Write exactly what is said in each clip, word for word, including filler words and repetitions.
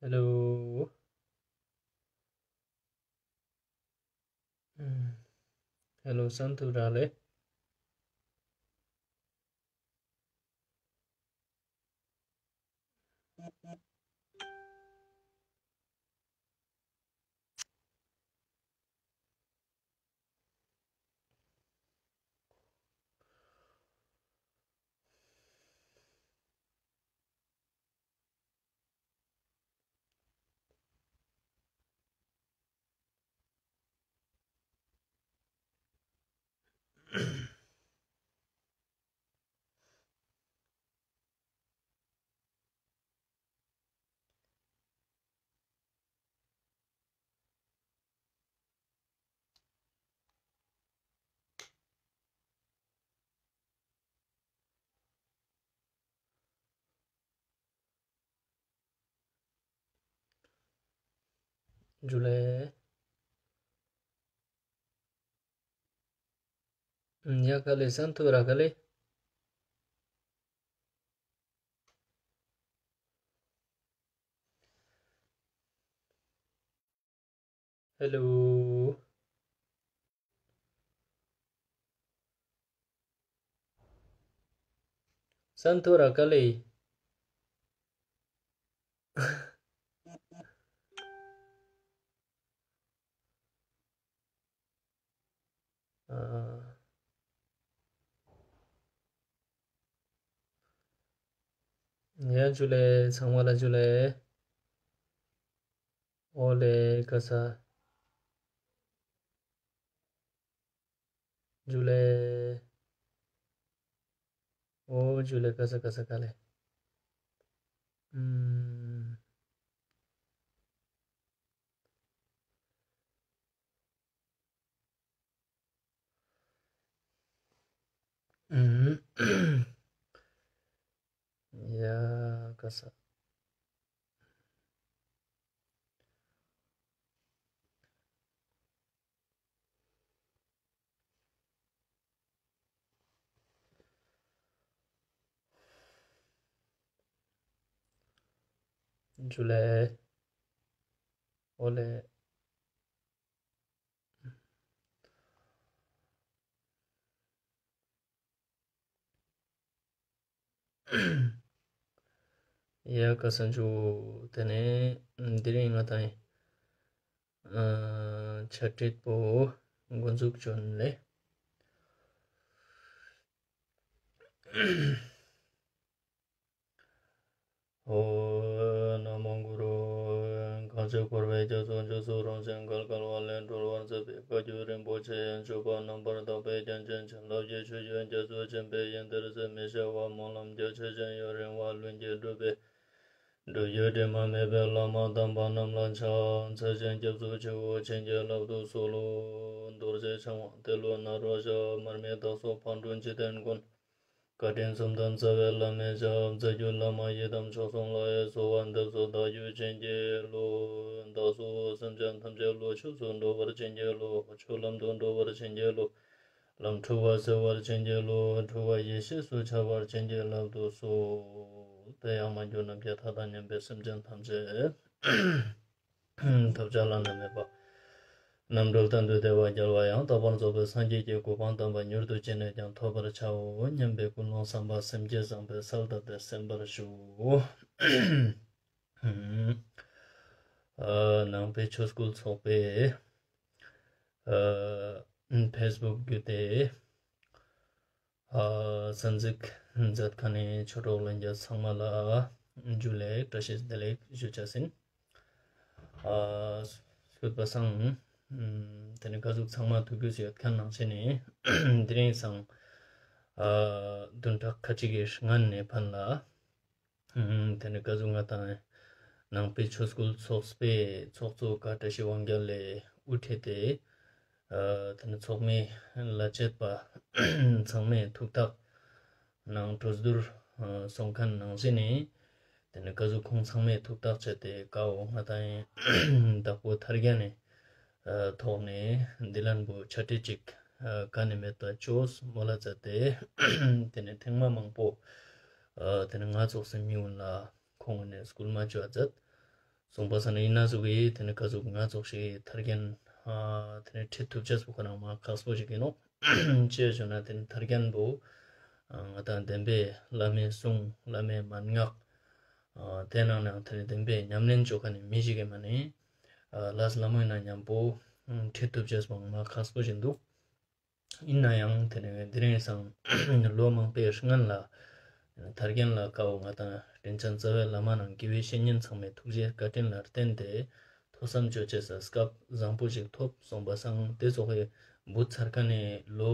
ཧེ་ལོ། ཧེ་ལོ་སན་ཐུ་ར་ལེ། ཇུ་ལེ། ཡ་ཀ་ལེ་སན་ཐུ་ར་ཀ་ལེ། ཧེ་ལོ། སན་ཐུ་ར་ཀ་ལེ། ཨ། ཡ་ཇུ་ལེ། ཚང་མ་ལ་ཇུ་ལེ། འོ་ལེ་ཀ་ས། ཇུ་ལེ། འོ་ཇུ་ལེ་ཀ་ས་ཀ་ས་ཀ་ལེ། ཨུམ། ཨུམ། ཡ་ཀ་ས། ཇུ་ལེ། འོ་ལེ། ཡ་ཀ་ས་ཇུ། ཏེ་ནེ་དེ་རིང་ང་དང་ཨ་ཆ་ཏྲིད་པོ་འགོ་འཛུགས་ཅོ་ཨིན་ལེ། ཨོ་ན་མོ་གུ་རུ། གང་ཞིག་འཁོར་བའི་རྒྱ་མཚོ་མཇུག་སུ་རུང་ཞིང་བརྒལ་དཀའ་བ་ལས་སྒྲོལ་བར་མཛད་པའི་བཀའ་བརྒྱུད་རིན་པོ་ཆེ་ཡི་སྤྱོད་པ་རྣམ་པར་དག་པའི་རྒྱན་ཅན་བྱིན་རླབས་ཀྱི་ཆུ་རྒྱུན་རྒྱ་མཚོ་ཆེན་པོའི་ཡོན་ཏན་ཟད་མི་ཤེས་པ་སྨོན་ལམ་རྒྱ་ཆེ་ཞིང་ཡུན་རིང་བ་ལྷུན་གྱིས་གྲུབ་པའི་སྒྲུབ་བརྒྱུད་དྲི་མ་མེད་པའི་བླ་མ་དམ་པ་རྣམས་ལ་ཕྱག་འཚལ་ཞིང་སྐྱབས་སུ་མཆིའོ། བྱིན་གྱིས་བརླབ་ཏུ་གསོལ་ལོ། རྡོ་རྗེ་འཆང་དབང་ཏེ་ལོ་ནཱ་རོ་ཞབས། མར་མི་དྭགས་སོགས་ཕག་གྲུ་འཇིག་རྟེན་མགོན། བཀའ་དྲིན་གསུམ་ལྡན་རྩ་བའི་བླ་མའི་ཞབས། རྩ་བརྒྱུད་བླ་མ་ཡི་དམ་མཆོག་གསུམ་ལ། གསོལ་བ་འདེབས་སོ་བདག་རྒྱུད་བྱིན་གྱིས་རློབས། བདག་སོགས་སེམས་ཅན་ཐམས་ཅད་བློ་ཆོས་སུ་འགྲོ་བར་བྱིན་གྱིས་རློབས། ཆོས་ལམ་དུ་འགྲོ་བར་བྱིན་གྱིས་རློབས། ལམ་འཁྲུལ་བ་སེལ་བར་བྱིན་གྱིས་རློབས། འཁྲུལ་བ་ཡེ་ཤེས་སུ་འཆར་བར་བྱིན་གྱིས་བརླབ་ཏུ་གསོལ། དེ་ཡང་མ་གྱུར་ནམ་མཁའི་མཐའ་དང་མཉམ་པའི་སེམས་ཅན་ཐམས་ཅད་ཐོབ་བྱ་བླ་ན་མེད་པ་རྣམ་གྲོལ་གཏན་དུ་བདེ་བ་རྒྱལ་བ་ཡང་དག་པར་རྫོགས་པའི་སངས་རྒྱས་ཀྱི་གོ་འཕང་དམ་པ་མྱུར་དུ་ཅི་ནས་ཀྱང་ཐོབ་པར་བྱའོ་སྙམ་པའི་ཀུན་སློང་བསམ་པ་སེམས་བསྐྱེད་བཟང་པོའི་གསལ་བཏབ་སྟེ་གསན་པར་ཞུ། ཨ་ནང་པའི་ཆོས་སྐུལ་ཚོགས་པའི་ཨ་ཕེས་བུག་བརྒྱུད་དེ་ཨ་གསན་གཟིགས་མཛད་མཁན་ནི་ཆོས་གྲོགས་ལྷན་རྒྱས་ཚང་མ་ལ་ཇུ་ལེ་བཀྲ་ཤིས་བདེ་ལེགས་ཞུ་ཅེས་ཨིན། ཨ་སྐྱོད་པ་སང་ཨ་ཏེ་ནེ་ཀ་ཟུག་ཚང་མ་ཐུགས་རྒྱུས་ཡོད་མཁན་ནང་བཞིན་ནི་དེ་རིང་སང་ཨ་བདུན་ཕྲག་ཁ་ཅིག་གི་སྔན་ནེ་ཕན་ལ། ཨ་ཏེ་ནེ་ཀ་ཟུག་ང་དང་ནང་པའི་ཆོས་སྐུལ་ཚོགས་པའི་ཚོགས་གཙོ་བཀའ་བཀྲ་ཤིས་དབང་རྒྱལ་ལེ་དབུ་ཁྲིད་དེ་ཨ་ཏེ་ནེ་ཚོགས་མི་ལ་བཅས་པ་ཚང་མའི་ཐུགས་ཐག་ནང་གྲོས་བསྡུར་ཨ་སོང་མཁན་ནང་བཞིན་ནི་ཏེ་ནེ་ཀ་ཟུག་ཁོང་ཚང་མའི་ཐུགས་ཐག་བཅད་དེ་ཀ་བོ་ང་དང་བདག་པོ་ཐར་རྒྱན་ནི་ཐོག་ནེ་འདི་ལན་བོ་ཆ་ཏྲིད་ཅིག་ཨ་ཀ་ནེ་མེད་པ་ཅོས་མོལ་ལ་མཛད་དེ་ཏེ་ནེ་ཐེངས་མ་མང་པོ་ཨ་ཏེ་ནེ་ང་ཙོགས་སི་མི་གུན་ལ་ཁོང་ནེ་སྐུལ་མ་ཅོ་བ་མཛད། སོང་པ་སང་ནི་ཡིན་ན་ཟུག་གི་དེ་ནི་ཀ་ཟུག་ང་ཙོགས་ཤིག་ཐར་རྒྱན་ཨ་དེ་ནི་ཁྲིད་ཐུབ་ཅེས་པོ་ཁོ་རང་མ་ཁག་པོ་ཞིག་ཡིན་ནོག། ཅི་ཡ་ཞུ་ན་དེ་ནི་ཐར་རྒྱན་པོ་ཨ་ང་དང་བདེན་པའི་བླ་མའི་གསུང་བླ་མའི་མན་ངག་ཨ་དེ་ནང་ནང་དེ་ནི་བདེན་པའི་ཉམས་ལེན་ཅོ་མཁན་ནི་མི་ཞིག་གི་མ་ནི་ཨ་ལས་སླ་མོ་ཡིན་ན་མཉམ་པོ་ཁྲིད་ཐུབ་ཅེས་པོ་མ་ཁག་པོ་ཞིག་འདུག། ཡིན་ན་ཡང་དེ་ནི་དེ་རིང་སང་ལོ་མང་པོའི་སྔན་ལ་ཐར་རྒྱན་ལ་ཀ་བོ་ང་དང་རིན་ཆེན་རྩ་བའི་བླ་མ་ནང་དགེ་བའི་བཤེས་གཉེན་ཚང་མའི་ཐུགས་རྗེ་བཀའ་དྲིན་ལ་བརྟེན་ཏེ་ཐོས་བསམ་ཅོ་ཅེས་ས་སྐབས་བཟང་པོ་ཞིག་ཐོབ། སོང་པ་སང་དེ་ཙོགས་སི་བུད་ཚར་མཁན་ནི་ལོ་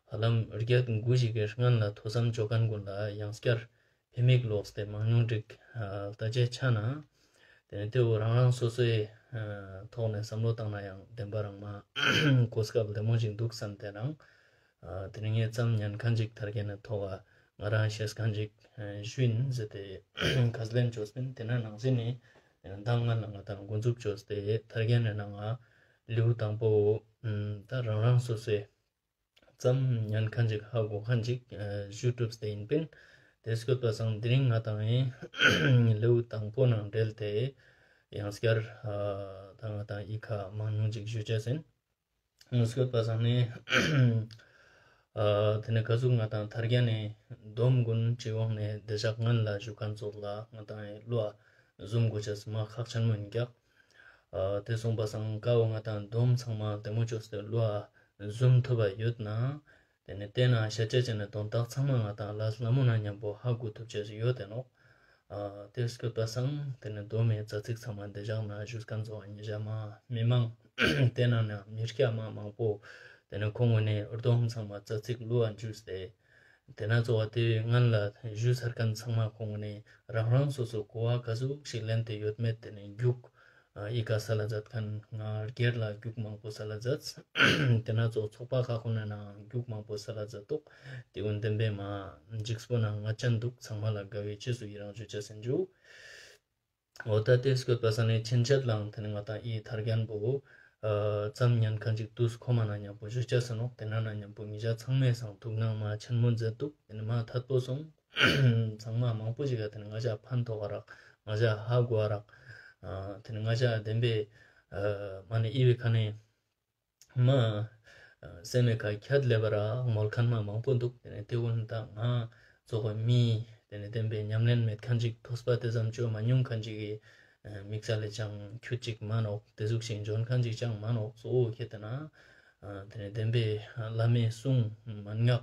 ཧ་ལམ་བརྒྱད་དགུ་ཞིག་གི་སྔན་ལ་ཐོས་བསམ་ཅོ་མཁན་ཀུན་ལ་ཡང་བསྐྱར་ཕན་མིག་ལོག་སྟེ་མང་ཉུང་འགྲིག་ལྟ་ཅེས་ཆ་ན། དེ་ནི་དེ་བོ་རང་རང་སོ་སོའི་ཐོག་ནས་བསམ་བློ་བཏང་ན་ཡང་བདེན་པ་རང་མ་གོ་སྐབས་བདེ་མོ་ཞིག་འདུག་བསམ་སྟེ་ནང་དེ་ནི་ངས་ཙམ་ཉན་མཁན་ཅིག་ཐར་རྒྱན་ནི་ཐོག་ང་རང་ཤེས་མཁན་ཅིག་ཞུ་ཡིན་ཟེར་ཏེ་ཁས་ལེན་ཅོས་པིན། དེ་ན་ནང་བཞིན་ནི་མདང་ང་ལ་ང་དང་འགོ་འཛུགས་ཅོས་ཏེ་ཐར་རྒྱན་ནི་ནང་ང་ལེའུ་དང་པོ་ད་རང་རང་སོ་སོའི་ཙམ་ཉན་མཁན་ཅིག་ཧ་གོ་མཁན་ཅིག་ཞུ་གྲུབ་སྟེ་ཡིན་པིན། དེ་སྐྱོད་པ་སང་དེ་རིང་ང་དང་ཡིན་ལེའུ་དང་པོ་ནང་འབྲེལ་ཏེ་ཡང་བསྐྱར་ད་ང་དང་ཡི་ཁ་མང་ཉུང་ཅིག་ཞུ་ཅེས་ཡིན། དེ་སྐྱོད་པ་སང་ནི་དེ་ནི་ཀ་ཟུག་ང་དང་ཐར་རྒྱན་ནི་སྡོམ་ཀུན་སྤྱི་ཡོངས་ནས་བདེ་ཞག་སྔན་ལ་ཞུ་མཁན་ཙོགས་ལ་ང་དང་ཡིན་བློ་ཟུམ་དགོས་ཅེས་མ་ཁག་ཆེན་མོ་ཡིན་ཀྱག། དེ་སོང་པ་སང་ཀ་བོ་ང་དང་སྡོམ་ཚང་མ་བདེ་མོ་ཅོས་ཏེ་བློ་ཟུམ་ཐུབ་པ་ཡོད་ན། དེ་ནི་དེ་ན་ཤ་ཅེ་ཅེ་ནི་དོན་དག་ཚང་མ་ང་དང་ལས་སླ་མོ་ན་མཉམ་པོ་ཧ་གོ་ཐུབ་ཅེས་ཡོད་དེ་ནོག། དེ་སྐྱོད་པ་སང་དེ་ནི་སྡོམ་མི་རྩ་ཚིག་ཚང་མ་བདེ་ཞག་ན་ཞུས་མཁན་ཙོགས་ཉེ་ཞ་མ་མི་མང་དེ་ན་ནི་མི་སྐྱ་མ་མང་པོ་དེ་ནི་ཁོང་ངོས་ནས་སྡོམ་ཚང་མ་རྩ་ཚིག་བློ་ཨ་འཇུས་ཏེ། དེ་ན་ཙོགས་དེ་སྔན་ལ་ཞུས་ཚར་མཁན་ཚང་མ་ཁོང་ནས་རང་རང་སོ་སོ་གོ་བ་ག་ཟུག་ཞིག་ལེན་ཏེ་ཡོད་མེད་དེ་ནས་རྒྱུགས་ཨི་ཀ་སལ་ལ་མཛད་མཁན་ང་སྒེར་ལ་རྒྱུགས་མང་པོ་སལ་ལ་མཛད། དེ་ན་ཙོགས་ཚོགས་པ་ཁག་ཁོ་ན་ན་རྒྱུགས་མང་པོ་སལ་ལ་མཛད་འདུག། དེ་ཀུན་བདེན་པའི་མ་འཇིགས་པོ་ན་ང་ཅན་འདུག། ཚང་མ་ལ་དགའ་བའི་རྗེས་སུ་ཡི་རང་ཞུ་ཅེས་ཡིན་ཇུ། འོ་ད་དེ་སྐྱོད་པ་སང་ནི་ཕྱིན་ཆད་ལའང་དེ་ནི་ང་དང་ཨི་ཐར་རྒྱན་པོ་ཙམ་ཉན་མཁན་ཅིག་དུས་ཁོ་མ་ན་མཉམ་པོ་ཞུ་ཅེས་ཡིན་ནོག། དེ་ན་ན་མཉམ་པོ་ཉེ་ཞ་ཚང་མའི་སང་ཐུགས་སྣང་མ་ཆེན་མོ་མཛད་འདུག། དེ་ནི་མ་ཐད་པོ་སོང་། ཚང་མ་མང་པོ་ཞིག་ག་དེ་ནི་ང་ཞ་ཕན་ཐོགས་རག་ང་ཞ་ཧ་གོ་རག། དེ་ནི་ང་ཞ་བདེན་པའི་མ་ནི་ཨི་བའི་ཁ་ནས་མ་སེམས་མེད་ཁ་ཁྱད་ལེ་བ་ར་མོལ་མཁན་མ་མང་པོ་འདུག། དེ་ནས་དེ་ཀུན་ད་ང་ཙོགས་མི་དེ་ནས་བདེན་པའི་ཉམས་ལེན་མེད་མཁན་ཅིག་ཐོས་པ་དེ་ཙམ་ཅོ་མ་མྱོང་མཁན་ཅིག་གི་དམིགས་བསལ་ལས་ཅང་ཁྱུ་ཅིག་མ་ནོག། དེ་ཟུག་ཞིག་འཇོན་མཁན་ཅིག་ཅང་མ་ནོག། གཙོ་བོ་ཁྱེད་དེ་ན་དེ་ནས་བདེན་པའི་བླ་མའི་གསུང་མན་ངག་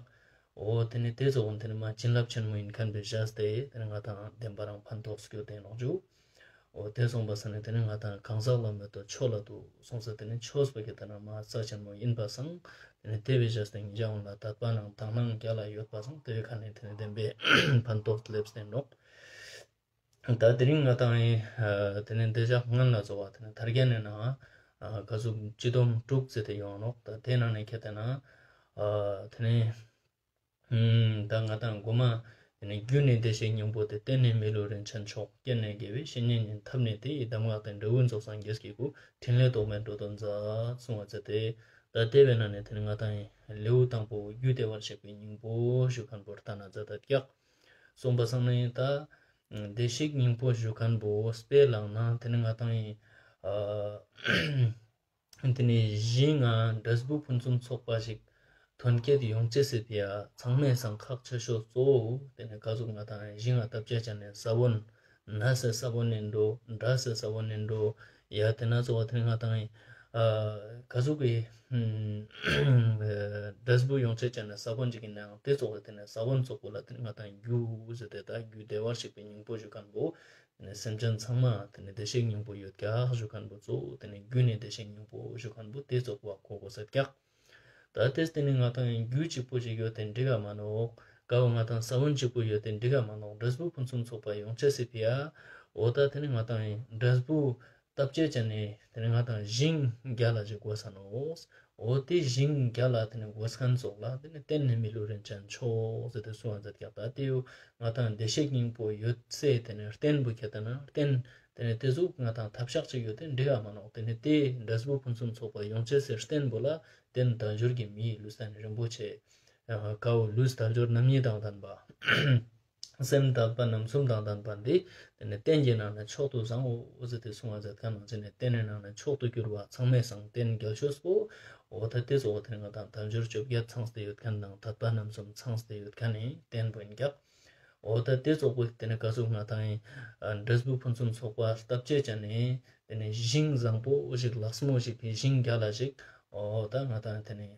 འོ་དེ་ནས་དེ་ཙོགས་དེ་ནས་མ་བྱིན་རླབས་ཆེན་མོ་ཡིན་མཁན་པའི་བཞག་སྟེ་དེ་ནས་ང་དང་བདེན་པ་རང་ཕན་ཐོགས་སྐྱོད་དེ་ནོག་ཇུ། འོ་དེ་སོང་པ་སང་ནི་དེ་ནི་ང་དང་གང་ཟག་ལ་མེད་དོ་ཆོས་ལ་དུ་སོང་ས་དེ་ནི་ཆོས་པ་གི་དེ་ན་མ་རྩ་ཆེན་མོ་ཡིན་པ་སང་དེ་ནི་དེ་བའི་བཞག་སྟེ་ཉེ་ཞ་འོང་ལ་དད་པ་ནང་དག་སྣང་རྒྱ་ལ་ཡོད་པ་སང་དེ་བའི་ཁ་ནས་དེ་ནི་བདེན་པའི་ཕན་ཐོགས་སླེབས་ཏེ་ནོག། ད་དེ་རིང་ང་དང་ཡིན་དེ་ནི་བདེ་ཞག་སྔན་ལ་ཙོགས་པ་དེ་ནི་ཐར་རྒྱན་ནི་ནང་ག་ཟུག་སྤྱི་སྡོམ་དྲུག་ཟེར་ཏེ་ཡོང་ནོག། ད་དེ་ནང་ནས་ཁྱེད་དེ་ན་དེ་ནི་ད་ང་དང་གོ་མ་དེ་ནི་རྒྱུ་ནི་བདེ་གཤེགས་སྙིང་པོ་སྟེ། རྟེན་ནི་མི་ལུས་རིན་ཆེན་མཆོག། རྐྱེན་ནི་དགེ་བའི་བཤེས་གཉེན་ཡིན། ཐབས་ནི་དེ་ཡི་གདམས་ངག་སྟེ། འབྲས་བུ་རྫོགས་སངས་རྒྱས་ཀྱི་སྐུ། ཕྲིན་ལས་རྟོག་མེད་འགྲོ་དོན་མཛད། གསུངས་པ་མཛད་དེ། ད་དེ་བས་ན་ནི་དེ་ནི་ང་དང་ཡིན་ལེའུ་དང་པོ་རྒྱུ་བདེ་བར་གཤེགས་པའི་སྙིང་པོ་ཞུ་མཁན་པོ་ལྟ་ན་མཛད་ད་ཀྱག། གསུངས་པ་སང་ནི་ད་བདེ་གཤེགས་སྙིང་པོ་ཞུ་མཁན་པོ་དཔེ་བླངས་ན་དེ་ནི་ང་དང་ཡིན་དེ་ནས་ཞིང་ང་འབྲས་བུ་ཕུན་སུམ་ཚོགས་པ་ཞིག་ཐོན་སྐྱེད་ཡོང་ཅེས་སི་ཕི་ཡ་ཚང་མའི་སང་ཁག་ཆེ་ཤོས་གཙོ་བོ་དེ་ནས་ག་ཟུག་ང་དང་ཞིང་ང་བཏབ་ཅེས་ཅན་ནས་ས་བོན་ན་སེ་ས་བོན་ནི་འགྲོ་འདྲ་སེ་ས་བོན་ནི་འགྲོ་ཡ་དེ་ན་ཙོགས་པ་དེ་ནས་ང་དང་ཨ་ག་ཟུག་གི་འབྲས་བུ་ཡོང་ཅེས་ཅན་ནས་ས་བོན་ཅིག་ཡིན་ནའང་དེ་ཙོགས་པ་དེ་ནས་ས་བོན་ཙོགས་པོ་ལ་དེ་ནས་ང་དང་རྒྱུ་ཟེར་ཏེ་ད་རྒྱུ་བདེ་བར་གཤེགས་པའི་སྙིང་པོ་ཞུ་མཁན་པོ། དེ་ནས་སེམས་ཅན་ཚང་མ་དེ་ནས་བདེ་གཤེགས་སྙིང་པོ་ཡོད་ཀྱག་ཞུ་མཁན་པོ་གཙོ་བོ་དེ་ནས་རྒྱུ་ནི་བདེ་གཤེགས་སྙིང་པོ་ཞུ་མཁན་པོ་དེ་ཙོགས་པ་གོ་དགོས་ས་ཀྱག། ད་དེས་དེ་ནས་ང་དང་རྒྱུ་གཅིག་པོ་ཞིག་ཡོད་དེ་འགྲིག་ག་མ་ནོག། ཀ་བོ་ང་དང་ས་བོན་གཅིག་པོ་ཡོད་དེ་འགྲིག་ག་མ་ནོག། འབྲས་བུ་ཕུན་སུམ་ཚོགས་པ་ཡོང་ཅེས་སི་ཕི་ཡ། འོ་ད་དེ་ནས་ང་དང་འབྲས་བུ་བཏབ་ཅེས་ཅན་ནི་དེ་ནས་ང་དང་ཞིང་རྒྱ་ལ་ཞིག་དགོས་ས་ནོག། འོ་དེ་ཞིང་རྒྱ་ལ་དེ་ནས་དགོས་མཁན་ཙོགས་ལ་དེ་ནས་རྟེན་ནི་མི་ལུས་རིན་ཆེན་མཆོག་ཟེར་ཏེ་གསུངས་པ་མཛད་ཀྱག། ད་དེ་ཡོ་ང་དང་བདེ་གཤེགས་སྙིང་པོ་ཡོད་སའི་དེ་ནས་རྟེན་པོ་ཁྱེད་དེ་ན་རྟེན་དེ་ནས་དེ་ཟུག་ང་དང་ཐབས་ཤག་ཅིག་ཡོད་དེ་འགྲིག་ག་མ་ནོག། དེ་ནས་དེ་འབྲས་བུ་ཕུན་སུམ་ཚོགས་པ་ཡོང་ཅེས་སི་རྟེན་པོ་ལ་རྟེན་དལ་འབྱོར་གྱི་མི་ཡི་ལུས་རྟེན་རིན་པོ་ཆེ། ཀ་བོ་ལུས་དལ་འབྱོར་རྣམ་གཉིས་དང་ལྡན་པ། སེམས་དད་པ་རྣམ་གསུམ་དང་ལྡན་པ་འདི་དེ་ནི་རྟེན་གྱི་ནང་ནས་མཆོག་ཏུ་བཟང་ངོ་ཟེར་ཏེ་གསུང་བ་མཛད་མཁན་ནང་བཞིན་ནི་རྟེན་ནི་ནང་ནས་མཆོག་ཏུ་གྱུར་པ་ཚང་མའི་སང་རྟེན་རྒྱལ་ཤོས་པོ། འོ་ད་དེ་ཙོགས་དེ་ནི་ང་དང་དལ་འབྱོར་བཅོ་བརྒྱད་ཚང་སྟེ་ཡོད་མཁན་དང་དད་པ་རྣམ་གསུམ་ཚང་སྟེ་ཡོད་མཁན་ནི་རྟེན་པོ་ཡིན་ཀྱག། འོ་ད་དེ་ཙོགས་པོ་དེ་ནི་ག་ཟུག་ང་དང་ཡིན། འབྲས་བུ་ཕུན་སུམ་ཚོགས་པ་བཏབ་ཅེས་ཅན་ནི་དེ་ནི་ཞིང་བཟང་པོ་ཞིག་ལེགས་མོ་ཞིག་ཞིང་རྒྱལ་ལ་ཞིག། འོ་ད་ང་དང་དེ་ནི་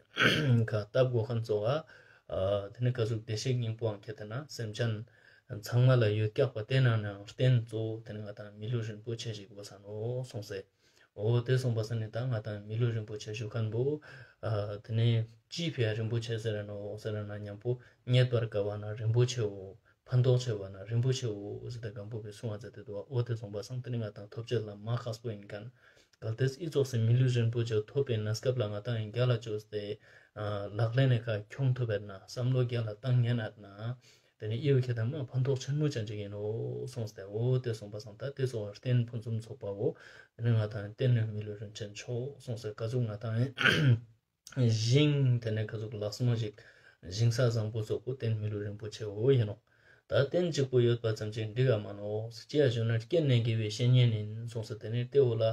ག་བཏབ་དགོས་མཁན་ཙོགས་ཨ། དེ་ནི་ག་ཟུག་བདེ་གཤེགས་སྙིང་པོའང་ཁྱེད་དེ་ན་སེམས་ཅན་ཚང་མ་ལ་ཡོད་ཀྱག་པ་དེ་ནང་ནའང་རྟེན་གཙོ་བོ་དེ་ནི་ང་དང་མི་ལུས་རིན་པོ་ཆེ་ཞིག་དགོས་ས་ནོག་གསུངས་སེ། འོ་དེ་གསུངས་པ་སང་ནི་ད་ང་དང་མི་ལུས་རིན་པོ་ཆེ་ཞུ་མཁན་པོ། དེ་ནི་ཅིའི་ཕི་ཡ་རིན་པོ་ཆེ་ཟེར་ར་ནོག་ཟེར་ར་ན་མཉམ་པོ་རྙེད་པར་དཀའ་བ་ན་རིན་པོ་ཆེའོ། ཕན་ཐོགས་ཆེ་བ་ན་རིན་པོ་ཆེའོ་ཟེར་ཏེ་སྒམ་པོ་པའི་གསུང་བ་མཛད་དེ་འདུག། འོ་དེ་གསུངས་པ་སང་དེ་ནི་ང་དང་ཐོབ་ཅེས་ལ་མ་ཁག་པོ་ཡིན་མཁན། གལ་ཏེ་ཨི་ཙོགས་སེ་མི་ལུས་རིན་པོ་ཆེ་ཐོབ་པའི་གནས་སྐབས་ལ་ང་དང་ཡིན་རྒྱལ་ལ་བཅོས་ཏེ་ལག་ལེན་ནི་ཁ་ཁྱོང་ཐུབ་པ་ན་བསམ་བློ་རྒྱལ་ལ་བཏང་ཉན་ན། དེ་ནི་ཨི་བོ་ཁྱེད་དང་མ་ཕན་ཐོགས་ཆེན་མོ་ཅན་ཅིག་ཡིན་ནོ་གསུངས་ཏེ། འོ་དེ་གསུངས་པ་སང་ད་དེ་ཙོགས་རྟེན་ཕུན་སུམ་ཚོགས་པའོ། དེ་ནི་ང་དང་རྟེན་ནི་མི་ལུས་རིན་ཆེན་མཆོག་གསུངས་སེ་ག་ཟུག་ང་དང་ཡིན། ཞིང་དེ་ནས་ག་ཟུག་ལེགས་མོ་ཞིག་ཞིང་ས་བཟང་པོ་ཙོགས་པོ་རྟེན་མི་ལུས་རིན་པོ་ཆེ་བོ་ཡིན་ནོག། ད་རྟེན་གཅིག་པོ་ཡོད་པ་ཙམ་གྱིས་འགྲིག་ག་མ་ནོག། ཅི་ཡ་ཞུ་ན་རྐྱེན་ནི་དགེ་བའི་བཤེས་གཉེན་ཡིན་གསུངས་སེ་དེ་ནས་དེ་བོ་ལ་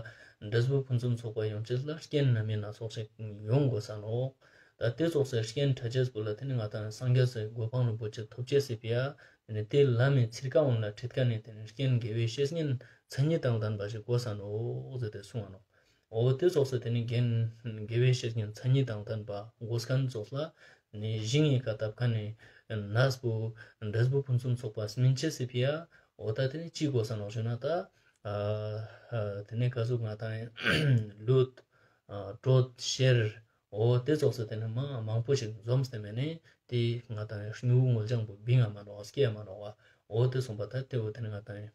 འབྲས་བུ་ཕུན་སུམ་ཚོགས་པ་ཡོང་ཅེས་ལ་རྐྱེན་སྣ་མིན་སྣ་ཚོགས་ཤིག་ཡོང་དགོས་ས་ནོག། ད་དེ་ཙོགས་སེ་རྐྱེན་ཕྲད་ཅེས་པོ་ལ་དེ་ནི་ང་དང་སངས་རྒྱས་སི་གོ་འཕང་རིན་པོ་ཆེ་ཐོབ་ཅེས་སི་ཕི་ཡ། དེ་ནི་དེ་ལམ་མི་ཚིར་ཀ་འོན་ལ་ཁྲིད་མཁན་ནི་དེ་ནི་རྐྱེན་དགེ་བའི་བཤེས་གཉེན་མཚན་ཉིད་དང་ལྡན་པ་ཞིག་དགོས་ས་ནོག་ཟེར་ཏེ་གསུངས་པ་ནོག། འོ་དེ་ཙོགས་སེ་དེ་ནི་རྐྱེན་དགེ་བའི་བཤེས་གཉེན་མཚན་ཉིད་དང་ལྡན་པ་དགོས་མཁན་ཙོགས་ལ་ནི་ཞིང་ངི་ཀ་བཏབ་མཁན་ནི་ནས་པོ་འབྲས་བུ་ཕུན་སུམ་ཚོགས་པ་སྨིན་ཅེས་སི་ཕི་ཡ། འོ་ད་དེ་ནི་ཅི་དགོས་ས་ནོག་ཞུ་ན་ད། དེ་ནི་ག་ཟུག་ང་དང་ལུད། དྲོད་གཤེར། འོ་དེ་ཙོགས་སེ་དེ་ནི་མ་མང་པོ་ཞིག་འཛོམས་ཏེ་མེད་ནི་དེ་ང་དང་སྨྱུ་གུ་སྔོ་ལྗང་པོ་བིང་ང་མ་ནོག་སྐྱེ་ཡ་མ་ནོག་བ། འོ་དེ་གསུངས་པ་ད་དེ་བོ་དེ་ནི་ང་དང་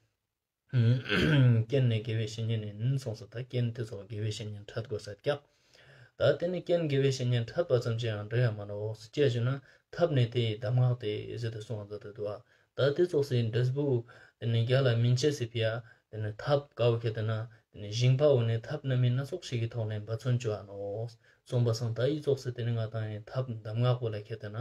རྐྱེན་ནི་དགེ་བའི་བཤེས་གཉེན་ཡིན་གསུངས་སོ། ད་རྐྱེན་དེ་ཙོགས་དགེ་བའི་བཤེས་གཉེན་ཕྲད་དགོས་ས་ཀྱག། ད་དེ་ནི་རྐྱེན་དགེ་བའི་བཤེས་གཉེན་ཕྲད་པ་ཙམ་གྱིས་ཡང་འགྲིག་ཡ་མ་ནོག། ཅི་ཡ་ཞུ་ན་ཐབས་ནི་དེ་ཡི་གདམས་ངག་སྟེ་ཟེར་ཏེ་གསུངས་པ་མཛད་དེ་འདུག་བ། ད་དེ་ཙོགས་སེ་འབྲས་བུ་དེ་ནི་རྒྱལ་ལ་སྨིན་ཅེས་སི་ཕི་ཡ། དེ་ནི་ཐབས་དཀའ་བོ་ཁྱེད་དེ་ན་དེ་ནི་ཞིང་པ་བོ་ནི་ཐབས་སྣ་མིན་སྣ་ཚོགས་ཤིག་གི་ཐོག་ནས་འབད་བརྩོན་བཅོ་ཡ་ནོག། གསུངས་པ་སང་ད་ཨི་ཙོགས་སེ་དེ་ནི་ང་དང་ཡིན་ཐབས་གདམས་ངག་པོ་ལ་ཁྱེད་དེ་ན།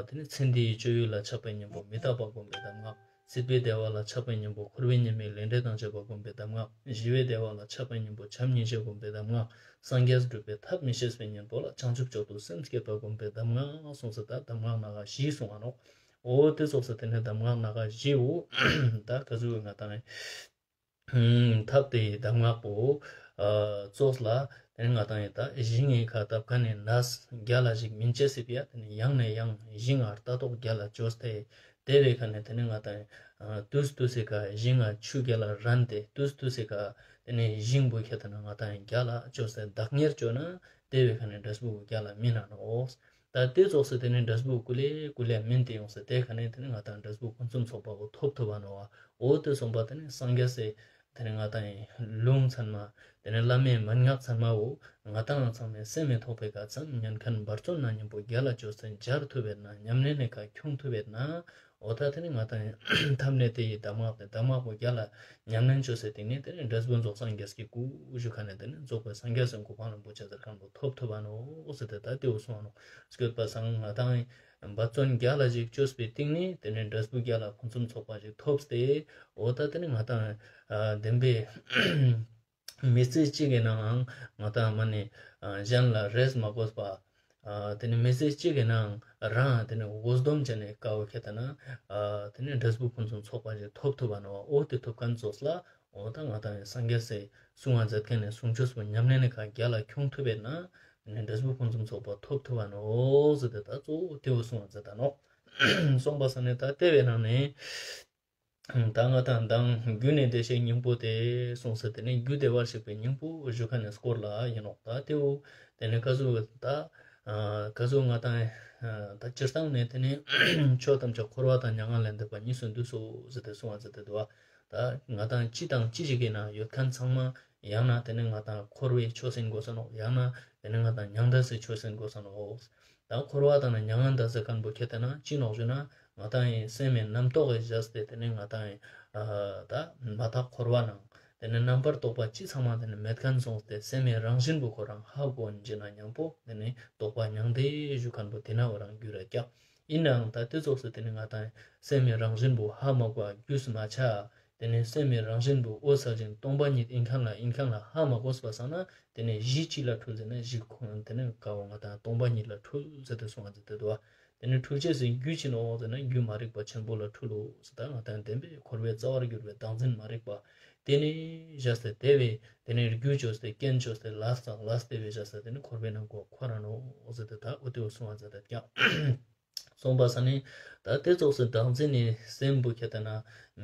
དེ་ནི་ཚེ་འདིའི་སྤྱོད་ཡུལ་ལ་ཆགས་པའི་གཉེན་པོ་མི་རྟག་པ་བསྒོམ་པའི་གདམས་ངག། སྲིད་པའི་བདེ་བ་ལ་ཆགས་པའི་གཉེན་པོ་འཁོར་བའི་ཉེས་དམིགས་ལས་འབྲས་དང་བཅས་པ་བསྒོམ་པའི་གདམས་ངག། ཞི་བའི་བདེ་བ་ལ་ཆགས་པའི་གཉེན་པོ་བྱམས་སྙིང་རྗེ་བསྒོམ་པའི་གདམས་ངག། སངས་རྒྱས་སྒྲུབ་པའི་ཐབས་མི་ཤེས་པའི་གཉེན་པོ་ལ་བྱང་ཆུབ་མཆོག་ཏུ་སེམས་བསྐྱེད་པ་བསྒོམ་པའི་གདམས་ངག་གསུངས་སོ། ད་གདམས་ངག་སྣ་ཁ་བཞི་གསུངས་པ་ནོག། འོ་དེ་ཙོགས་སེ་དེ་ནི་གདམས་ངག་སྣ་ཁ་བཞི་བོ་ད་ག་ཟུག་ང་དང་ཐབས་དེ་ཡི་གདམས་ངག་པོ་ཙོགས་ལ་དེ་ནི་ང་དང་ཡི་ད་ཞིང་ངི་ཁ་བཏབ་མཁན་ནི་ནས་རྒྱལ་ལ་ཞིག་སྨིན་ཅེས་སི་ཕི་ཡ། དེ་ནི་ཡང་ནས་ཡང་ཞིང་ང་ལྟ་རྟོག་རྒྱལ་ལ་བཅོས་ཏེ། དེ་བའི་ཁ་ནས་དེ་ནི་ང་དང་ཡི་དུས་དུས་སི་ཁ་ཞིང་ང་ཆུ་རྒྱལ་ལ་རན་ཏེ་དུས་དུས་སི་ཁ་དེ་ནི་ཞིང་པོ་ཁྱེད་དེ་ན་ང་དང་ཡི་རྒྱལ་ལ་བཅོས་ཏེ་བདག་གཉེར་བཅོས་ན་དེ་བའི་ཁ་ནས་འབྲས་བུ་རྒྱལ་ལ་སྨིན་ན་ནོག། ད་དེ་ཙོགས་སེ་དེ་ནི་འབྲས་བུ་ཀུ་ལེ་ཀུ་ལེ་སྨིན་ཏེ་ཡོང་སེ་དེ་ཁ་ནས་དེ་ནི་ང་དང་འབྲས་བུ་ཕུན་སུམ་ཚོགས་པ་བོ་ཐོབ་ཐུབ་པ་ནོག་བ། འོ་དེ་གསུངས་པ་དེ་ནི་སངས་རྒྱས་སི་དེ་ནི་ང་དང་ཡི་ལུང་ཚང་མ་དེ་ནི་བླ་མའི་མན་ངག་ཚང་མ་བོ་ང་དང་ཚང་མས་སེམས་མི་ཐོག་པའི་ཀ་ཙམ་ཉན་མཁན་འབད་བརྩོན་ན་མཉམ་པོ་རྒྱལ་ལ་བཅོས་ཏེ་སྦྱར་ཐུབ་པས་ན། ཉམས་ལེན་ནི་ཁ་ཁྱོང་ཐུབ་པས་ན། འོ་ད་དེ་ནི་ང་དང་ཐབས་ནི་དེ་ཡི་གདམས་ངག་དེ་གདམས་ངག་པོ་རྒྱལ་ལ་ཉམས་ལེན་བཅོས་སེ་དེ་ནི་དེ་ནི་འབྲས་བུ་རྫོགས་སངས་རྒྱས་ཀྱི་སྐུ་ཞུ་ཁ་ནས་དེ་ནི་རྫོགས་པའི་སངས་རྒྱས་སི་གོ་འཕང་རིན་པོ་ཆེ་ཟེར་མཁན་པོ་ཐོབ་ཐུབ་པ་ནོག་ཟེར་ཏེ་ད་དེ་བོ་གསུངས་པ་ནོག། སྐྱོད་པ་སང་ང་དང་འབད་བརྩོན་རྒྱལ་ལ་ཞིག་བཅོས་པའི་སྟེང་ནས་དེ་ནི་འབྲས་བུ་རྒྱལ་ལ་ཕུན་སུམ་ཚོགས་པ་ཞིག་ཐོབ་སྟེ། འོ་ད་དེ་ནི་ང་དང་བདེན་པའི་མི་ཚེ་གཅིག་གི་ནང་ང་དང་མ་ནི་གཞན་ལ་རེས་མ་དགོས་པ། དེ་ནི་མི་ཚེ་གཅིག་གི་ནང་རང་དེ་ནི་དགོས་འདོད་ཅན་ནི་དཀའ་བོ་ཁྱེད་དེ་ན། དེ་ནི་འབྲས་བུ་ཕུན་སུམ་ཚོགས་པ་ཞིག་ཐོབ་ཐུབ་པ་ནོག། འོ་དེ་ཐོབ་མཁན་ཙོགས་ལ་འོ་ད་ང་དང་སངས་རྒྱས་སི་གསུང་བ་མཛད་མཁན་ནི་གསུང་ཆོས་པོ་ཉམས་ལེན་ནི་ཁ་རྒྱལ་ལ་ཁྱོང་ཐུབ་པས་ན། དེ་ནི་འབྲས་བུ་ཕུན་སུམ་ཚོགས་པ་ཐོབ་ཐུབ་པ་ནོག་ཟེར་ཏེ་ད་གཙོ་བོ་དེ་བོ་གསུང་བ་མཛད་ད་ནོག། གསུངས་པ་སང་ནི་ད་དེ་བའི་ནང་ནས། ད་ང་དང་མདང་རྒྱུ་ནི་བདེ་གཤེགས་སྙིང་པོ་སྟེ་གསུངས་སེ་དེ་ནི་རྒྱུ་བདེ་བར་གཤེགས་པའི་སྙིང་པོ་ཞུ་ཁན་ནི་སྐོར་ལ་ཡིན་ནོག། ད་དེ་བོ་དེ་ནི་ག་ཟུག་ད་ག་ཟུག་ང་དང་ད་སྤྱིར་བཏང་ནས་དེ་ནི་ཆོས་ཐམས་ཅད་འཁོར་བ་དང་མྱ་ངན་ལས་འདས་པ་གཉིས་སུ་འདུས་སོ་ཟེར་ཏེ་གསུངས་པ་མཛད་དེ་འདུག་པ། ད་ང་དང་ཅི་དང་ཅི་ཞིག་གི་ནང་ཡོད་ཁན་ཚང་མ་ཡང་ན་དེ་ནི་ང་དང་འཁོར་བའི་ཆོས་ཡིན་དགོས་ས་ནོག། ཡང་ན་དེ་ནི་ང་དང་མྱང་འདས་སི་ཆོས་ཡིན་དགོས་ས་ནོག། ད་འཁོར་བ་དང་ནི་མྱ་ངན་འདས་ཟེར་ཁན་བོ་ཁྱེད་དེ་ན་ཅི་ནོག་ཞུ་ན། ང་དང་ཡིན་སེམས་མེད་རྣམ་རྟོག་གི་བཞག་སྟེ་དེ་ནི་ང་དང་ཡིན་ད་མ་དག་འཁོར་བ་ནང་དེ་ནི་རྣམ་པར་རྟོག་པ་ཅི་ཚང་མ་དེ་ནི་མེད་ཁན་སོང་སྟེ་སེམས་མེད་རང་བཞིན་པོ་ཁོ་རང་ཧ་གོ་འཇི་ན་མཉམ་པོ་དེ་ནི་རྟོག་པ་མྱང་འདས་ཞུ་ཁན་བོ་དེ་ན་བོ་རང་རྒྱུད་ར་ཀྱག། ཨིན་ནའང་ད་དེ་ཙོགས་སེ་དེ་ནི་ང་ཏང་སེམས་མི་རང་བཞིན་པོ་ཧ་མ་གོ་བ་རྒྱུས་མ་ཆ། དེ་ནི་སེམས་མི་རང་བཞིན་པོ་འོད་གསལ་ཞིང་སྟོང་པ་ཉིད་ཨིན་ཁན་ལ་ཨིན་ཁན་ལ་ཧ་མ་གོས་པ་སང་ན་དེ་ནི་གཞི་ཅི་ལ་འཁྲུལ་ཟེར་ན་གཞི་ཁོ་དེ་ནི་ཀ་བོ་ང་ཏང་སྟོང་པ་ཉིད་ལ་འཁྲུལ་ཟེར་ཏེ་གསུངས་པ་ཟེར་ཏེ་འདུག་པ། དེ་ནི་འཁྲུལ་ཅེས་སི་རྒྱུ་ཅི་ནོག་ཟེར་ན་རྒྱུ་མ་རིག་པ་ཆེན་པོ་ལ་འཁྲུལ་ལོ་ཟེར་ད་ང་ཏང་བདེན་པའི་འཁོར་བའི་རྩ་བར་གྱུར་པའི་བདག་འཛིན་མ་རིག་པ། དེ་ནི་བཞག་སྟེ་དེ་བས་དེ་ནི་རྒྱུ་བཅོས་ཏེ་རྐྱེན་བཅོས་ཏེ་ལས་དང་ལས་དེ་བས་བཞག་སྟེ་དེ་ནི་འཁོར་བའི་ནང་ཁོ་ཁོ་རང་ནོག་ཟེར་ཏེ་ད་འོ་དེ་བོ་གསུངས་པ་ཟེར་ཏེ་ཀྱང་། གསུངས་པ་སང་ནི་ད་དེ་ཙོགས་སེ་བདག་འཛིན་ནི་སེམས་པོ་ཁྱེར་ཏེ་ན་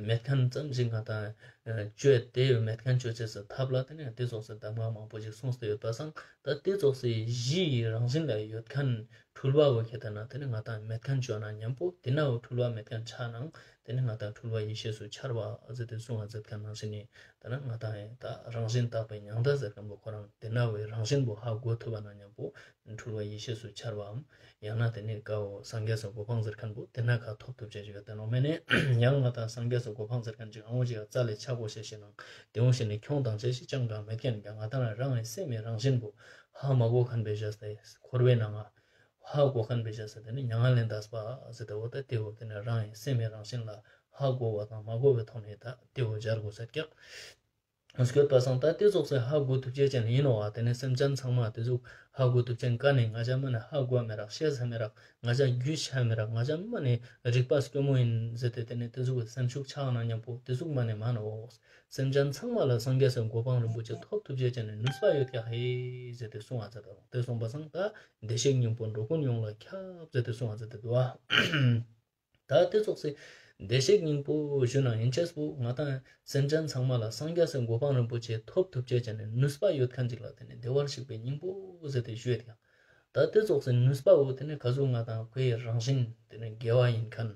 མེད་ཁན་ཙམ་ཞིག་ང་ཏང་བཅོས་ཏེ་མེད་ཁན་བཅོ་ཅེས་སི་ཐབས་ལ་དེ་ནི་དེ་ཙོགས་སེ་གདམས་ངག་མང་པོ་ཞིག་གསུངས་ཏེ་ཡོད་པ་སང་ད་དེ་ཙོགས་སེ་གཞི་རང་བཞིན་ལ་ཡོད་ཁན་འཁྲུལ་པ་བོ་ཁྱེར་ཏེ་ན་དེ་ནི་ང་ཏང་མེད་ཁན་བཅོ་ན་མཉམ་པོ་དེ་ན་བོ་འཁྲུལ་པ་མེད་ཁན་ཆ་ནང་དེ་ནི་ང་ཏང་འཁྲུལ་པ་ཡེ་ཤེས་སུ་འཆར་བ་ཟེར་ཏེ་གསུངས་པ་ཟེར་ཁན་ནང་བཞིན་ནི་དེ་ན་ང་ཏང་ཡང་ད་རང་བཞིན་དག་པའི་མྱང་འདས་ཟེར་ཁན་བོ་ཁོ་རང་དེ་ན་བོའི་རང་བཞིན་པོ་ཧ་གོ་ཐུབ་པ་ན་མཉམ་པོ་འཁྲུལ་པ་ཡེ་ཤེས་སུ་འཆར་བའམ། ཡང་ན་དེ་ནི་ཀ་བོ་སངས་རྒྱས་སི་གོ་འཕང་ཟེར་ཁན་བོ་དེ་ན་ཁ་ཐོབ་ཐུབ་ཅེས་ཞིག་ཡོད་དེ་ནོག་མེད་ནི་ཡང་ང་ཏང་སངས་རྒྱས་སི་གོ་འཕང་ཟེར་ཁན་ཅིག་ཨང་བོ་ཅིག་རྩ་ལས་ཆ་གོས་ཤེས་ཤིག་ནང་དེ་འོང་ཞིག་ནི་ཁྱོང་དང་ཆ་ཤེས་ཅང་གང་མེད་ཁན་ཀྱང་ང་ཏང་རང་རང་ངི་སེམས་མི་རང་བཞིན་པོ་ཧ་མ་གོ་ཁན་བེ་བཞག་སྟེ་འཁོར་བའི་ནང་ང་ཧ་གོ་ཁན་བེ་བཞག་སྟེ་དེ་ནི་མྱ་ངན་ལས་འདས་པ་ཟེར་ཏེ་འོ་ད་དེ་བོ་དེ་ནི་རང་ངི་སེམས་མི་རང་བཞིན་ལ་ཧ་གོ་བ་དང་མ་གོ་བའི་ཐོག་ནས་ད་དེ་བོ་སྦྱར་གོས་ཟེར་ཀྱག་སྐྱོད་པ་སང་ད་དེ་ཙོགས་སེ་ཧ་གོ་ཐུབ་ཅེས་ཅན་ཨིན་ནོག་པ། དེ་ནི་སེམས་ཅན་ཚང་མ་དེ་ཟུག་ཧ་གོ་ཐུབ་ཅེས་ཀ་ནས་ང་ཅག་མ་ནི་ཧ་གོ་མི་རག་ཤེས་ས་མི་རག་ང་ཅག་རྒྱུས་ཆ་མི་རག་ང་ཅག་མ་ནི་རིག་པ་སྐྱོ་མོ་ཨིན་ཟེར་ཏེ་དེ་ནི་དེ་ཟུག་སེམས་ཤུགས་ཆག་ན་མཉམ་པོ་དེ་ཟུག་མ་ནི་མ་ནོག་སེམས་ཅན་ཚང་མ་ལ་སངས་རྒྱས་སི་གོ་འཕང་རིན་པོ་ཆེ་ཐོབ་ཐུབ་ཅེས་ཅན་ནི་ནུས་པ་ཡོད་ཀྱག་ཧེ་ཟེར་ཏེ་གསུངས་པ་ཟེར་ཏེ་དེ་གསུངས་པ་སང་ད་བདེ་གཤེགས་སྙིང་པོ་འགྲོ་ཀུན་ཡོངས་ལ་ཁྱབ་ཟེར་ཏེ་གསུངས་པ་ཟེར་ཏེ་འདུག་པ། ད་དེ་ཙོགས་སེ་བདེ་གཤེགས་སྙིང་པོ་ཞུ་ན་ཨིན་ཅེས་པོ་ང་ཏང་སེམས་ཅན་ཚང་མ་ལ་སངས་རྒྱས་སི་གོ་འཕང་རིན་པོ་ཆེ་ཐོབ་ཐུབ་ཅེས་ཅན་ནི་ནུས་པ་ཡོད་ཁན་ཅིག་ལ་དེ་ནི་བདེ་བར་གཤེགས་པའི་སྙིང་པོ་ཟེར་ཏེ་ཞུ་ཡོད་ཀྱག་ད་དེ་ཙོགས་སེ་ནུས་པ་བོ་དེ་ནི་ག་ཟུག་ང་ཏང་ཁོའི་རང་བཞིན་དེ་ནི་དགེ་བ་ཨིན་ཁན།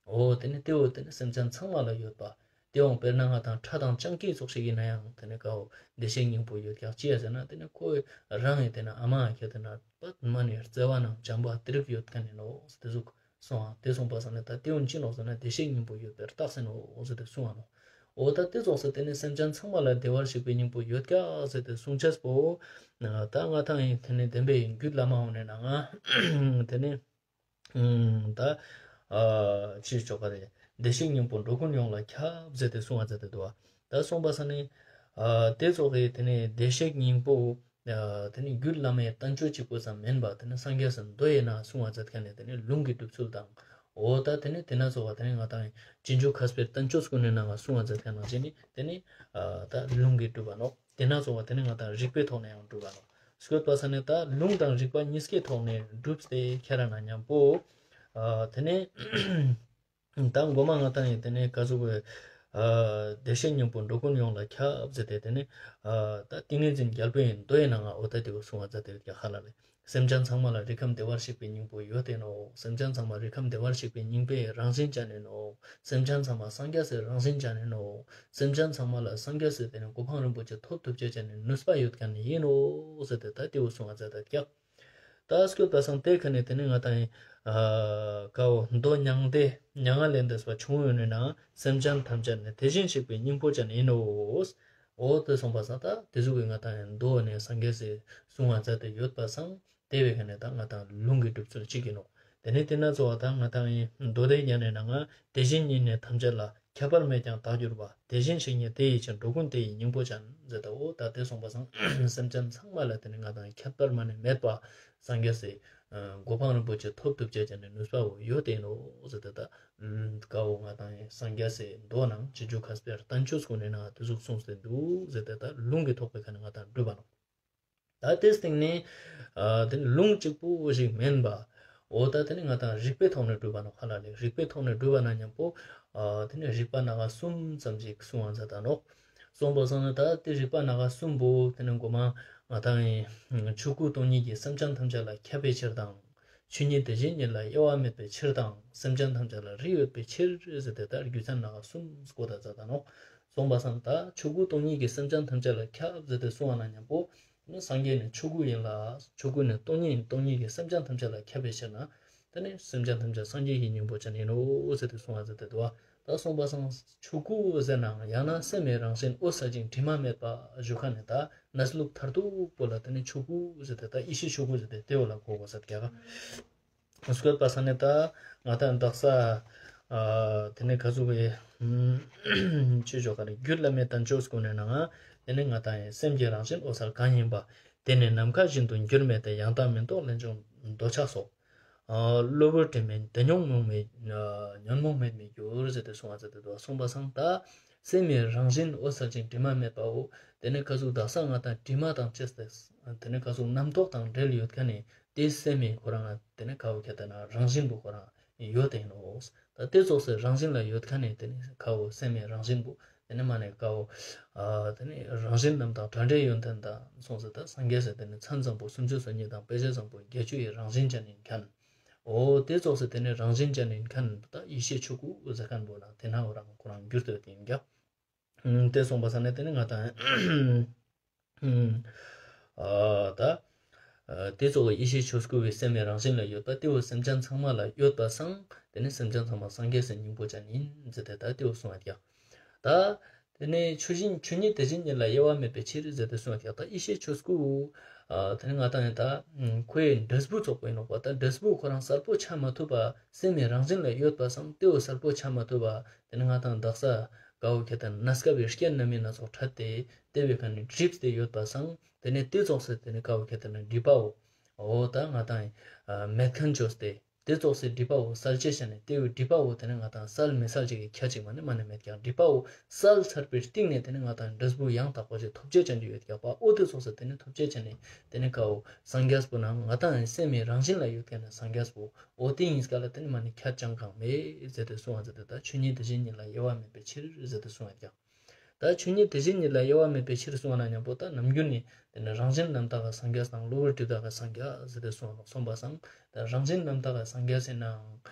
འོ་དེ་ནི་དེ་བོ་དེ་ནི་སེམས་ཅན་ཚང་མ་ལ་ཡོད་པ། དེ་འོང་དཔེར་ན་ང་ཏང་ཁྲ་དང་སྤྱང་ཀི་ཙོགས་ཤིག་ཨིན་ན་ཡང་དེ་ནི་ཀ་བོ་བདེ་གཤེགས་སྙིང་པོ་ཡོད་ཀྱག་ཅི་ཡ་ཟེར་ན་དེ་ནི་ཁོའི་རང་ངི་དེ་ནི་ཨ་མ་ཁྱེར་ཏེ་ན་པད་མ་ནི་བརྩེ་བ་ནང་བྱམས་པ་དེ་རིགས་ཡོད་ཁན་ཨིན་ནོག་ཟེར་ཏེ་ཟུག་གསུངས་པ། དེ་གསུངས་པ་སང་ནི་ད་དེ་འོང་ཅི་ནོག་ཟེར་ན་བདེ་གཤེགས་སྙིང་པོ་ཡོད་པའི་རྟགས་ཨིན་ནོག་ཟེར་ཏེ་གསུངས་པ་ནོག་འོ་ད་དེ་ཙོགས་སེ་དེ་ནི་སེམས་ཅན་ཚང་མ་ལ་བདེ་བར་གཤེགས་པའི་སྙིང་པོ་ཡོད་ཀྱག་ཟེར་ཏེ་གསུང་ཅེས་པོ། ད་ང་ཏང་ཡིན་དེ་ནི་བདེན་པའི་རྒྱུད་བླ་མ་འོང་ནས་ན་ང་དེ་ནི་ད་ཅི་ཆོ་ག་རེ་བདེ་གཤེགས་སྙིང་པོ་འགྲོ་ཀུན་ཡོངས་ལ་ཁྱབ་ཟེར་ཏེ་གསུང་བ་ཟེར་ཏེ་འདུག་པ། ད་གསུངས་པ་སང་ནི་དེ་ཙོགས་སེ་དེ་ནི་བདེ་གཤེགས་སྙིང་པོ། དེ་ནི་རྒྱུད་བླ་མའི་བསྟན་བཅོས་གཅིག་པོ་ཙམ་མེན་པ་དེ་ནི་སངས་རྒྱས་སི་མདོ་ཡི་ནང་གསུང་བ་མཛད་མཁན་ནི་དེ་ནི་ལུང་གི་སྒྲུབ་ཚུལ་དང་། འོ་ད་དེ་ནི་དེ་ན་ཚོགས་པ་དེ་ནི་ང་ཏང་རྗེས་འཇུག་མཁས་པའི་བསྟན་བཅོས་ཀུན་ནི་ནང་ང་གསུང་བ་མཛད་མཁན་ནང་བཞིན་ནི་དེ་ནི་ད་ལུང་གི་སྒྲུབ་པ་ནོག་དེ་ན་ཚོགས་པ་དེ་ནི་ང་ཏང་རིགས་པའི་ཐོག་ནས་ཡང་སྒྲུབ་པ་ནོག་སྐྱོད་པ་ས་ནི་ད་ལུང་དང་རིགས་པ་གཉིས་ཀའི་ཐོག་ནས་སྒྲུབ་སྟེ་ཁྱེར་ན་མཉམ་པོ། དེ་ནི། ད་མགོ་མ་ང་ཏང་ཡིན་དེ་ནི་ག་ཟུག་གི་བདེ་གཤེགས་སྙིང་པོ་འགྲོ་ཀུན་ཡོངས་ལ་ཁྱབ་ཟེར་ཏེ་དེ་ནི་ད་ཏིང་ངེ་འཛིན་རྒྱལ་པོའི་མདོ་ཡི་ནང་ང་འོ་ད་དེ་བོ་གསུང་བ་མཛད་དེ་ཡོད་ཀྱག་ཧ་ལ་ལེ། སེམས་ཅན་ཚང་མ་ལ་རིགས་ཁམས་བདེ་བར་གཤེགས་པའི་སྙིང་པོ་ཡོད་དེ་ནོག་སེམས་ཅན་ཚང་མ་རིགས་ཁམས་བདེ་བར་གཤེགས་པའི་སྙིང་པོའི་རང་བཞིན་ཅན་ཨིན་ནོག་སེམས་ཅན་ཚང་མ་སངས་རྒྱས་སི་རང་བཞིན་ཅན་ཨིན་ནོག་སེམས་ཅན་ཚང་མ་ལ་སངས་རྒྱས་སི་དེ་ནི་གོ་འཕང་རིན་པོ་ཆེ་ཐོབ་ཐུབ་ཅེས་ཅན་ནི་ནུས་པ་ཡོད་མཁན་ནི་ཨིན་ནོག་ཟེར་ཏེ་ད་དེ་བོ་གསུང་བ་མཛད་དེ་ཡོད་ཀྱག་ད་སྐྱོད་པ་སང་དེ་ཁ་ནས་དེ་ནི་ང་ཏང་ཡིན། ཀ་བོ་མདོ་མྱང་འདས་མྱ་ངན་ལས་འདས་པ་ཆུང་ངུ་ཡོད་ནི་ནང་སེམས་ཅན་ཐམས་ཅད་ནི་དེ་བཞིན་གཤེགས་པའི་སྙིང་པོ་ཅན་ཡིན་ནོ། འོ་དེ་གསུངས་པ་སང་ད་དེ་ཟུག་གི་ང་ཏང་ཡིན་མདོ་ནས་སངས་རྒྱས་སི་གསུང་བ་མཛད་དེ་ཡོད་པ་སང་དེ་བས་ཁ་ནས་ད་ང་ཏང་ལུང་གི་སྒྲུབ་ཚུལ་གཅིག་ཡིན་ནོ། དེ་ནས་དེ་ན་ཚོགས་པ་ད་ང་ཏང་ཡིན་མདོ་སྡེ་རྒྱན་ནི་ནང་ང་དེ་བཞིན་ཉིད་ནི་ཐམས་ཅད་ལ། ཁྱད་པར་མེད་ཀྱང་དག་གྱུར་པ། དེ་བཞིན་གཤེགས་ཉིད་དེ་ཡི་ཕྱིར། འགྲོ་ཀུན་དེ་ཡི་སྙིང་པོ་ཅན། ཟེར་ད་འོ་ད་དེ་གསུངས་པ་སང་སེམས་ཅན་ཚང་མ་ལ་དེ་ནི་ང་ཏང་ཁྱད་པར་མ་ནི་མེད་པ་སངས་རྒྱས་སི་གོ་འཕང་རིན་པོ་ཆེ་ཐོབ་ཐུབ་ཅེས་ཅན་ནི་ནུས་པ་བོ་ཡོད་དེ་ནོ་ཟེར་ཏེ་ད་ཀ་བོ་ང་ཏང་སངས་རྒྱས་སི་མདོ་ནང་རྗེས་འཇུག་མཁས་པའི་བསྟན་བཅོས་ཀུན་ནི་ནང་དེ་ཟུག་གསུངས་ཏེ་འདུག་ཟེར་ཏེ་ད་ལུང་གི་ཐོག་པའི་ཁ་ནས་ང་ཏང་སྒྲུབ་པ་ནོ། ད་དེའི་སྟེང་ནས་ཨ་དེ་ནི་ལུང་གཅིག་པུ་ཞིག་མེན་པ། འོ་ད་དེ་ནི་ང་ཏང་རིགས་པའི་ཐོག་ནས་སྒྲུབ་པ་ནོ་ཧ་ལ་ལེ། རིགས་པའི་ཐོག་ནས་སྒྲུབ་པ་ན་མཉམ་པོ་ཨ་དེ་ནི་རིགས་པ་སྣ་ཁ་གསུམ་ཙམ་ཞིག་གསུང་བ་མཛད་ད་ནོ། གསུངས་པ་སང་ན་ད་དེ་རིགས་པ་སྣ་ཁ་གསུམ་པོ་དེ་ནི་མགོ་མ་ང་ཏང་ཡིན་ཆོས་སྐུ་སྟོང་ཉིད་ཀྱིས་སེམས་ཅན་ཐམས་ཅད་ལ་ཁྱབ་པའི་ཕྱིར་དང་། ཆོས་ཉིད་དེ་བཞིན་ཉིད་ལ་དབྱེ་བ་མེད་པའི་ཕྱིར་དང་། སེམས་ཅན་ཐམས་ཅད་ལ་རིགས་ཡོད་པའི་ཕྱིར་ཟེར་ཏེ་ད་རྒྱུ་མཚན་སྣ་ཁ་གསུམ་བཀོད་ད་མཛད་ད་ནོ། གསུངས་པ་སང་ད་ཆོས་སྐུ་སྟོང་ཉིད་ཀྱིས་སེམས་ཅན་ཐམས་ཅད་ལ་ཁྱབ་ཟེར་ཏེ་གསུང་བ་ན་མཉམ་པོ། སངས་རྒྱས་ནི་ཆོས་སྐུ་ཡིན་ལ། ཆོས་སྐུ་ནི་སྟོང་ཉིད་ཡིན། སྟོང་ཉིད་ཀྱིས་སེམས་ཅན་ཐམས་ཅད་ལ་ཁྱབ་པའི་ཕྱིར་ན། དེ་ནི་སེམས་ཅན་ཐམས་ཅད་སངས་རྒྱས་ཀྱི་སྙིང་པོ་ཅན་ཡིན་ནོ་ཟེར་ཏེ་གསུང་བ་མཛད་དེ་འདུག་པ། ད་གསུངས་པ་སང་ཆོས་སྐུ་ཟེར་ནའང་ཡང་ན་སེམས་མི་རང་བཞིན་འོད་གསལ་ཞིང་དྲི་མ་མེད་པ་ཞུ་ཁན་ནི་ད་གནས་ལུགས་མཐར་ཐུག་པོ་ལ་དེ་ནི་ཆོས་སྐུ་ཟེར་ཏེ་ད་ཡེ་ཤེས་ཆོས་སྐུ་ཟེར་ཏེ་དེ་བོ་ལ་གོ་དགོས་ཟེར་ཀྱག་སྐྱོད་པ་ས་ནེ་ད་ང་ཏང་དག་ས་ཨ་དེ་ནེ་ག་ཟུག་གི་ཆོས་ཆོས་ག་རེ་རྒྱུད་བླ་མའི་བསྟན་བཅོས་ཀུན་ནི་ནང་ང་དེ་ནེ་ང་ཏང་སེམས་ཀྱི་རང་བཞིན་འོད་གསལ་གང་ཡིན་པ། དེ་ནི་ནམ་མཁའ་བཞིན་དུ་འགྱུར་མེད་དེ། ཡང་དག་མིན་རྟོག་ལན་ཆུང་འདོད་ཆགས་སོགས། ཨ་གློ་བུར་དྲི་མས་དེ་ཉོན་མོངས་མེད་ཨ་ཉོན་མོངས་མེད་མི་འགྱུར་ཟེར་ཏེ་གསུངས་པ་ཟེར་ཏེ་འདུག་གསུངས་པ་སང་ད་སེམས་ཀྱི་རང་བཞིན་འོད་གསལ་ཅིང་དྲི་མ་མེད་པའོ། དེ་ནེ་ག་ཟུག་དག་ས་ང་ཏང་དྲི་མ་དང་བཅས་ཏེ་དེ་ནེ་ག་ཟུག་རྣམ་རྟོག་དང་འབྲེལ་ཡོད་མཁན་ནི་དེ་སེམས་ཀྱི་ཁོ་རང་དེ་ནེ་ག་བོ་ཁྱད་དེ་ན་རང་བཞིན་པོ་ཁོ་རང་ཡོད་དེ་ཡིན་ནོག། ད་དེ་ཙོགས་སེ་རང་བཞིན་ལ་ཡོད་མཁན་ནི་དེ་ནེ་ག་བོ་སེམས་ཀྱི་རང་བཞིན་པོ་དེ་ནེ་མ་ནེ་ག་བོ་ཨ་དེ་ནེ་རང་བཞིན་རྣམ་དག་བྲལ་འབྲས་ཡོན་ཏན་དང་གསུངས་ས་ད་སངས་རྒྱས་སི་དེ་ནེ་མཚན་བཟང་པོ་སུམ་ཅུ་སོ་གཉིས་དང་དཔེ་བྱད་བཟང་པོ་བརྒྱད་ཅུ་ཡི་རང་བཞིན་ཅན་ཡིན་མཁན། འོ་དེ་ཙོགས་སེ་དེ་ནེ་རང་བཞིན་ཅན་ཡིན་མཁན་ད་ཡེ་ཤེས་ཆོས་སྐུ་ཟེར་མཁན་པོ་ན་དེ་ན་འོ་རང་ཁོ་རང་འགྱུར་ཏེ་ཡོད་ཡིན་ཀྱག། ཨ་དེ་གསུངས་པ་ས་ནེ་དེ་ནེ་ང་ཏང་ཨ་ད་ཨ་དེ་ཙོགས་སི་ཡེ་ཤེས་ཆོས་སྐུ་བོ་སེམས་ཀྱི་རང་བཞིན་ལ་ཡོད་པ་དེ་བོ་སེམས་ཅན་ཚང་མ་ལ་ཡོད་པ་སང་དེ་ནེ་སེམས་ཅན་ཚང་མ་སངས་རྒྱས་སི་སྙིང་པོ་ཅན་ཡིན་ཟེར་ཏེ་ད་དེ་བོ་གསུངས་པ་ཀྱག། ད་དེ་ནེ་ཆོས་ཉིད་ཆོས་ཉིད་དེ་བཞིན་ཉིད་ལ་དབྱེ་བ་མེད་པའི་ཕྱིར་ཟེར་ཏེ་གསུངས་པ་ཀྱག། ད་ཡེ་ཤེས་ཆོས་སྐུ་ཨ་དེ་ནེ་ང་ཏང་ཡིན་ད་ཁོའི་འབྲས་བུ་ཙོགས་པོ་ཡིན་ནོག་པ། ད་འབྲས་བུ་ཁོ་རང་གསལ་པོ་ཆ་མ་ཐུབ་པ་སེམས་ཀྱི་རང་བཞིན་ལ་ཡོད་པ་སང་དེ་བོ་གསལ་པོ་ཆ་མ་ཐུབ་པ་དེ་ནེ་ང་ཏང་དག་ས་ག་བོ་ཁྱད་དེ་ན་སྐབས་ཀྱི་རྐྱེན་སྣ་མིན་སྣ་ཚོགས་ཕྲད་དེ་དེ་བོའི་ཁ་ནེ་འགྲིབས་ཏེ་ཡོད་པ་སང་དེ་ནེ་དེ་ཙོགས་སེ་དེ་ནེ་ག་བོ་ཁྱད་དེ་ན་སྒྲིབ་པའོ། འོ་ད་ང་ཏང་ཨ་མེད་མཁན་བཅོས་ཏེ་དེ་ཙོགས་སེ་སྒྲིབ་པའོ་གསལ་བྱེད་བྱས་ནས་དེ་བོའི་སྒྲིབ་པའོ་དེ་ནེ་ང་ཏང་གསལ་མི་གསལ་ཅིག་གི་ཁྱད་ཅིག་མ་ནེ་མ་ནེ་མེད་ཀྱག། སྒྲིབ་པའོ་གསལ་ཚར་བའི་སྟིང་ནེ་དེ་ནེ་ང་ཏང་འབྲས་བུ་ཡང་དག་པ་ཅིག་ཐོབ་བྱེད་ཅན་ཅིག་ཡོད་ཀྱག་པ། འོ་དེ་ཙོགས་སེ་དེ་ནེ་ཐོབ་བྱེད་བྱས་ནས་དེ་ནེ་ག་བོ་སངས་རྒྱས་པོ་ན་ང་ཏང་སེམས་ཀྱི་རང་བཞིན་ལ་ཡོད་མཁན་ནི་སངས་རྒྱས་པོ། འོ་དེ་ཡིན་སྐབས་ལ་དེ་ནེ་མ་ནེ་ཁྱད་ཅང་གང་མེད་ཟེར་ཏེ་གསུངས་པ་ཟེར་ཏེ་ད་ཆོས་ཉིད་དེ་བཞིན་ཉིད་ལ་དབྱེ་བ་མེད་པའི་ཕྱིར་ཟེར་ཏེ་གསུངས་པ་ཀྱག། ད་ཆོས་ཉིད་དེ་བཞིན་ཉིད་ལ་དབྱེ་བ་མེད་པའི་ཕྱིར་གསུངས་པ་ན་མཉམ་པོ་ད་ནམ་རྒྱུན་ནི་དེ་ནེ་རང་བཞིན་རྣམ་དག་གི་སངས་རྒྱས་དང་གློ་བུར་སྒྲིབ་དག་གི་སངས་རྒྱས་ཟེར་ཏེ་གསུངས་པ་ནོག་གསུངས་པ་སང་ད་རང་བཞིན་རྣམ་དག་གི་སངས་རྒྱས་ཟེར་ནའང་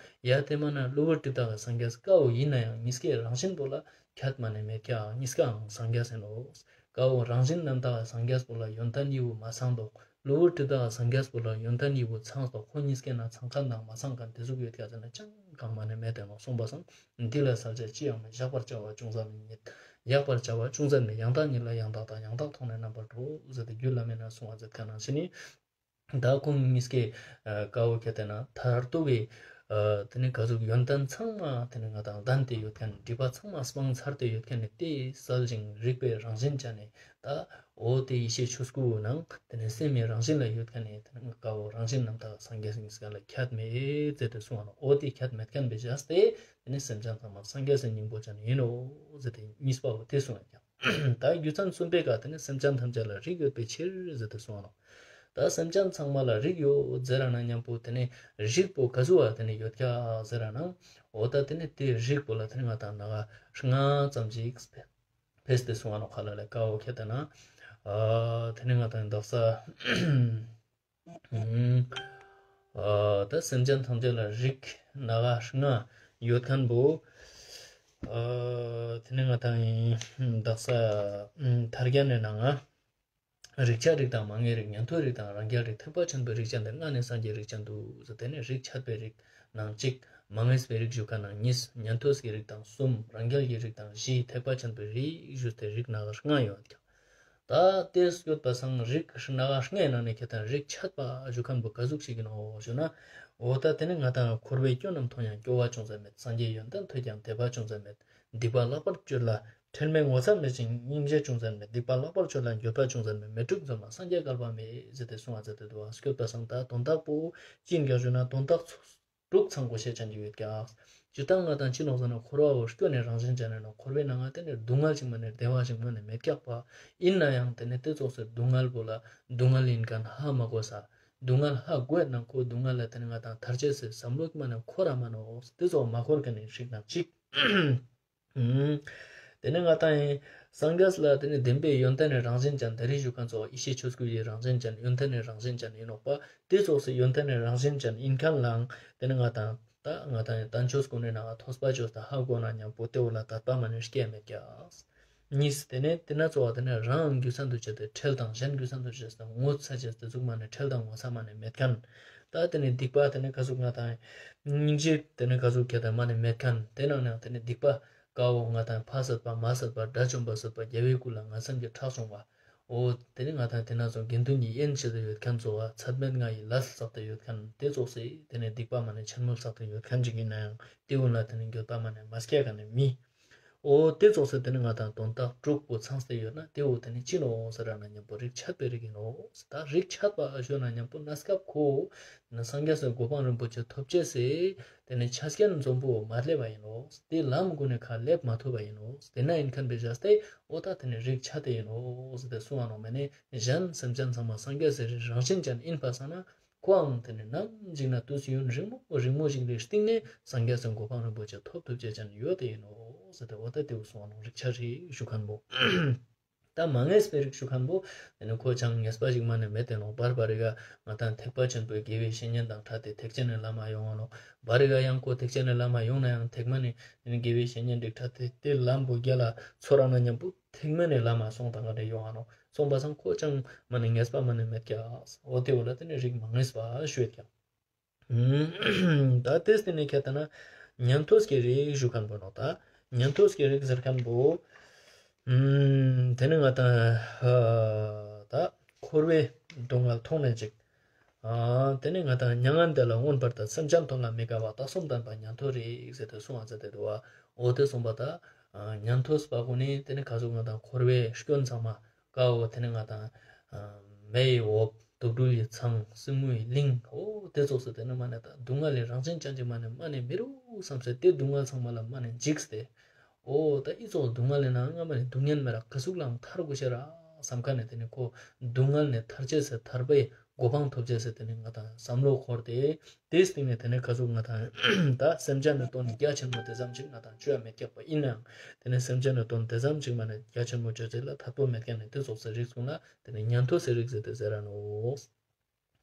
ཡ་དེ་མ་ན་གློ་བུར་སྒྲིབ་དག་གི་སངས་རྒྱས་ག་བོ་ཡིན་ནའང་གཉིས་ཀའི་རང་བཞིན་པོ་ལ་ཁྱད་མ་ནེ་མེད་ཀྱག། གཉིས་ཀའང་སངས་རྒྱས་ཟེར་ནོག། ག་བོ་རང་བཞིན་རྣམ་དག་གི་སངས་རྒྱས་པོ་ལ་ཡོན་ཏན་གཉིས་པོ་མ་ཚང་དོག། གློ་བུར་སྒྲིབ་དག་གི་སངས་རྒྱས་པོ་ལ་ཡོན་ཏན་གཉིས་པོ་ཚང་དོག། ཁོ་གཉིས་ཀའི་ནང་ཚང་མཁན་དང་མ་ཚང་མཁན་དེ་ཟུག་ཡོད་ཀྱག་ཟེར་ན་ཅང་གང་མ་ནེ་མེད་དེ་ནོག་གསུངས་པ་སང་། འདི་ལ་གསལ་བྱེད་ཅི་ཡང་མེད། གཞག་པར་བྱ་བ་ཅུང་ཟད་མེད། གཞག་པར་བྱ་བ་ཅུང་ཟད་མེད། ཡང་དག་ཉིད་ལ་ཡང་དག་དང་། ཡང་དག་མཐོང་ནས་རྣམ་པར་གྲོལ་ཟེར་ཏེ་རྒྱུད་བླ་མའི་ནང་གསུངས་པ་ཟེར་མཁན་ནང་བཞིན་ནི། ད་ཁོང་གཉིས་ཀའི་ཨ་ག་བོ་ཁྱད་དེ་ན་མཐར་ཐུག་གི་ཨ་དེ་ནེ་ག་ཟུག་ཡོན་ཏན་ཚང་མ་དེ་ནེ་ང་ཏང་ལྡན་ཏེ་ཡོད་མཁན་སྒྲིབ་པ་ཚང་མ་སྤངས་ཚར་ཏེ་ཡོད་མཁན་ནི་དེ་གསལ་ཞིང་རིག་པའི་རང་བཞིན་ཅན་ནི་ད་འོ་དེ་ཡེ་ཤེས་ཆོས་སྐུ་ནང་དེ་ནེ་སེམས་ཀྱི་རང་བཞིན་ལ་ཡོད་མཁན་ནི་དེ་ནེ་ག་བོ་རང་བཞིན་རྣམ་དག་སངས་རྒྱས་གཉིས་ཀ་ལ་ཁྱད་མེད་ཟེར་ཏེ་གསུངས་པ་ནོག། འོ་དེ་ཁྱད་མེད་མཁན་བེ་བྱས་ཏེ་དེ་ནེ་སེམས་ཅན་ཚང་མ་སངས་རྒྱས་སི་སྙིང་པོ་ཅན་ཡིན་ནོག་ཟེར་ཏེ་གཉིས་པ་བོ་དེ་གསུངས་ཡོད་ཀྱག། ད་རྒྱུ་མཚན་གསུམ་པའི་ཀ་དེ་ནེ་སེམས་ཅན་ཐམས་ཅད་ལ་རིགས་ཡོད་པའི་ཕྱིར་ཟེར་ཏེ་གསུངས་པ་ནོག། ད་སེམས་ཅན་ཚང་མ་ལ་རིགས་ཡོད་ཟེར་ར་ན་མཉམ་པོ་དེ་ནེ་རིགས་པོ་ག་ཟུག་བ་དེ་ནེ་ཡོད་ཀྱག་ཟེར་ར་ན། འོ་ད་དེ་ནེ་དེ་རིགས་པོ་ལ་དེ་ནེ་ང་ཏང་ན་ག་ལྔ་ཙམ་ཞིག་ཕེས་ཏེ་གསུངས་པ་ནོག། ཁ་ལ་ལ་ཀ་བོ་ཁྱད་དེ་ན་ཨ་དེ་ནེ་ང་ཏང་དག་ས་ཨ་ད་སེམས་ཅན་ཐམས་ཅད་ལ་རིགས་ན་ག་ལྔ་ཡོད་མཁན་བོ་ཨ་དེ་ནེ་ང་ཏང་དག་ས་ཨ་ཐར་རྒྱན་ནི་ནང་ང་རིགས་ཆད་རིགས་དང་མ་ངེས་རིགས། ཉན་ཐོས་རིགས་དང་རང་རྒྱལ་རིགས། ཐེག་པ་ཆེན་པོའི་རིགས་ཅན་ཏེ། ལྔ་ནི་སངས་རྒྱས་རིགས་ཅན་དུ་ཟེར། དེ་ནེ་རིགས་ཆད་པའི་རིགས་ནང་གཅིག། མ་ངེས་པའི་རིགས་ཞུ་མཁན་ནང་གཉིས། ཉན་ཐོས་ཀྱི་རིགས་དང་གསུམ། རང་རྒྱལ་གྱི་རིགས་དང་བཞི། ཐེག་པ་ཆེན་པོའི་རིགས་ཞུས་ཏེ་རིགས་ན་ག་ལྔ་ཡོད་ཀྱག། ད་དེ་ཡོད་པ་སང་རིགས་ན་ག་ལྔའི་ནང་ནེ་ཁྱད་དེ་ན་རིགས་ཆད་པ་ཞུ་མཁན་བོ་ག་ཟུག་ཞིག་ཡིན་ནོག་ཞུ་ན། འོ་ད་དེ་ནེ་ང་ཏང་འཁོར་བའི་སྐྱོན་རྣམས་མཐོང་ཡང་སྐྱོ་བ་ཅུང་ཟད་མེད། སངས་རྒྱས་ཡོན་ཏན་ཐོས་ཀྱང་དད་པ་ཅུང་ཟད་མེད། སྡིག་པ་ལྷག་པར་སྤྱོད་ལ་ཁྲེལ་མེད་ངོ་ཚ་མེད་ཅིང་སྙིང་རྗེ་ཅུང་ཟད་མེད། སྡིག་པ་ལྷག་པར་སྤྱོད་ལ་འགྱོད་པ་ཅུང་ཟད་མེད། མི་དྲུག་འཛོམས་ལ་སངས་རྒྱས་བསྐལ་པ་མེད་ཟེར་ཏེ་གསུངས་པ་ཟེར་ཏེ་འདུག་པ། སྐྱོད་པ་སང་ད་དོན་དག་པོ་ཅི་ཡིན་ཀྱག་ཞུ་ན་དོན་དག་དྲུག་ཚང་དགོས་ཤེས་ཅན་ཅིག་ཡོད་ཀྱག། སྤྱིར་བཏང་ང་ཏང་ཅི་ནོག་ཟེར་ན་འཁོར་བ་བོ་སྐྱོན་ནི་རང་བཞིན་ཅན་ནི་ནོག། འཁོར་བའི་ནང་ང་དེ་ནེ་སྡུག་བསྔལ་ཅིག་མ་ནེ་བདེ་བ་ཅིག་མ་ནེ་མེད་ཀྱག་པ། ཡིན་ན་ཡང་དེ་ནེ་དེ་ཙོགས་སེ་སྡུག་བསྔལ་བོ་ལ་སྡུག་བསྔལ་ཡིན་མཁན་ཧ་མ་གོ་ས། སྡུག་བསྔལ་ཧ་གོ་ཡིན་ན་ཁོ་སྡུག་བསྔལ་ལ་དེ་ནེ་ང་ཏང་ཐར་ཅེས་སི་བསམ་བློ་མ་ནེ་འཁོར་ར་མ་ནོག། དེ་ཙོགས་མ་འཁོར་མཁན་ནི་རིགས་ནང་གཅིག། ཨུམ། དེ་ནེ་ང་ཏང་ཡིན་སངས་རྒྱས་ལ་དེ་ནེ་བདེན་པའི་ཡོན་ཏན་ནི་རང་བཞིན་ཅན། ད་རེས་ཞུ་མཁན་ཙོགས་ཡེ་ཤེས་ཆོས་སྐུ་ཡི་རང་བཞིན་ཅན། ཡོན་ཏན་ནི་རང་བཞིན་ཅན་ཡིན་ནོག་པ། དེ་ཙོགས་སེ་ཡོན་ཏན་ནི་རང་བཞིན་ཅན་ཡིན་མཁན་ལའང་དེ་ནེ་ང་ཏང་ད་ང་ཏང་ཡིན་བསྟན་བཅོས་ཀུན་ནི་ནང་ང་ཐོས་པ་བཅོས་ཏེ་ཧ་གོ་ན་མཉམ་པོ་དེ་བོ་ལ་དད་པ་མ་ནེ་སྐྱེ་མེད་ཀྱག། གཉིས། དེ་ནེ་དེ་ན་ཙོགས་དེ་ནེ་རང་རྒྱུ་མཚན་དུ་བྱས་ཏེ་ཁྲེལ་དང་གཞན་རྒྱུ་མཚན་དུ་བྱས་ཏེ་ངོ་ཚ་བྱས་ཏེ་ཟུག་མ་ནེ་ཁྲེལ་དང་ངོ་ཚ་མ་ནེ་མེད་མཁན། ད་དེ་ནེ་སྡིག་པ་དེ་ནེ་ག་ཟུག་ང་ཏང་སྙིང་རྗེ་དེ་ནེ་ག་ཟུག་ཁྱད་དེ་མ་ནེ་མེད་མཁན། དེ་ནང་ནེ་དེ་ནེ་སྡིག་པ་ཀ་བོ་ང་ཏང་ཕ་བསད་པ་མ་བསད་པ་དགྲ་བཅོམ་པ་བསད་པ་རྒྱལ་བའི་སྐུ་ལ་ངན་སེམས་ཀྱི་ཁྲག་ཕྱུང་བ། འོ་དེ་ནི་ང་དང་དེ་ན་ཚོ་དགེ་འདུན་གྱི་དབྱེན་བྱེད་དུ་ཡོད་མཁན་ཚོ་བ་ཚད་མེད་ལྔ་ཡི་ལས་བསགས་ཏེ་ཡོད་མཁན་དེ་ཙོགས་སེ་དེ་ནི་སྡིག་པ་མ་ནི་ཆེན་མོ་བསགས་ཏེ་ཡོད་མཁན་ཅིག་ཡིན་ན་ཡང་དེ་འོ་ན་དེ་ནི་འགྱོད་པ་མ་ནི་མ་སྐྱེ་མཁན་ནི་མི། འོ་དེ་ཙོགས་སེ་དེ་ནི་ང་དང་དོན་དག་དྲུག་པོ་ཚང་སྟེ་ཡོད་ན་དེ་འོ་དེ་ནི་ཅི་ནོག་ཟེར་ན་མཉམ་པོ་རིགས་ཆད་པའི་རིགས་ཡིན་ནོག། ད་རིགས་ཆད་པ་ཞུ་ན་མཉམ་པོ་གནས་སྐབས་ཁོ་ནི་སངས་རྒྱས་སི་གོ་འཕང་རིན་པོ་ཆེ་ཐོབ་ཅེས་སི་དེ་ནི་ཆ་རྐྱེན་འཛོམས་པོ་མ་སླེབས་པ་ཡིན་ནོག། དེ་ལམ་གུན་ནི་ཁ་སླེབས་མ་ཐུབ་པ་ཡིན་ནོག། དེ་ན་ཡིན་མཁན་པའི་བྱས་ཏེ་འོ་ད་དེ་ནི་རིགས་ཆད་དེ་ཡིན་ནོག་ཟེར་ཏེ་གསུང་བ་ནོག། མ་ནི་གཞན་སེམས་ཅན་ཚང་མ་སངས་རྒྱས་སི་རང་བཞིན་ཅན་ཡིན་པ་སང་ན་ཁོའང་དེ་ནི་ནམ་ཞིག་ན་དུས་ཡུན་རིང་མོ་རིང་མོ་ཞིག་ལ་སྟིང་ནེ་སངས་རྒྱས་སི་གོ་འཕང་རིན་པོ་ཆེ་ཐོབ་ཐུབ་ཅེས་ཅན་ཡོད་དེ་ཡིན་ནོག་ཟེར་ཏེ་འོ་ད་དེ་གསུང་བ་ནོག། རིགས་ཆད་རིགས་ཞུ་མཁན་པོ། ད་མ་ངེས་པའི་རིགས་ཞུ་མཁན་པོ་དེ་ནི་ཁོ་ཅང་ངེས་པ་ཞིག་མ་ནི་མེད་དེ་ནོག། བར་བར་རི་ག་ང་དང་ཐེག་པ་ཆེན་པོའི་དགེ་བའི་བཤེས་གཉེན་དང་འཕྲད་དེ་ཐེག་ཆེན་ནི་ལམ་མ་ཡོང་བ་ནོག། བར་རི་ག་ཡང་ཁོ་ཐེག་ཆེན་ནི་ལམ་མ་ཡོང་ན་ཡང་ཐེག་དམན་ནི་དེ་ནི་དགེ་བའི་བཤེས་གཉེན་རིགས་འཕྲད་དེ་དེ་ལམ་པོ་རྒྱལ་ལ་ཚོར་ར་ན་མཉམ་པོ་ཐེག་དམན་ནི་ལམ་མ་སོང་དང་ག་འདྲ་ཡོང་བ་ནོག། སོང་པ་སང་ཁོ་ཅང་མ་ནི་ངེས་པ་མ་ནི་མེད་ཀྱག། འོ་དེ་འོ་ལ་དེ་ནི་རིགས་མ་ངེས་པ་ཞུ་ཡོད་ཀྱག། ད་དེ་སྟེང་ནེ་ཁྱད་ད་ན་ཉན་ཐོས་ཀྱི་རིགས་ཞུ་མཁན་པོ་ནོག། ད་ཉན་ཐོས་ཀྱི་རིགས་ཟེར་མཁན་པོ་དེ་ནི་ང་དང་ད་འཁོར་བའི་སྡུག་བསྔལ་མཐོང་ནས་ཅིག། དེ་ནི་ང་དང་མྱ་ངན་འདས་ལ་མངོན་པར་དད། སེམས་ཅན་དོན་ལ་མི་དགའ་བ། དད་གསུམ་ལྡན་པ་ཉན་ཐོས་རིགས་ཟེར་ཏེ་གསུང་བ་མཛད་དེ་འདུག་བ། འོ་དེ་གསུངས་པ་ད་ཉན་ཐོས་པ་ཀུན་ནི་དེ་ནི་ཁ་ཟུག་ང་དང་འཁོར་བའི་སྐྱོན་ཚང་མ་ཀ་བོ་དེ་ནི་ང་དང་མེ་ཡི་འོབས། དུག་སྦྲུལ་གྱི་ཚང་། སྲིན་མོ་ཡི་གླིང་། འོ་དེ་ཙོགས་སེ་དེ་ནི་མ་ནི་ད་སྡུག་བསྔལ་ལི་རང་བཞིན་ཅན་ཅིག་མ་ནི་མ་ནི་མི་རུག་བསམ་སེ་དེ་སྡུག་བསྔལ་ཚང་མ་ལ་མ་ནི་འཇིགས་ཏེ། འོ་ད་ཨི་ཙོགས་སྡུག་བསྔལ་ལི་ནང་ང་མ་ནི་སྡུག་བསྔལ་མེད་ར་ཀ་ཟུག་ལའང་ཐར་དགོས་ཤེས་ར་བསམ་མཁན་ནི་དེ་ནི་ཁོ་སྡུག་བསྔལ་ནེ་ཐར་ཅེས་སི་ཐར་པའི་གོ་འཕང་ཐོབ་ཅེས་སི་དེ་ནི་ང་དང་བསམ་བློ་འཁོར་ཏེ། དེའི་སྟེང་ནེ་དེ་ནི་ཁ་ཟུག་ང་དང་ད་སེམས་ཅན་ནི་དོན་རྒྱ་ཆེན་མོ་དེ་ཙམ་ཅིག་ང་དང་ཅོ་ཡ་མེད་ཀྱག་པ་ཡིན་ནའང་དེ་ནི་སེམས་ཅན་ནི་དོན་དེ་ཙམ་ཅིག་མ་ནི་རྒྱ་ཆེན་མོ་ཅོ་ཅེས་ལ་ཐད་པོ་མེད་མཁན་ནི་དེ་ཙོགས་སི་རིགས་ཀུན་ལ་དེ་ནི་ཉན་ཐོས་སི་རིགས་ཟེར་ཏེ་ཟེར་ར་ནོག།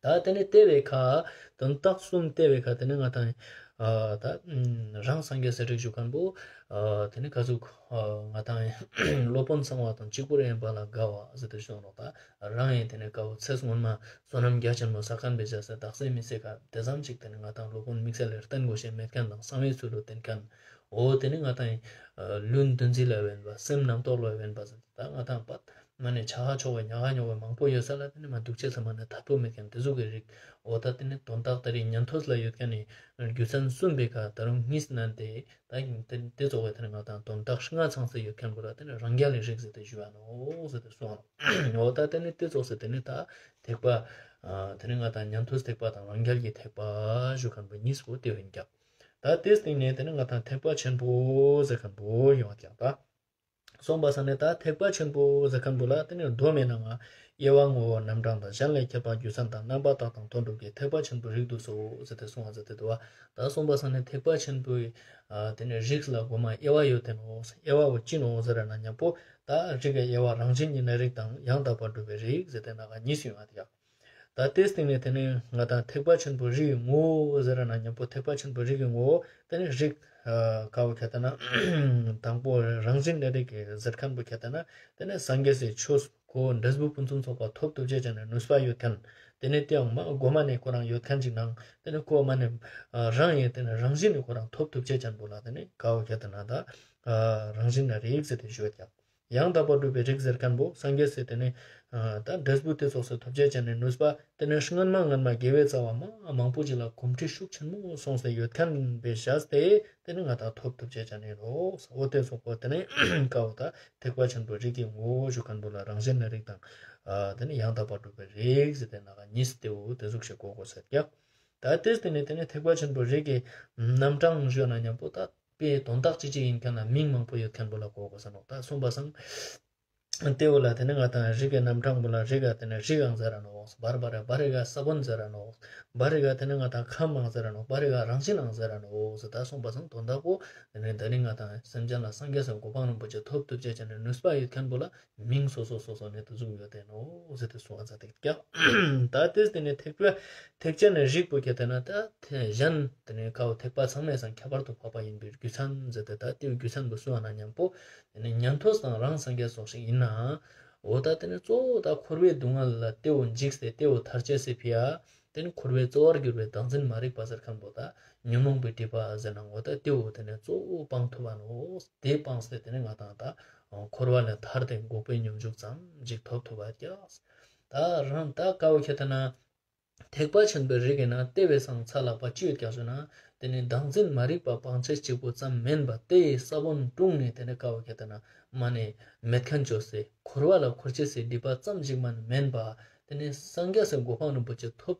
ད་དེ་ནི་དེ་བའི་ཁ་དོན་དག་གསུམ་དེ་བའི་ཁ་དེ་ནི་ང་དང་ད་རང་སངས་རྒྱས་སི་རིགས་ཞུ་མཁན་པོ་དེ་ནི་ཁ་ཟུག་ང་དང་སློབ་དཔོན་གསང་བ་དང་གཅིག་པུར་ཡིན་པ་ལ་དགའ་བ་ཟེར་ཏེ་ཞུ་ནོག། ད་རང་ཡིན་དེ་ནི་ཀ་བོ་ཚེ་སྔོན་མ་བསོད་ནམས་རྒྱ་ཆེན་མོ་བསགས་མཁན་པའི་བྱས་སེ་དག་ས་མི་ཚེ་ཁ་དེ་ཙམ་ཅིག་དེ་ནི་ང་དང་སློབ་དཔོན་དམིགས་བསལ་ལ་བསྟེན་དགོས་ཤེས་མེད་མཁན་དང་གསང་བའི་ཚུལ་ལ་བསྟེན་མཁན། འོ་དེ་ནི་ང་དང་ལུས་འདུ་འཛི་ལ་དབེན་པ། སེམས་རྣམ་རྟོག་ལ་དབེན་པ་ཟེར་ཏེ་ད་ང་དང་པད་མ་ནི་ཆ་ཧ་ཆོག་པའི་ཉག་ཧ་ཉོག་པའི་མང་པོ་ཡོད་ས་ལ་དེ་ནི་མ་འདུག་ཅེས་ལ་མ་ནི་ཐད་པོ་མེད་མཁན་དེ་ཟུག་གི་རིགས། འོ་ད་དེ་ནི་དོན་དག་ད་རེས་ཉན་ཐོས་ལ་ཡོད་མཁན་ནི་རྒྱུ་མཚན་གསུམ་པའི་ཁ་ད་རུང་གཉིས་ནན་ཏེ་ད་དེ་དེ་ཙོགས་པའི་དེ་ནི་ང་དང་དོན་དག་ལྔ་ཚང་སེ་ཡོད་མཁན་པོ་ལ་དེ་ནི་རང་རྒྱལ་ལི་རིགས་ཟེར་ཏེ་ཞུ་བ་ནོག་ཟེར་ཏེ་གསུངས་པ་ནོག། འོ་ད་དེ་ནི་དེ་ཙོགས་སེ་དེ་ནི་ད་ཐེག་པ་དེ་ནི་ང་དང་ཉན་ཐོས་ཐེག་པ་དང་རང་རྒྱལ་གྱི་ཐེག་པ་ཞུ་མཁན་པོ་གཉིས་པོ་དེ་ཡིན་ཀྱག། ད་དེའི་སྟེང་ནེ་དེ་ནི་ང་དང་ཐེག་པ་ཆེན་པོ་ཟེར་མཁན་པོ་ཡོང་བ་ཀྱག་ད། སོང་པ་སང་ནེ་ད་ཐེག་པ་ཆེན་པོ་ཟེར་མཁན་པོ་ལ་དེ་ནི་མདོ་མའི་ནང་ང་དབྱེ་བ་ངོ་བོ་རྣམ་གྲངས་དང་། གཞན་ལས་ཁྱད་པར་རྒྱུ་མཚན་དང་། རྣམ་པར་དག་དང་དོན་གྲུབ་ཀྱི། ཐེག་པ་ཆེན་པོའི་རིགས་བསྡུས་སོ་ཟེར་ཏེ་གསུངས་པ་ཟེར་ཏེ་འདུག་བ། ད་སོང་པ་སང་ནེ་ཐེག་པ་ཆེན་པོའི་དེ་ནི་རིགས་ལ་གོ་མ་དབྱེ་བ་ཡོད་དེ་ནོག། དབྱེ་བ་བོ་ཅི་ནོག་ཟེར་ན་མཉམ་པོ་ད་རིགས་ཀྱི་དབྱེ་བ་རང་བཞིན་གྱི་གནས་རིགས་དང་ཡང་དག་པར་སྒྲུབ་པའི་རིགས་ཟེར་ཏེ་ནང་ང་གཉིས་ཡོང་བ་དེ་ཡ། ད་དེའི་སྟེང་ནེ་དེ་ནི་ང་དང་ཐེག་པ་ཆེན་པོའི་རིགས་ཀྱི་ངོ་བོ་ཟེར་ན་མཉམ་པོ་ཐེག་པ་ཆེན་པོའི་རིགས་ཀྱི་ངོ་བོ་དེ་ནི་རིགས་ཀ་བོ་ཁྱད་ད་ན་དང་པོ་རང་བཞིན་གནས་རིགས་ཀྱི་ཟེར་མཁན་པོ་ཁྱད་ད་ན་དེ་ནི་སངས་རྒྱས་སི་ཆོས་ཁོ་འབྲས་བུ་ཕུན་སུམ་ཚོགས་པ་ཐོབ་ཐུབ་ཅེས་ཅན་ནི་ནུས་པ་ཡོད་མཁན། དེ་ནི་དེའང་མ་གོ་མ་ནེ་ཁོ་རང་ཡོད་མཁན་ཅིག་ནང་དེ་ནི་ཁོ་མ་ནེ་རང་ཡིན་དེ་ནི་རང་བཞིན་ནི་ཁོ་རང་ཐོབ་ཐུབ་ཅེས་ཅན་པོ་ལ་དེ་ནི་ཀ་བོ་ཁྱད་ད་ན་ད་རང་བཞིན་གནས་རིགས་ཟེར་ཏེ་ཞུ་ཡོད་ཀྱག། ཡང་དག་པར་སྒྲུབ་པའི་རིགས་ཟེར་མཁན་པོ་སངས་རྒྱས་སི་དེ་ནི་ད་འབྲས་བུ་དེ་ཙོགས་སུ་ཐོབ་ཅེས་ཅན་ནི་ནུས་པ་དེ་ནི་སྔན་མ་སྔན་མ་དགེ་བའི་རྩ་བ་མ་མང་པོ་ཅིག་ལ་གོམས་འདྲིས་ཤུགས་ཆེན་མོ་སོང་སྟེ་ཡོད་མཁན་པའི་བྱས་ཏེ་དེ་ནི་ང་དང་ཐོབ་ཐུབ་ཅེས་ཅན་ནི་ལོ། འོ་དེ་ཙོགས་པོ་དེ་ནི་ཀ་བོ་ད་ཐེག་པ་ཆེན་པོའི་རིགས་ཀྱི་ངོ་བོ་ཞུ་མཁན་པོ་ལ་རང་བཞིན་གནས་རིགས་དང་དེ་ནི་ཡང་དག་པར་སྒྲུབ་པའི་རིགས་ཟེར་ཏེ་ནང་ང་གཉིས་ཏེ་འོ་དེ་ཟུག་ཞིག་གོ་དགོས་ཟེར་ཀྱག། ད་དེ་སྟེང་ནེ་དེ་ནི་ཐེག་པ་ཆེན་པོའི་རིགས་ཀྱི་རྣམ་གྲངས་ཞུ་ན་མཉམ་པོ་ད་དཔེ་དོན་དག་ཅི་ཅི་ཡིན་མཁན་ལ་མིང་མང་པོ་ཡོད་མཁན་པོ་ལ་གོ་དགོས་ས་ནོག། ད་སོང་པ་སང་དེ་བོ་ལ་དེ་ནི་ང་དང་རིགས་ཀྱི་རྣམ་གྲངས་པོ་ལ་རི་ག་དེ་ནི་རི་གང་ཟེར་ར་ནོག། བར་བར་བར་རི་ག་ས་བོན་ཟེར་ར་ནོག། བར་རི་ག་དེ་ནི་ང་དང་ཁམས་མང་ཟེར་ར་ནོག། བར་རི་ག་རང་བཞིན་ནང་ཟེར་ར་ནོག། ད་སོང་པ་སང་དོན་དག་པོ་དེ་ནི་ད་ནི་ང་དང་སེམས་ཅན་ལ་སངས་རྒྱས་སི་གོ་འཕང་རིན་པོ་ཆེ་ཐོབ་ཐུབ་ཅེས་ཅན་ནི་ནུས་པ་ཡོད་མཁན་པོ་ལ་མིང་སོ་སོ་སོ་སོ་ནེ་དེ་ཟུག་ཡོད་དེ་ནོག་ཟེར་ཏེ་གསུང་བ་མཛད་དེ་ཀྱག། ད་དེ་སྟེང་ནེ་ཐེག་པ་ཐེག་ཆེན་ནི་རིགས་པོ་ཁྱད་དེ་ན་ད་གཞན་དེ་ནི་ཀ་བོ་ཐེག་པ་ཚང་མའི་སང་ཁྱད་པར་དུ་འཕགས་པ་ཡིན་པའི་རྒྱུ་མཚན་ཟེར་ཏེ་ད་དེའི་རྒྱུ་མཚན་པོ་གསུང་བ་ན་མཉམ་པོ་དེ་ནི་ཉན་ཐོས་དང་རང་སངས་རྒྱས་སོགས་ཤིག་ཡིན་ནའང་འོ་ད་དེ་ནི་གཙོ་བོ་ད་འཁོར་བའི་སྡུག་བསྔལ་ལ་དེ་བོ་འཇིགས་ཏེ་དེ་བོ་ཐར་ཅེས་སི་ཕི་ཡ་དེ་ནི་འཁོར་བའི་གཙོ་བོར་གྱུར་བའི་བདག་འཛིན་མ་རིག་པ་ཟེར་མཁན་པོ་ད་ཉོན་མོངས་པའི་སྒྲིབ་པ་ཟེར་ན་འོ་ད་དེ་བོ་དེ་ནི་གཙོ་བོ་སྤང་ཐུབ་བ་ནོག། དེ་སྤངས་ཏེ་དེ་ནི་ང་དང་ད་ འཁོར་བ་ལས་ཐར་ཏེ་འགོག་པའི་སྙོམས་འཇུག་ཙམ་ཞིག་ཐོབ་ཐུབ་པ་ཀྱག། ད་རང་ད་ཀ་བོ་ཁྱེར་ཏེ་ན་ཐེག་པ་ཆེན་པོའི་རིགས་ཡིན་ན་དེ་བས་སང་ཚ་ལྷག་པ་ཅི་ཡོད་ཀྱག་ཟེར་ན། དེ་ནི་བདག་འཛིན་མ་རིག་པ་སྤང་བྱ་གཅིག་པུ་ཙམ་མིན་པ་དེ་ཡི་ས་བོན་དྲུངས་ནས་དེ་ནི་ཀ་བོ་ཁྱེར་ཏེ་ན་མ་ནེ་མེད་མཁན་བཅོས་ཏེ་འཁོར་བ་ལ་འཁོར་ཅེས་སི་སྒྲིབ་པ་ཙམ་ཞིག་མ་ནེ་མིན་པ། དེ་ནི་སངས་རྒྱས་སི་གོ་འཕང་རིན་པོ་ཆེ་ཐོབ་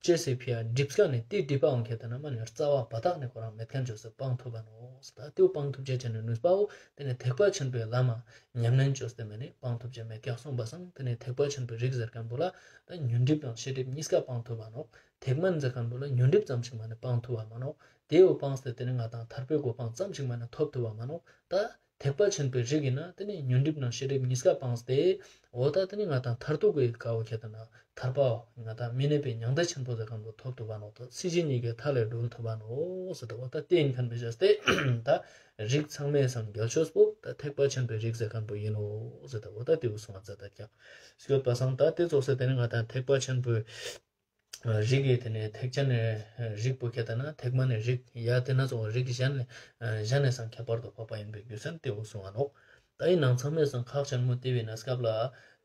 ཅེས་སི་ཕི་ཡ་སྒྲིབ་ཀ་ནི་དེ་སྒྲིབ་པའང་ཁྱེར་ཏེ་ན་མ་ནེ་རྩ་བ་བ་དག་ནི་ཁོ་རང་མེད་མཁན་བཅོས་ཏེ་སྤང་ཐུབ་པ་ནོག། ད་དེ་བོ་སྤང་ཐུབ་ཅེས་ཅན་ནི་ནུས་པ་བོ་དེ་ནི་ཐེག་པ་ཆེན་པོའི་ལམ་ཉམས་ལེན་བཅོས་ཏེ་མ་ནེ་སྤང་ཐུབ་ཅེས་མེད་ཀྱག་གསུངས་པ་སང་། དེ་ནི་ཐེག་པ་ཆེན་པོའི་རིགས་ཟེར་མཁན་པོ་ལ་ད་ཉོན་སྒྲིབ་དང་ཤེས་སྒྲིབ་གཉིས་ཀ་སྤང་ཐུབ་པ་ནོག། ཐེག་དམན་ཟེར་མཁན་པོ་ལ་ཉོན་སྒྲིབ་ཙམ་ཞིག་མ་ནེ་སྤང་ཐུབ་པ་མ་ནོག། དེ་བོ་སྤངས་ཏེ་དེ་ནི་ང་དང་ཐར་པའི་གོ་འཕང་ཙམ་ཞིག་མ་ནེ་ཐོབ་ཐུབ་པ་མ་ནོག། ད་ཐེག་པ་ཆེན་པོའི་རིགས་ཡིན་ན་དེ་ནི་ཉོན་སྒྲིབ་དང་ཤེས་སྒྲིབ་གཉིས་ཀ་སྤངས་ཏེ། འོ་ད་དེ་ནི་ང་དང་མཐར་ཐུག་གི་ཀ་བོ་ཁྱེར་ཏེ་ན་ཐར་པ་ང་དང་མི་གནས་པའི་མྱང་འདས་ཆེན་པོ་ཟེར་མཁན་པོ་ཐོབ་ཐུབ་པ་ནོག། ད་སྲིད་ཞི་གཉིས་ཀའི་མཐའ་ལས་གྲོལ་ཐུབ་པ་ནོག་ཟེར་ཏེ། འོ་ད་དེ་ཡིན་མཁན་པོ་བྱས་ཏེ་ད་རིགས་ཚང་མའི་སང་རྒྱལ་ཤོས་པོ་ད་ཐེག་པ་ཆེན་པོའི་རིགས་ཟེར་མཁན་པོ་ཡིན་ནོག་ཟེར་ཏེ། འོ་ད་དེ་བོ་གསུངས་པ་མཛད་དེ་ཀྱག། སྐྱོད་པ་སང་ད་དེ་ཙོགས་སེ་དེ་ནི་ང་དང་ཐེག་པ་ཆེན་པོའི་རིགས་ཀྱི་དེ་ནི་ཐེག་ཆེན་ནི་རིགས་པོ་ཁྱེར་ཏེ་ན་ཐེག་དམན་ནི་རིགས་ཡ་དེ་ན་ཙོགས་རིགས་གཞན་ནི་གཞན་ནི་སང་ཁྱད་པར་དུ་འཕགས་པ་ཡིན་པའི་རྒྱུ་མཚན་དེ་བོ་གསུངས་པ་ནོག། ད་ཡིན་ནའང་ཚང་མའི་སང་ཁག་ཆེན་མོ་དེ་བས་ན་སྐབས་ལ་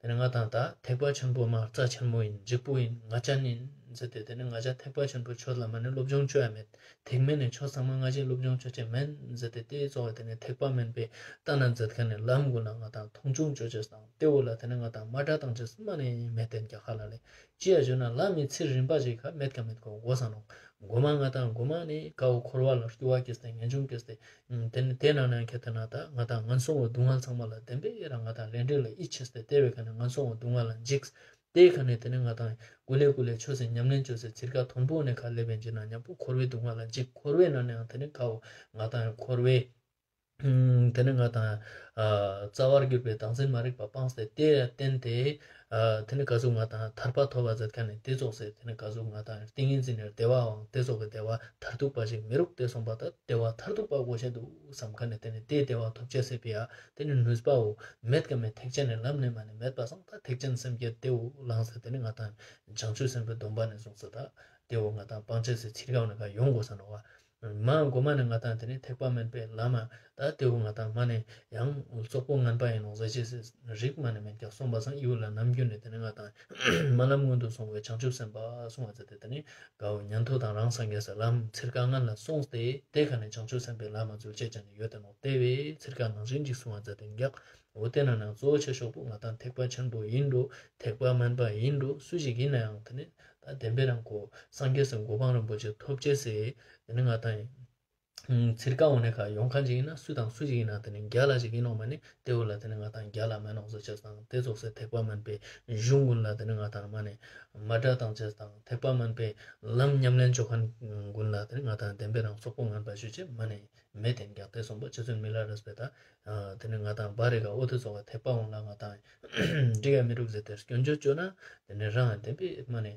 དེ་ནི་ང་དང་ད་ཐེག་པ་ཆེན་པོ་མ་རྩ་ཆེན་མོ་ཡིན་འཇིགས་པོ་ཡིན་ང་ཅན་ཡིན་ཟེར་ཏེ་དེ་ནི་ང་ཅག་ཐེག་པ་ཆེན་པོའི་ཆོས་ལ་མ་ནེ་སློབ་སྦྱོང་བཅོ་ཡ་མེད། ཐེག་དམན་ནི་ཆོས་ཚང་མ་ང་ཅག་སློབ་སྦྱོང་བཅོ་ཅེས་མེན་ཟེར་ཏེ་དེ་ཙོགས་དེ་ནི་ཐེག་པ་དམན་པའི་ལྟ་ན་མཛད་མཁན་ནི་ལམ་ཀུན་ལ་ང་དང་མཐོང་ཆུང་བཅོ་ཅེས་དང་དེ་བོ་ལ་དེ་ནི་ང་དང་མ་དྲ་བཏང་ཅེས་མ་ནེ་མེད་དེ་ཀྱག་ཧ་ལ་ལེ། ཅི་ཡ་ཞུ་ན་ལམ་མི་ཚིར་རིམ་པ་ཞིག་ཁ་མེད་ཀ་མེད་ཀ་དགོས་ས་ནོག། གོ་མ་ང་དང་གོ་མ་ནི་ཀ་བོ་འཁོར་བ་ལ་སྐྱོ་བ་སྐྱེས་ཏེ་ངེས་འབྱུང་སྐྱེས་ཏེ། དེ་ནི་དེ་ནང་ན་ཁྱེར་ཏེ་ན་ད་ང་དང་ངན་སོང་གི་སྡུག་བསྔལ་ཚང་མ་ལ་བདེན་པའི་རང་ང་དང་ལས་འབྲས་ལ་ཡིད་ཆེས་ཏེ་དེ་བས་ཁ་ནི་ངན་སོང་གི་སྡུག་བསྔལ་ལ་འཇིགས། དེ་ཁ་ནི་དེ་ནི་ང་དང་ཀུ་ལེ་ཀུ་ལེ་ཆོས་སི་ཉམས་ལེན་བཅོས་སེ་ཚིར་ཀ་མཐོན་པོ་ནེ་ཁ་སླེབས་པའི་ཅི་ན་མཉམ་པོ་འཁོར་བའི་སྡུག་བསྔལ་ལ་འཇིགས། འཁོར་བའི་ནང་ནའང་དེ་ནི་ཀ་བོ་ང་དང་འཁོར་བའི་དེ་ནི་ང་དང་རྩ་བར་གྱུར་པའི་བདག་འཛིན་མ་རིག་པ་སྤངས་ཏེ་དེ་ལ་བརྟེན་ཏེ་དེ་ནི་ག་ཟུག་ང་དང་ཐར་པ་ཐོབ་པ་མཛད་མཁན་ནི་དེ་ཙོགས་སེ་དེ་ནི་ག་ཟུག་ང་དང་ཏིང་ངེ་འཛིན་ནི་བདེ་བའང་དེ་ཙོགས་ཀྱི་བདེ་བ་མཐར་ཐུག་པ་ཞིག་མི་རུག་སྟེ་སོང་པ་ད་བདེ་བ་མཐར་ཐུག་པ་དགོས་ཤེས་འདུག་བསམ་མཁན་ནི་དེ་ནི་དེ་བདེ་བ་ཐོབ་ཅེས་སི་ཕི་ཡ་དེ་ནི་ནུས་པ་བོ་མེད་ཀ་མེད། ཐེག་ཆེན་ནི་ལམ་ནེ་མ་ནེ་མེད་པ་སང་ད་ཐེག་ཆེན་སེམས་བསྐྱེད་དེ་བོ་བླངས་སེ་དེ་ནི་ང་དང་བྱང་ཆུབ་སེམས་དཔའི་སྡོམ་པ་ནེ་བཟུང་སེ་ད་དེ་བོ་ང་དང་སྤང་ཅེས་སི་ཚིར་ཀ་བོ་ནེ་ཀ་ཡོང་དགོས་ས་ནོག་པ། མ་གོ་མ་ནེ་ང་དང་དེ་ནི་ཐེག་པ་དམན་པའི་ལམ་ད་དེ་བོ་ང་དང་མ་ནེ་ཡང་རྩོག་པོ་ངན་པ་ཡིན་ནོག་ཟེར་ཅེས་སི་རིགས་མ་ནེ་མེད་ཀྱག་གསུངས་པ་སང་། ཨི་བོ་ལ་ནམ་རྒྱུན་ནེ་དེ་ནི་ང་དང་རྨི་ལམ་སྔོན་དུ་སོང་བའི་བྱང་ཆུབ་སེམས་དཔའ་གསུངས་པ་ཟེར་ཏེ་དེ་ནི་ཀ་བོ་ཉན་ཐོས་དང་རང་སངས་རྒྱས་སི་ལམ་ཚིར་ཀ་ངན་ལ་སོང་སྟེ་དེ་ཁ་ནི་བྱང་ཆུབ་སེམས་དཔའི་ལམ་འཛུལ་ཅེས་ཅན་ཡོད་དེ་ནོག། དེ་བས་ཚིར་ཀ་ནང་བཞིན་ཅིག་གསུངས་པ་ཟེར་ཏེ་ཀྱག། འོ་དེ་ན་ནང་གཙོ་བོ་ཆེ་ཤོས་པོ་ང་དང་ཐེག་པ་ཆེན་པོ་ཡིན་འགྲོ་ཐེག་པ་དམན་པ་ཡིན་འགྲོ་སུ་ཞིག་ཡིན་ནའང་དེ་ནི་ད་བདེན་པའི་རང་ཁོ་སངས་རྒྱས་སི་གོ་འཕང་རིན་པོ་ཆེ་ཐོབ་ཅེས་སི་དེ་ནི་ང་དང་ཚིར་ཀ་འོ་ནེ་ཁ་ཡོང་མཁན་ཅིག་ཡིན་ན་སུ་དང་སུ་ཞིག་ཡིན་ན་དེ་ནི་རྒྱལ་ལ་ཞིག་ཡིན་ནོག་མ་ནེ་དེ་བོ་ལ་དེ་ནི་ང་དང་རྒྱལ་ལ་མེད་ནོག་ཟེར་ཅེས་དང་དེ་ཙོགས་སེ་ཐེག་པ་དམན་པའི་གཞུང་ཀུན་ལ་དེ་ནི་ང་དང་མ་ནེ་མ་དྲ་བཏང་ཅེས་དང་ཐེག་པ་དམན་པའི་ལམ་ཉམས་ལེན་བཅོ་མཁན་ཀུན་ལ་དེ་ནི་ང་དང་བདེན་པའི་རང་རྩོག་པོ་ངན་པ་ཞུ་ཅེས་མ་ནེ་མེད་དེ་ཀྱག། དེ་གསུངས་པ་རྗེ་བཙུན་མི་ལ་རས་པས་ད་དེ་ནི་ང་དང་བ་རེ་ག་འོ་དེ་ཙོགས་ཐེག་པ་འོང་ལ་ང་དང་འགྲིག་ཡ་མི་རུག་ཟེར་ཏེ་སྐྱོན་བརྗོད་བཅོ་ན་དེ་ནི་རང་བདེན་པའི་མ་ནེ་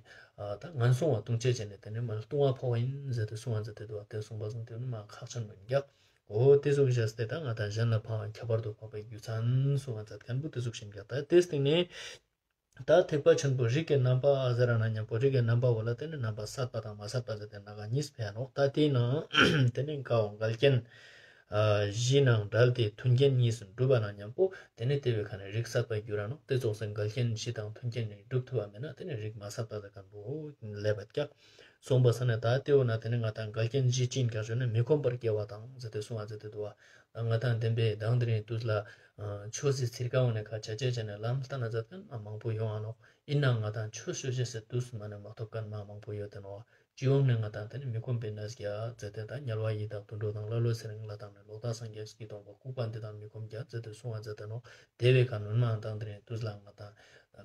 ད་ངན་སོང་བ་ལྟུང་ཅེས་ཅན་ནི་དེ་ནི་མ་ལྟུང་བ་ཕོག་ཡིན་ཟེར་ཏེ་གསུངས་པ་ཟེར་ཏེ་འདུག་པ། དེ་གསུངས་པ་སང་དེ་ནི་མ་ཁག་ཆེན་མོ་ཡིན་ཀྱག། འོ་དེ་ཙོགས་བྱས་ཏེ་ད་ང་དང་གཞན་ལ་ཕང་བ་ཁྱད་པར་དུ་འཕགས་པའི་རྒྱུ་མཚན་གསུངས་པ་མཛད་མཁན་པོ་དེ་ཙོགས་ཤིག་ཀྱག། ད་དེ་སྟེང་ནེ་ད་ཐེག་པ་ཆེན་པོ་རིགས་ཀྱི་རྣམ་པ་ཟེར་ན་མཉམ་པོ་རིགས་ཀྱི་རྣམ་པ་བོ་ལ་དེ་ནི་རྣམ་པ་སད་པ་དང་མ་སད་པ་ཟེར་ཏེ་ན་ག་གཉིས་ཕེ་ཡ་ནོག། ད་དེའི་ནང་དེ་ནི་ཀ་བོ་འགལ་རྐྱེན་བཞི་ནང་བྲལ་ཏེ་མཐུན་རྐྱེན་གཉིས་སུ་འགྲུབ་པ་ན་མཉམ་པོ་དེ་ནི་དེ་བོའི་ཁ་ནེ་རིགས་སད་པ་འགྱུར་ར་ནོག། དེ་ཙོགས་སེ་འགལ་རྐྱེན་བཞི་དང་མཐུན་རྐྱེན་གཉིས་འགྲུབ་ཐུབ་པ་མེད་ན་དེ་ནི་རིགས་མ་སད་པ་ཟེར་མཁན་པོ་ལེབ་པ་ཀྱག། གསུངས་པ་སང་ནི་ད་དེ་བོ་ན་དེ་ནི་ང་དང་འགལ་རྐྱེན་བཞི་ཅི་ཡིན་ཀྱག་ཞུ་ན་མི་ཁོམ་པར་སྐྱེ་བ་དང་ཟེར་ཏེ་གསུངས་པ་ཟེར་ཏེ་འདུག་པ། ང་དང་བདེན་པའི་མདང་དེ་རིང་དུས་ལ་ཆོས་སི་ཚིར་ཀ་འོ་ནེ་ཁ་ཆ་ཆ་ཆ་ནེ་ལམ་ལྟ་ན་མཛད་མཁན་མ་མང་པོ་ཡོང་ང་ནོག། ཡིན་ནའང་ང་དང་ཆོས་ཞུ་ཅེས་སི་དུས་མ་ནེ་མ་ཐོབ་མཁན་མ་མང་པོ་ཡོད་དེ་ནོག། སྤྱི་ཡོངས་ནེ་ང་དང་དེ་ནི་མི་ཁོམ་པའི་གནས་བརྒྱད་ཟེར་ཏེ་ད་དམྱལ་བ་ཡི་དྭགས་དུད་འགྲོ་དང་ཀླ་ཀློ་ཚེ་རིང་ལྷ་དང་ནི་ལོག་ལྟ་སངས་རྒྱས་ཀྱི་སྟོང་པ་ལྐུགས་པ་འདི་དང་མི་ཁོམ་བརྒྱད་ཟེར་ཏེ་གསུངས་པ་མཛད་དེ་ནོག། དེ་བོའི་ཁ་ནེ་མདང་དེ་རིང་དུས་ལ་ང་དང་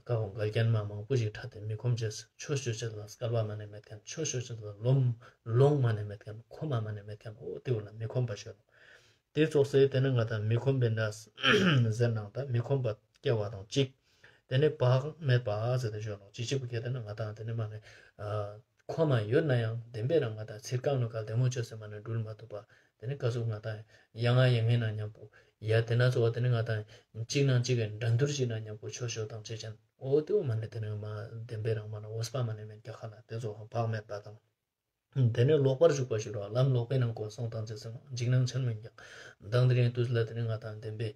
ཀ་བོ་འགལ་རྐྱེན་མ་མང་པོ་ཞིག་འཕྲད་དེ་མི་ཁོམ་ཅེས། ཆོས་ཞུ་ཅེས་ལ་སྐལ་བ་མ་ནེ་མེད་མཁན། ཆོས་ཞུ་ཅེས་ལ་ལོང་ལོང་མ་ནེ་མེད་མཁན། ཁོམ་མ་ནེ་མེད་མཁན། འོ་དེ་བོ་ལ་མི་ཁོམ་པ་ཞུ་ནོག། དེ་ཙོགས་སེ་དེ་ནི་ང་དང་མི་ཁོམ་པའི་གནས་ཟེར་ནའང་ད་མི་ཁོམ་པ་སྐྱེ་བ་དང་གཅིག། དེ་ནི་བག་མེད་པ་ཟེར་ཏེ་ཞུ་ནོག། ཅི་ཅི་བོ་ཁྱེར་ཏེ་ན་ང་དང་དེ་ནི་མ་ནེ་ཁོམ་མ་ཡོད་ན་ཡང་བདེན་པའི་རང་ང་དང་ཚིར་ཀ་ནོ་ཀ་བདེ་མོ་ཅོས་སེ་མ་ནེ་འགྲུལ་མ་ཐུབ་པ། དེ་ནི་ག་ཟུག་ང་དང་ཡ་ང་ཡ་ངའི་ནང་མཉམ་པོ་ཡ་དེ་ན་ཙོགས་དེ་ནི་ང་དང་གཅིག་ནང་གཅིག་གི་འགྲན་བསྡུར་ཞིག་ནང་མཉམ་པོ་ཆོས་ཞུ་དང་ཅི་ཅན། འོ་དེ་བོ་མ་ནེ་དེ་ནི་མ་བདེན་པའི་རང་མ་ནེ་འོས་པ་མ་ནེ་མེད་ཀྱག་ཧ་ལ། དེ་ཙོགས་བག་མེད་པ་དང་། དེ་ནས་ལོག་པར་ཞུགས་པ་ཞིག་རོ། ལམ་ལོག་པའི་ནང་གོ་སོང་དང་ཅི་སོང་འཇིགས་སྣང་ཆེན་མོ་ཡིན་ཀྱང་། མདང་དེ་རིང་དུས་ལ་དེ་ནས་ང་དང་བདེན་པའི་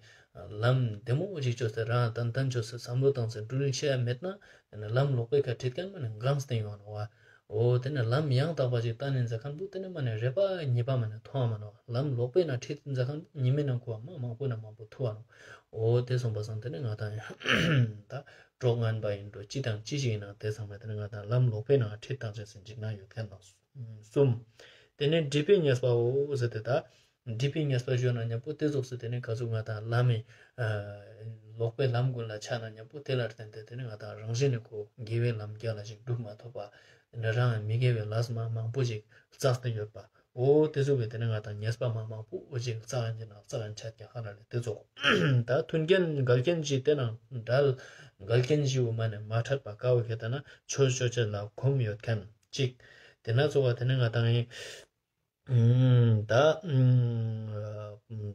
ལམ་བདེ་མོ་ཞིག་བཅོས་ཏེ་རང་ཏན་ཏན་བཅོས་ཏེ་བསམ་བློ་བཏང་སྟེ་འགྲོ་ལིང་ཤེས་ཡ་མེད་ན། དེ་ནས་ལམ་ལོག་པའི་ཁ་ཁྲིད་མཁན་མ་ནས་གང་སྟེང་ཡོང་ནོ་བ། འོ་དེ་ནས་ལམ་ཡང་དག་པ་ཞིག་བལྟ་ནས་མཛད་མཁན་པོ་དེ་ནས་མ་ནས་རེ་བ་ཉེས་པ་མ་ནས་མཐོང་བ་མ་ནོ། ལམ་ལོག་པའི་ནང་ཁྲིད་མཛད་མཁན་པོ་ཉི་མའི་ནང་གོ་བ་མ་མང་པོ་ན་མང་པོ་ཐུབ་བ་ནོ། འོ་དེ་སོང་པ་སང་དེ་ནས་ང་དང་ཡང་ད་གྲོགས་ངན་པ་ཡིན་འགྲོ་ཅི་དང་ཅི་ཞིག་ཡིན་ན་དེ་ཚང་མ་དེ་ནས་ང་དང་ལམ་ལོག་པའི་ནང་ཁྲིད་བཏང་ཅེས་སི་འཇིགས་སྣང་ཡོད་མཁན་དང་གསུམ། དེ་ནས་སྒྲིབ་པའི་ཉེས་པའོ་ཟེར་ཏེ་ད། སྒྲིབ་པའི་ཉེས་པ་ཞུ་ན་མཉམ་པོ་དེ་ཙོགས་སུ་དེ་ནས་ག་ཟུག་ང་དང་ལམ་མི་ལོག་པའི་ལམ་ཀུན་ལ་ཆ་ན་མཉམ་པོ་དེ་ལ་བརྟེན་ཏེ་དེ་ནས་ང་དང་རང་བཞིན་ནས་ཁོ་དགེ་བའི་ལམ་རྒྱ་ལ་ཞིག་སྒྲུབ་མ་ཐུབ་པ། དེ་ནས་རང་མི་དགེ་བའི་ལས་མ་མང་པོ་ཞིག་བསགས་ཏེ་ཡོད་པ། འོ་དེ་ཟུག་གི་དེ་ནས་ང་དང་ཉེས་པ་མ་མང་པོ་འོ་ཞིག་བསགས་ཡིན་ན་བསགས་ཡིན་ཆད་ཀྱང་ཧ་ལ་ལས་དེ་ཙོགས། ད་མཐུན་རྐྱེན་འགལ་རྐྱེན་ཞིག་དེ་ནང་འབྲེལ་འགལ་རྐྱེན་ཞིག་འོ་མ་ནས་མ་འཕྲད་པ་དཀའ་བོ་ཁེ་ཏེ་ན་ཆོས་ཅོ་ཅེས་ལ་གོམས་ཡོད་མཁན་ཅིག། དེ་ན་ཚོ་བ་དེ་ནས་ང་དང་ཡིན། ད་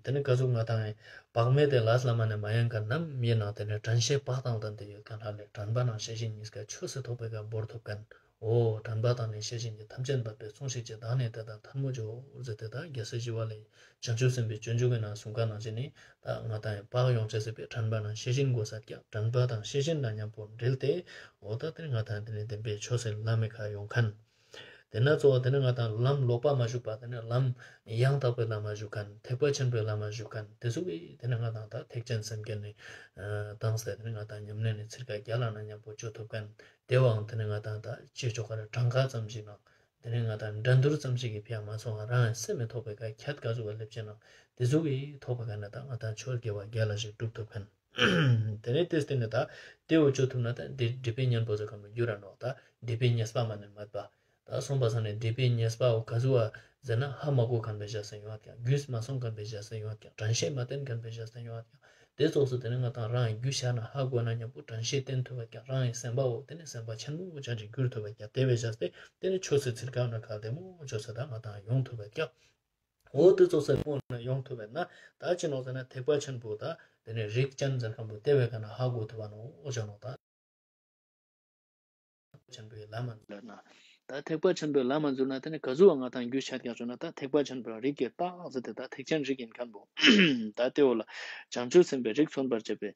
དེ་ནས་ག་ཟུག་ང་དང་བག་མེད་དེ་ལས་ལ་མ་ནས་མ་ཡེངས་མཁན་ནམ་ཡིན་ན་དེ་ནས་དྲན་ཤེས་བག་དང་ལྡན་ཏེ་ཡོད་མཁན་ཧ་ལས་དྲན་པ་དང་ཤེས་བཞིན་གཉིས་ཀ་ཆོས་སུ་ཐོགས་པའི་ཀ་བོར་ཐུབ་མཁན། འོ་དྲན་པ་དང་ནི་ཤེས་བཞིན་གྱིས་ཐམས་ཅད་འབད་པས་སྲུངས་ཤིག་ཅེས་བདག་ནི་དེ་དག་ཐལ་མོ་སྦྱོར་ཟེར་ཏེ་ད་རྒྱལ་སྲས་ཞི་བ་ལྷས་བྱང་ཆུབ་སེམས་དཔའི་སྤྱོད་འཇུག་གི་ནང་གསུངས་ཀ་ནང་བཞིན་ནི་ད་ང་དང་བག་ཡོང་ཅེས་སི་ཕིའ་དྲན་པ་དང་ཤེས་བཞིན་དགོས་ས་ཀྱང་དྲན་པ་དང་ཤེས་བཞིན་དང་མཉམ་པོ་འབྲེལ་ཏེ་འོ་ད་དེ་ནས་ང་དང་དེ་ནས་བདེན་པའི་ཆོས་སུ་ལམ་མི་ཁ་ཡོང་མཁན། དེ་ན་གཙོ་བོ་དེ་ནས་ང་དང་ལམ་ལོག་པ་མ་ཞུགས་པ་དེ་ནས་ལམ་ཡང་དག་པའི་ལམ་མ་ཞུགས་མཁན་ཐེག་པ་ཆེན་པོའི་ལམ་མ་ཞུགས་མཁན་དེ་ཚོ་གི་དེ་ནས་ང་དང་ད་ཐེག་ཆེན་སེམས་བསྐྱེད་ནི་དང་སྟེ་དེ་ནས་ང་དང་ཉམས་ལེན་ནི་ཚིར་ཀ་རྒྱ་ལ་ན་མཉམ་པོ་ཅོ་ཐུབ་མཁན་དེ་བའང་དེ་ནས་ང་དང་ད་ཅི་ཅོ་ག་རེ་གྲངས་ཀ་ཙམ་ཞིག་ནང་དེ་ནས་ང་དང་འགྲན་བསྡུར་ཙམ་ཞིག་གི་ཕིའ་མ་སོང་བ་རང་ཡང་སེམས་མི་ཐོག་པའི་ཀ་ཁྱད་ག་ཟུག་བ་སླེབས་ཅེ་ནང་དེ་ཟུག་གི་ཐོག་པའི་ཀ་ནས་ད་ང་དང་ཆོས་དགེ་བ་རྒྱ་ལ་ཞིག་སྒྲུབ་ཐུབ་མཁན། དེ་ནས་དེ་སྟེང་ནས་ད་དེ་འོ་ཅོ་ཐུབ་ན་ད་དེ་སྒྲིབ་པའི་གཉེན་པོ་ཟེར་ག་མི་འགྱུར་ར་ནོག་ད་སྒྲིབ་པའི་ཉེས་པ་མ་ནས་མེད་པ། ད་སོང་པ་སང་ནས་སྒྲིབ་པའི་ཉེས་པ་འོ་ག་ཟུག་བ་ཟེར་ན་ཧ་མ་གོ་མཁན་པའི་ཞག་སྟེ་ཡོང་བ་ཀྱང་རྒྱུས་མ་སོང་མཁན་པའི་ཞག་སྟེ་ཡོང་བ་ཀྱང་དྲན་ཤེས་མ་བསྟེན་མཁན་པའི་ཞག་སྟེ་ཡོང་བ་ཀྱང་དེ་ཙོགས་སུ་དེ་ནས་ང་དང་རང་རྒྱུས་ཤར་ན་ཧ་གོ་ན་མཉམ་པོ་དྲན་ཤེས་བསྟེན་ཐུབ་བ་ཀྱང་རང་ཡི་སེམས་པ་འོ་དེ་ནས་སེམས་པ་ཆེན་མོ་ཅན་ཅིག་འགྱུར་ཐུབ་བ་ཀྱང་དེ་བའི་ཞག་སྟེ་དེ་ནས་ཆོས་སི་ཚིར་ཀ་ན་ག་བདེ་མོ་ཅོ་ས་ད་ང་དང་ཡོང་ཐུབ་བ་ཀྱང་། འོ་དེ་ཙོགས་སེ་སྔོན་ན་ཡོང་ཐུབ་པས་ན་ད་ཅི་ནོག་ཟེར་ན་ཐེག་པ་ཆེན་པོ་ད་དེ་ནས་རིགས་ཅན་ཟེར་མཁན་པོ་དེ་བས་ཀ་ན་ཧ་གོ་ཐུབ་བ་ནོག་འོ་ཅི་ནོག་ད། ཆེན་པོའི་ལམ་མ་འཛུལ་ན། ད་ཐེག་པ་ཆེན་པོའི་ལམ་མ་འཛུལ་ན་དེ་ནས་ག་ཟུག་བ་ང་དང་རྒྱུས་ཆད་ཀྱག་ཞུ་ན་ད་ཐེག་པ་ཆེན་པོའི་རིགས་ཀྱི་རྟགས་ཟེར་ཏེ་ད་ཐེག་ཆེན་རིགས་ཡིན་མཁན་པོ། ད་དེ་འོ་ལ་བྱང་ཆུབ་སེམས་དཔའི་རིགས་མཚོན་པར་བྱེད་པའི་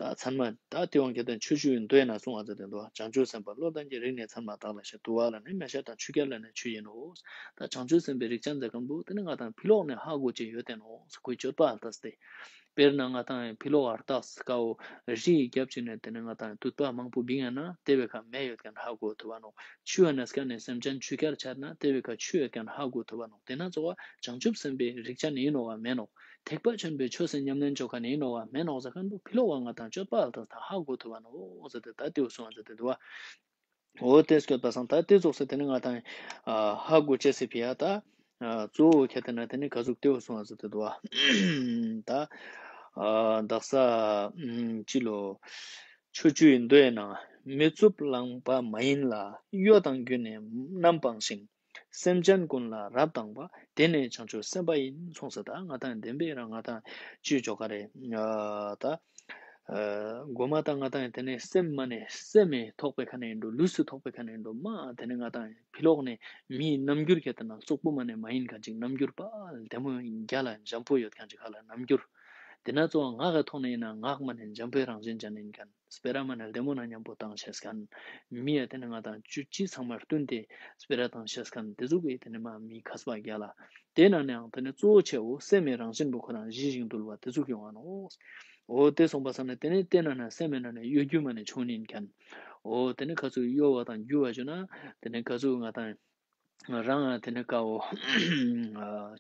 ད་ཚད་མ་ད་དེ་དབང་གི་དོན་ཆོས་བཅུའི་མདོ་ཡིན་ན་གསུང་བ་ཟེར་ཏེ་འདུག་བྱང་ཆུབ་སེམས་དཔའ་བློ་ལྡན་གྱི་རིགས་ནི་མཚན་མ་དག་ལ་ཞེས། དུ་བ་ལ་ནི་མེ་ཤ་དང་ཆུ་རྐྱལ་ལ་ནི་ཆུ་ཡིན་ནོ། ད་བྱང་ཆུབ་སེམས་དཔའི་རིགས་ཅན་ཟེར་མཁན་པོ་དེ་ནི་ང་དང་ཕི་ལོག་ནས་ཧ་གོ་ཅེས་ཡོད་དེ་ནོ། ཁོའི་སྤྱོད་པ་ལྟ་སྟེ། དཔེར་ན་ང་དང་ཕི་ལོག་ཨར་ཏག་སི་ཀའོ་རི་ཡི་རྒྱབ་ཅིག་ནས་དེ་ནི་ང་དང་དུད་པ་མང་པོ་བིང་ཡ་ན་དེ་བས་ཁ་མེ་ཡོད་མཁན་ཧ་གོ་ཐུབ་བ་ནོ། ཆུ་ཡ་ན་སྐ་ནས་སེམས་ཅན་ཆུ་རྐྱལ་ཆད་ན་དེ་བས་ཁ་ཆུ་ཡོད་མཁན་ཧ་གོ་ཐུབ་བ་ནོ། དེ་ན་གཙོ་བ་བྱང་ཆུབ་སེམས་དཔའི་རིགས་ཅན་ཡིན་ནོ་བ་མེན་ནོ། ཐེག་པ་ཆེན་པོའི་ཆོས་སུ་ཉམས་ལེན་ཅོ་མཁན་ཡིན་ནོ་བ་མེན་ནོ་ཟེར་མཁན་པོ་ཕི་ལོག་བ་ང་དང་སྤྱོད་པ་ལྟ་སྟེ་ཧ་གོ་ཐུབ་བ་ནོ་ཟེར་ཏེ་ད་དེའུ་སོང་བ་ཟེར་ཏེ་འདུག་བ། འོ་དེ་སྐྱོད་པ་སང་ད་དེ་ཙོགས་སེ་དེ་ནི་ང་དང་ཧ་གོ་ཅེས་སི་ཕི་ཡ་ད་གཙོ་བོ་ཁྱེད་དེ་ན་དེ་ནི་ག་ཟུག་དེའུ་སོང་བ་ཟེར་ཏེ་འདུག་བ། ད་དག་ས་ཅི་ལོ། ཆོས་བཅུའི་མདོའི་ནང་མི་རྩུབ་ལངས་པ་མ་ཡིན་ལ། གཡོ་དང་རྒྱུ་ནི་རྣམ་སྤངས་ཤིང་། སེམས་ཅན་ཀུན་ལ་རབ་དང་བ། དེ་ནི་བྱང་ཆུབ་སེམས་དཔའ་ཡིན། གསུངས་སོ། ད་ང་དང་བདེན་པའི་རང་ང་དང་ཅི་ཅོ་ག་རེ་ད། གོ་མ་ད་ང་དང་དེ་ནས་སེམས་མ་ནས་སེམས་མེ་ཐོག་པའི་ཁ་ནས་འགྲོ་ལུས་སུ་ཐོག་པའི་ཁ་ནས་འགྲོ་མ་དེ་ནས་ང་དང་ཕི་ལོག་ནས་མིའི་རྣམ་འགྱུར་ཁྱེད་དེ་ན་རྩུབ་པོ་མ་ནས་མ་ཡིན་མཁན་ཅིག་རྣམ་འགྱུར་པ་བདེ་མོ་རྒྱ་ལ་འཇམ་པོ་ཡོད་མཁན་ཅིག་ཧ་ལ་རྣམ་འགྱུར། དེ་ན་གཙོ་བོ་ངག་གི་ཐོག་ནས་ཡིན་ན་ངག་མ་ནས་འཇམ་པོའི་རང་བཞིན་ཅན་ཡིན་མཁན། སྤེ་ར་མ་ནས་བདེ་མོ་ན་མཉམ་པོ་བཏང་ཤེས་མཁན། མི་ཡ་དེ་ནི་ང་དང་ཅུ་ཅི་ཚང་མར་བསྟུན་ཏེ་སྤེ་ར་བཏང་ཤེས་མཁན་དེ་ཟུག་གི་དེ་ནི་མ་མི་མཁས་པ་རྒྱ་ལ། དེ་ན་ནའང་དེ་ནི་གཙོ་བོ་ཆེ་བོ་སེམས་མེ་རང་བཞིན་པོ་ཁོ་རང་ཞི་ཞིང་དུལ་བ་དེ་ཟུག་ཡོང་ང་ནོ། འོ་དེ་སོང་པ་སང་ནི་དེ་ནི་དེ་ན་ན་སེམས་མེ་ན་ནི་གཡོ་སྒྱུ་མ་ནི་ཆུང་ཉིན་མཁན། འོ་དེ་ནི་ག་ཚོད་གཡོ་བ་དང་སྒྱུ་བ་བྱུང་ན་དེ་ནི་ག་ཚོད་ང་དང་རང་དེ་ནི་ཀའོ།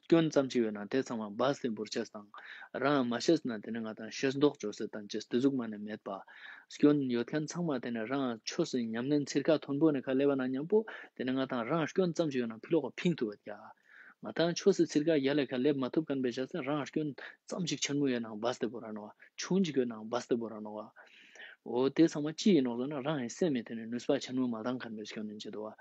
སྐྱོན་ཙམ་ཅིག་ཡོད་ན་དེ་ཚང་མ་སྦས་ཏེ་བོར་ཅེས་དང་། རང་མ་ཤེས་ན་དེ་ནི་ང་དང་ཤེས་མདོག་བཅོས་ཏེ་བཏང་ཅེས་དེ་ཟུག་མ་ནི་མེད་པ། སྐྱོན་ཡོད་མཁན་ཚང་མ་དེ་ནི་རང་ཆོས་སུ་ཉམས་ལེན་ཚིར་ཁ་མཐོན་པོ་ནི་ཁ་སླེབས་པ་ན་མཉམ་པོ་དེ་ནི་ང་དང་རང་སྐྱོན་ཙམ་ཅིག་ཡོད་ན་ཕི་ལོག་ག་ཕིང་ཐུབ་བད་ཀྱ། ང་དང་ཆོས་སུ་ཚིར་ཁ་ཡ་ལེ་ཁ་སླེབས་མ་ཐུབ་མཁན་པའི་ཆ་ས་རང་སྐྱོན་ཙམ་ཅིག་ཆེན་མོ་ཡོད་ན་སྦས་ཏེ་བོར་ར་ནོ་བ། ཆུང་ཅིག་ཡོད་ན་སྦས་ཏེ་བོར་ར་ནོ་བ། འོ་དེ་ཚང་མ་ཅི་ཡིན་ནོག་ཟེར་ན་རང་ཡི་སེམས་མེ་དེ་ནི་ནུས་པ་ཆེན་མོ་མ་བཏང་མཁན་པའི་སྐྱོན་ཡིན་ཅེ་འདུག་བ།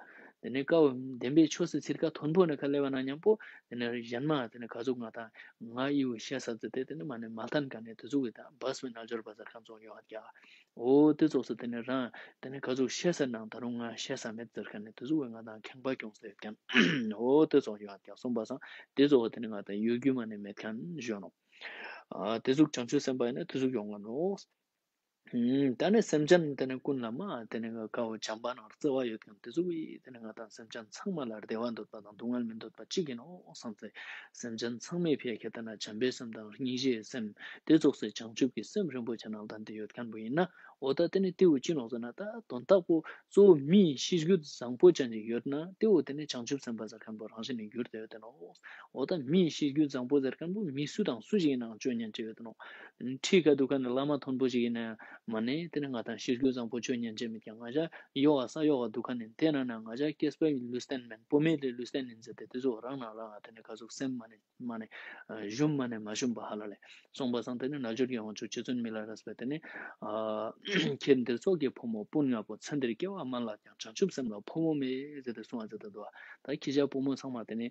དེ་ནས་ཀ་བོ་བདེན་པའི་ཆོས་སི་ཚིར་ཀ་མཐོན་པོ་ནས་ཁ་སླེབས་པ་ན་མཉམ་པོ་དེ་ནས་གཞན་མ་དེ་ནས་ག་ཟུག་ང་དང་ང་ཨི་བོ་ཤེས་ས་ཟེར་ཏེ་དེ་ནས་མ་ནས་མ་ལྟན་ག་ནས་དེ་ཟུག་གི་དང་བས་པའི་རྣལ་འབྱོར་པ་ཟེར་ཁན་ཙོགས་ཡོད་ཀྱག། འོ་དེ་ཙོགས་སུ་དེ་ནས་རང་དེ་ནས་ག་ཟུག་ཤེས་ས་ནང་ད་རུང་ང་ཤེས་ས་མེད་ཟེར་ཁན་ནས་དེ་ཟུག་གི་ང་དང་ཁེངས་པ་སྐྱོང་ས་ཡོད་ཀྱག། འོ་དེ་ཙོགས་ཡོད་ཀྱག། སོང་པ་སང་དེ་ཙོགས་དེ་ནས་ང་དང་ཡོད་རྒྱུ་མ་ནས་མེད་ཁན་ཞུ་ནོག། ཨ་དེ་ཟུག་བྱང་ཆུབ་སེམས་དཔའ་ཡིན་ན་དེ་ཟུག་ཡོང་ང་ནོག། ཨུམ། ད་ནི་སེམས་ཅན་དེ་ནི་ཀུན་ལ་མ་དེ་ནི་ཀ་བོ་བྱམས་པ་ནང་བརྩེ་བ་ཡོད་ཁན་དེ་ཟུག་གི་དེ་ནི་ང་དང་སེམས་ཅན་ཚང་མ་ལ་བདེ་བ་འདོད་པ་དང་སྡུག་བསྔལ་མི་འདོད་པ་གཅིག་ཡིན་ནོག་བསམ་སྟེ། སེམས་ཅན་ཚང་མའི་ཕི་ཡ་ཁྱེད་ལྟ་ན་བྱམས་པའི་སེམས་དང་སྙིང་རྗེའི་སེམས་དེ་ཙོགས་སེ་བྱང་ཆུབ་ཀྱི་སེམས་རིན་པོ་ཆེ་ནང་ལྡན་ཏེ་ཡོད་ཁན་བོ་ཡིན་ན། འོ་ད་དེ་ནི་དེ་བོ་ཅི་ནོག་ཟེར་ན་ད་དོན་དག་པོ་གཙོ་བོ་མིའི་ཤེས་རྒྱུད་བཟང་པོ་ཅན་ཅིག་ཡོད་ན་དེ་བོ་དེ་ནི་བྱང་ཆུབ་སེམས་དཔའ་ཟེར་ཁན་བོ་རང་བཞིན་ནས་གྱུར་ཏེ་ཡོད་དེ་ནོག། འོ་ད་མིའི་ཤེས་རྒྱུད་བཟང་པོ་ཟེར་ཁན་བོ་མི་སུ་དང་སུ་ཞིག་ཡིན་ནའང་ཅོ་ཉན་ཅེས་ཡོད་དེ་ནོག། ཁྲིའི་ཁ་འདུག་ཁན་ནི་བླ་མ་མཐོན་པོ་ཞིག་ཡིན་ན་མ་ནེ་དེ་ནི་ང་དང་ཤེས་རྒྱུད་བཟང་པོ་ཅོ་ཉན་ཅེས་མེད་ཀྱག། ང་ཞ་ཡོག་ག་ས་ཡོག་ག་འདུག་ཁན་ནི་དེ་ན་ན་ང་ཞ་སྐྱེས་པའི་ལུས་རྟེན་མེན་བུད་མེད་ལས་ལུས་རྟེན་ཡིན་ཟེར་ཏེ་དེ་ཚོ་རང་ན་རང་ང་དེ་ནི་ག་ཟུག་སེམས་མ་ནེ་མ་ནེ་ཨ་ཞུམ་མ་ནེ་མ་ཞུམ་པ་ཧ་ལ་ལེ། སོང་པ་སང་དེ་ནི་རྣལ་འབྱོར་གྱི་དབང་ཕྱུག་རྗེ་བཙུན་མི་ལ་རས་པས་དེ་ནི་ཨ་ཁྱེད་འདིར་ཚོགས་ཀྱི་ཕོ་མོ་སྤུན་ལྔ་པོ། ཚེ་འདིར་སྐྱེ་བ་དམན་ལགས་ཀྱང་། བྱང་ཆུབ་སེམས་ལ་ཕོ་མོ་མེད་ཟེར་ཏེ་གསུངས་པ་ཟེར་ཏེ་འདུག། ད་ཁྱེད་ཅག་བུ་མོ་ཚང་མ་དེ་ནི་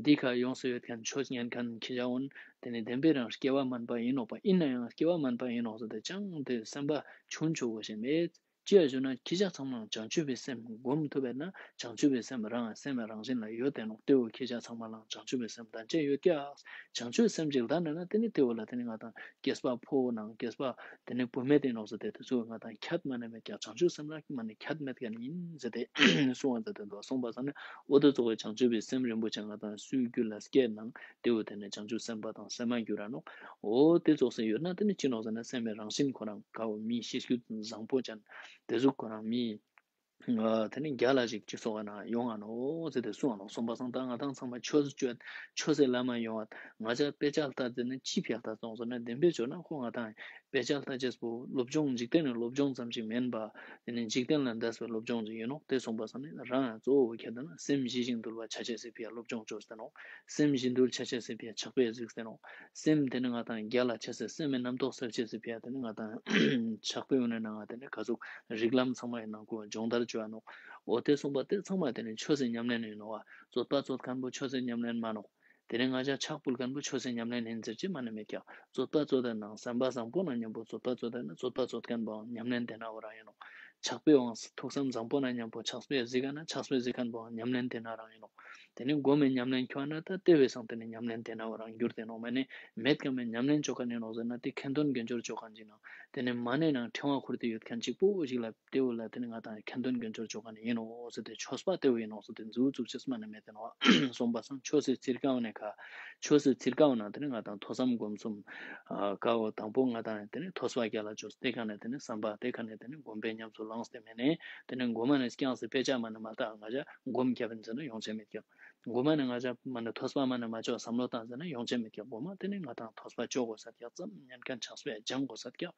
འདི་ཁ་ཡོངས་སུ་ཡོད་ཁན་ཆོས་ཉན་ཁན་ཁྱེད་ཅག་འོན་དེ་ནི་བདེན་པའི་རང་སྐྱེ་བ་དམན་པ་ཡིན་ནོག་པ། ཡིན་ན་ཡང་སྐྱེ་བ་དམན་པ་ཡིན་ནོག་ཟེར་ཏེ་ཅང་དེ་སེམས་པ་ཆུང་ཆུང་བོ་ཞིག་མེད། ཅི་ཡ་ཞུ་ན་ཁྱེད་ཅག་ཚང་མ་བྱང་ཆུབ་པའི་སེམས་སྒོམ་ཐུབ་པས་ན་བྱང་ཆུབ་པའི་སེམས་རང་སེམས་རང་བཞིན་ལ་ཡོད་དེ་ནོག། དེ་བོ་ཁྱེད་ཅག་ཚང་མ་ལ་བྱང་ཆུབ་པའི་སེམས་ལྡན་ཅེས་ཡོད་ཀྱག། བྱང་ཆུབ་སེམས་ཅིག་ལྡན་ན་ན་དེ་ནི་དེ་བོ་ལ་དེ་ནི་ང་དང་སྐྱེས་པ་ཕོ་བོ་ནང་སྐྱེས་པ་དེ་ནི་བུད་མེད་དེ་ནོག་ཟེར་ཏེ་དེ་ཚོ་ང་དང་ཁྱད་མ་ནེ་མེད་ཀྱག། བྱང་ཆུབ་སེམས་ལ་མ་ནེ་ཁྱད་མེད་ཀྱག་ཡིན་ཟེར་ཏེ་གསུངས་པ་ཟེར་ཏེ་འདུག། སོང་པ་སང་ནི་འོ་དེ་ཚོ་བའི་བྱང་ཆུབ་པའི་སེམས་རིན་པོ་ཆེ་ང་དང་སུའི་རྒྱུད་ལ་སྐྱེས་ནང་དེ་བོ་དེ་ནི་བྱང་ཆུབ་སེམས་དཔའ་དང་སེམས་མ་གྱུར་ར་ནོག། འོ་དེ་ཚོགས་སེ་ཡོད་ན་དེ་ནི་ཅི་ནོག་ཟེར་ན་སེམས་པའི་རང་བཞིན་ཁོ་རང་ཀ་བོ་མིའི་ཤེས་རྒྱུད་བཟང་པོ་ཅན་དེ་ཟུག་ཁོ་རང་མིའི་ཨ་དེ་ནི་རྒྱལ་ལ་ཞིག་སྤྱི་ཚོགས་ན་ཡོང་ང་ནོག་ཟེར་ཏེ་གསུངས་ང་ནོག། སོང་པ་སང་ད་ང་དང་ཚང་མ་ཆོས་སྤྱོད་ཆོས་སི་ལམ་མ་ཡོང་བ་ང་ཅག་དཔེ་ཆ་ལྟ་ཟེར་ན་ཅི་ཕི་ལྟ་སོང་ཟེར་ན་བདེན་པའི་ཆོས་ན་ཁོ་ང་དང་དཔེ་ཆ་ལྟ་ཅེས་པོ་སློབ་སྦྱོང་འཇིག་རྟེན་ནི་སློབ་སྦྱོང་ཙམ་ཞིག་མེན་པ་དེ་ནི་འཇིག་རྟེན་ལ་འདས་པའི་སློབ་སྦྱོང་ཞིག་ཡིན་ནོག། དེ་སོང་པ་སང་ནི་རང་ཡང་གཙོ་བོ་ཁྱེད་ན་སེམས་ཞི་ཞིང་དུལ་བ་ཆ་ཅེས་སི་ཕི་ཡ་སློབ་སྦྱོང་ཅོས་ཏེ་ནོག། སེམས་ཞི་དུལ་ཆ་ཅེས་སི་ཕི་ཡ་ཕྱག་དཔེ་གཟིགས་ཏེ་ནོག། སེམས་དེ་ནི་ང་དང་རྒྱལ་ལ་ཆ་སེ་སེམས་མི་རྣམ་རྟོག་སེལ་ཅེས་སི་ཕི་ཡ་དེ་ནི་ང་དང་ཕྱག་དཔེ་ཡོང་ནས་ན་ང་དེ་ནི་ག་ཟུག་རིགས་ལམ་ཚང་མ་ཡིན་ནང་ཁོ་སྦྱོང་བརྡར་ཅོ་ཡ་ནོག། འོ་དེ་སོང་པ་དེ་ཚང་མ་དེ་ནི་ཆོས་སི་ཉམས་ལེན་ཡིན་ནོག། བ་རྩོད་པ་རྩོད་ཁན་པོ་ཆོས་སི་ཉམས་ལེན་མ་ནོག། དེ་ནི་ང་ཅག་ཕྱག་ཕུལ་ཁན་པོ་ཆོས་སི་ཉམས་ལེན་ཡིན་ཟེར་ཅེས་མ་ནེ་མེད་ཀྱག། རྩོད་པ་རྩོད་དེ་ནང་བསམ་པ་བཟང་པོ་ནང་མཉམ་པོ་རྩོད་པ་རྩོད་དེ་ན་རྩོད་པ་རྩོད་ཁན་པོའང་ཉམས་ལེན་དེ་ན་བོ་རང་ཡིན་ནོག། ཕྱག་དཔེའང་ཐུགས་བསམ་བཟང་པོ་ནང་མཉམ་པོ་ཕྱག་དཔེ་གཟིགས་ཁན་ན་ཕྱག་དཔེ་གཟིགས་ཁན་པོའང་ཉམས་ལེན་དེ་ན་རང་ཡིན་ནོག། དེ་ནི་སྒོམ་མེ་ཉམས་ལེན་ཁྱོད་ན་ད་དེ་བས་སང་དེ་ནི་ཉམས་ལེན་དེ་ན་བོ་རང་གྱུར་ཏེ་ནོག། མ་ནེ་མེད་ཀ་མེ་ཉམས་ལེན་ཅོ་ཁན་ཡིན་ནོག་ཟེར་ན་དེ་ཁ་འདོན་དགེ་སྦྱོར་ཅོ་ཁན་ཅིག་ནང་དེ་ནི་མ་ནེ་ནང་ཕྲེང་བ་ཁུར་ཏེ་ཡོད་ཁན་ཅིག་པོ་ཞིག་ལ་དེ་བོ་ལ་དེ་ནི་ང་དང་ཁ་འདོན་དགེ་སྦྱོར་ཅོ་ཁན་ཡིན་ནོག་ཟེར་ཏེ་ཆོས་པ་དེ་བོ་ཡིན་ནོག་ཟེར་ཏེ་མཛུ་ཚུགས་ཅེས་མ་ནེ་མེད་དེ་ནོག། སོང་པ་སང་ཆོས་སི་ཚིར་ཀ་བོ་ནེ་ཁ་ཆོས་སི་ཚིར་ཀ་བོ་ནང་དེ་ནི་ང་དང་ཐོས་བསམ་སྒོམ་གསུམ་ཨ་ཀ་བོ་དང་པོ་ང་དང་དེ་ནི་ཐོས་པ་རྒྱལ་ལ་ཅོས་ཏེ་ཀ་ནེ་དེ་ནི་བསམ་པ་དེ་ཀ་ནེ་དེ་ནི་སྒོམ་པའི་ཉམས་སུ་བླངས་ཏེ་མེད་ནེ་དེ་ནི་སྒོམ་མ་ནེ་རྐྱང་སེ་དཔེ་ཆ་མ་ནེ་མ་ལྟ་ང་ཅག་སྒོམ་རྒྱབ་ཡིན་ཟེར་ན་ཡོང་ཆེ་མེད་ཀྱག། སྒོམ་མ་ནེ་ང་ཅག་མ་ནེ་ཐོས་པ་མ་ནེ་མ་ཅོ་བསམ་བློ་བཏང་ཟེར་ན་ཡོང་ཆེ་མེད་ཀྱག། སྒོམ་མ་དེ་ནི་ང་དང་ཐོས་པ་ཅོ་དགོས་ས་ཀྱག། ཙམ་ཉན་ཁན་ཕྱག་དཔེ་སྦྱང་དགོས་ས་ཀྱག།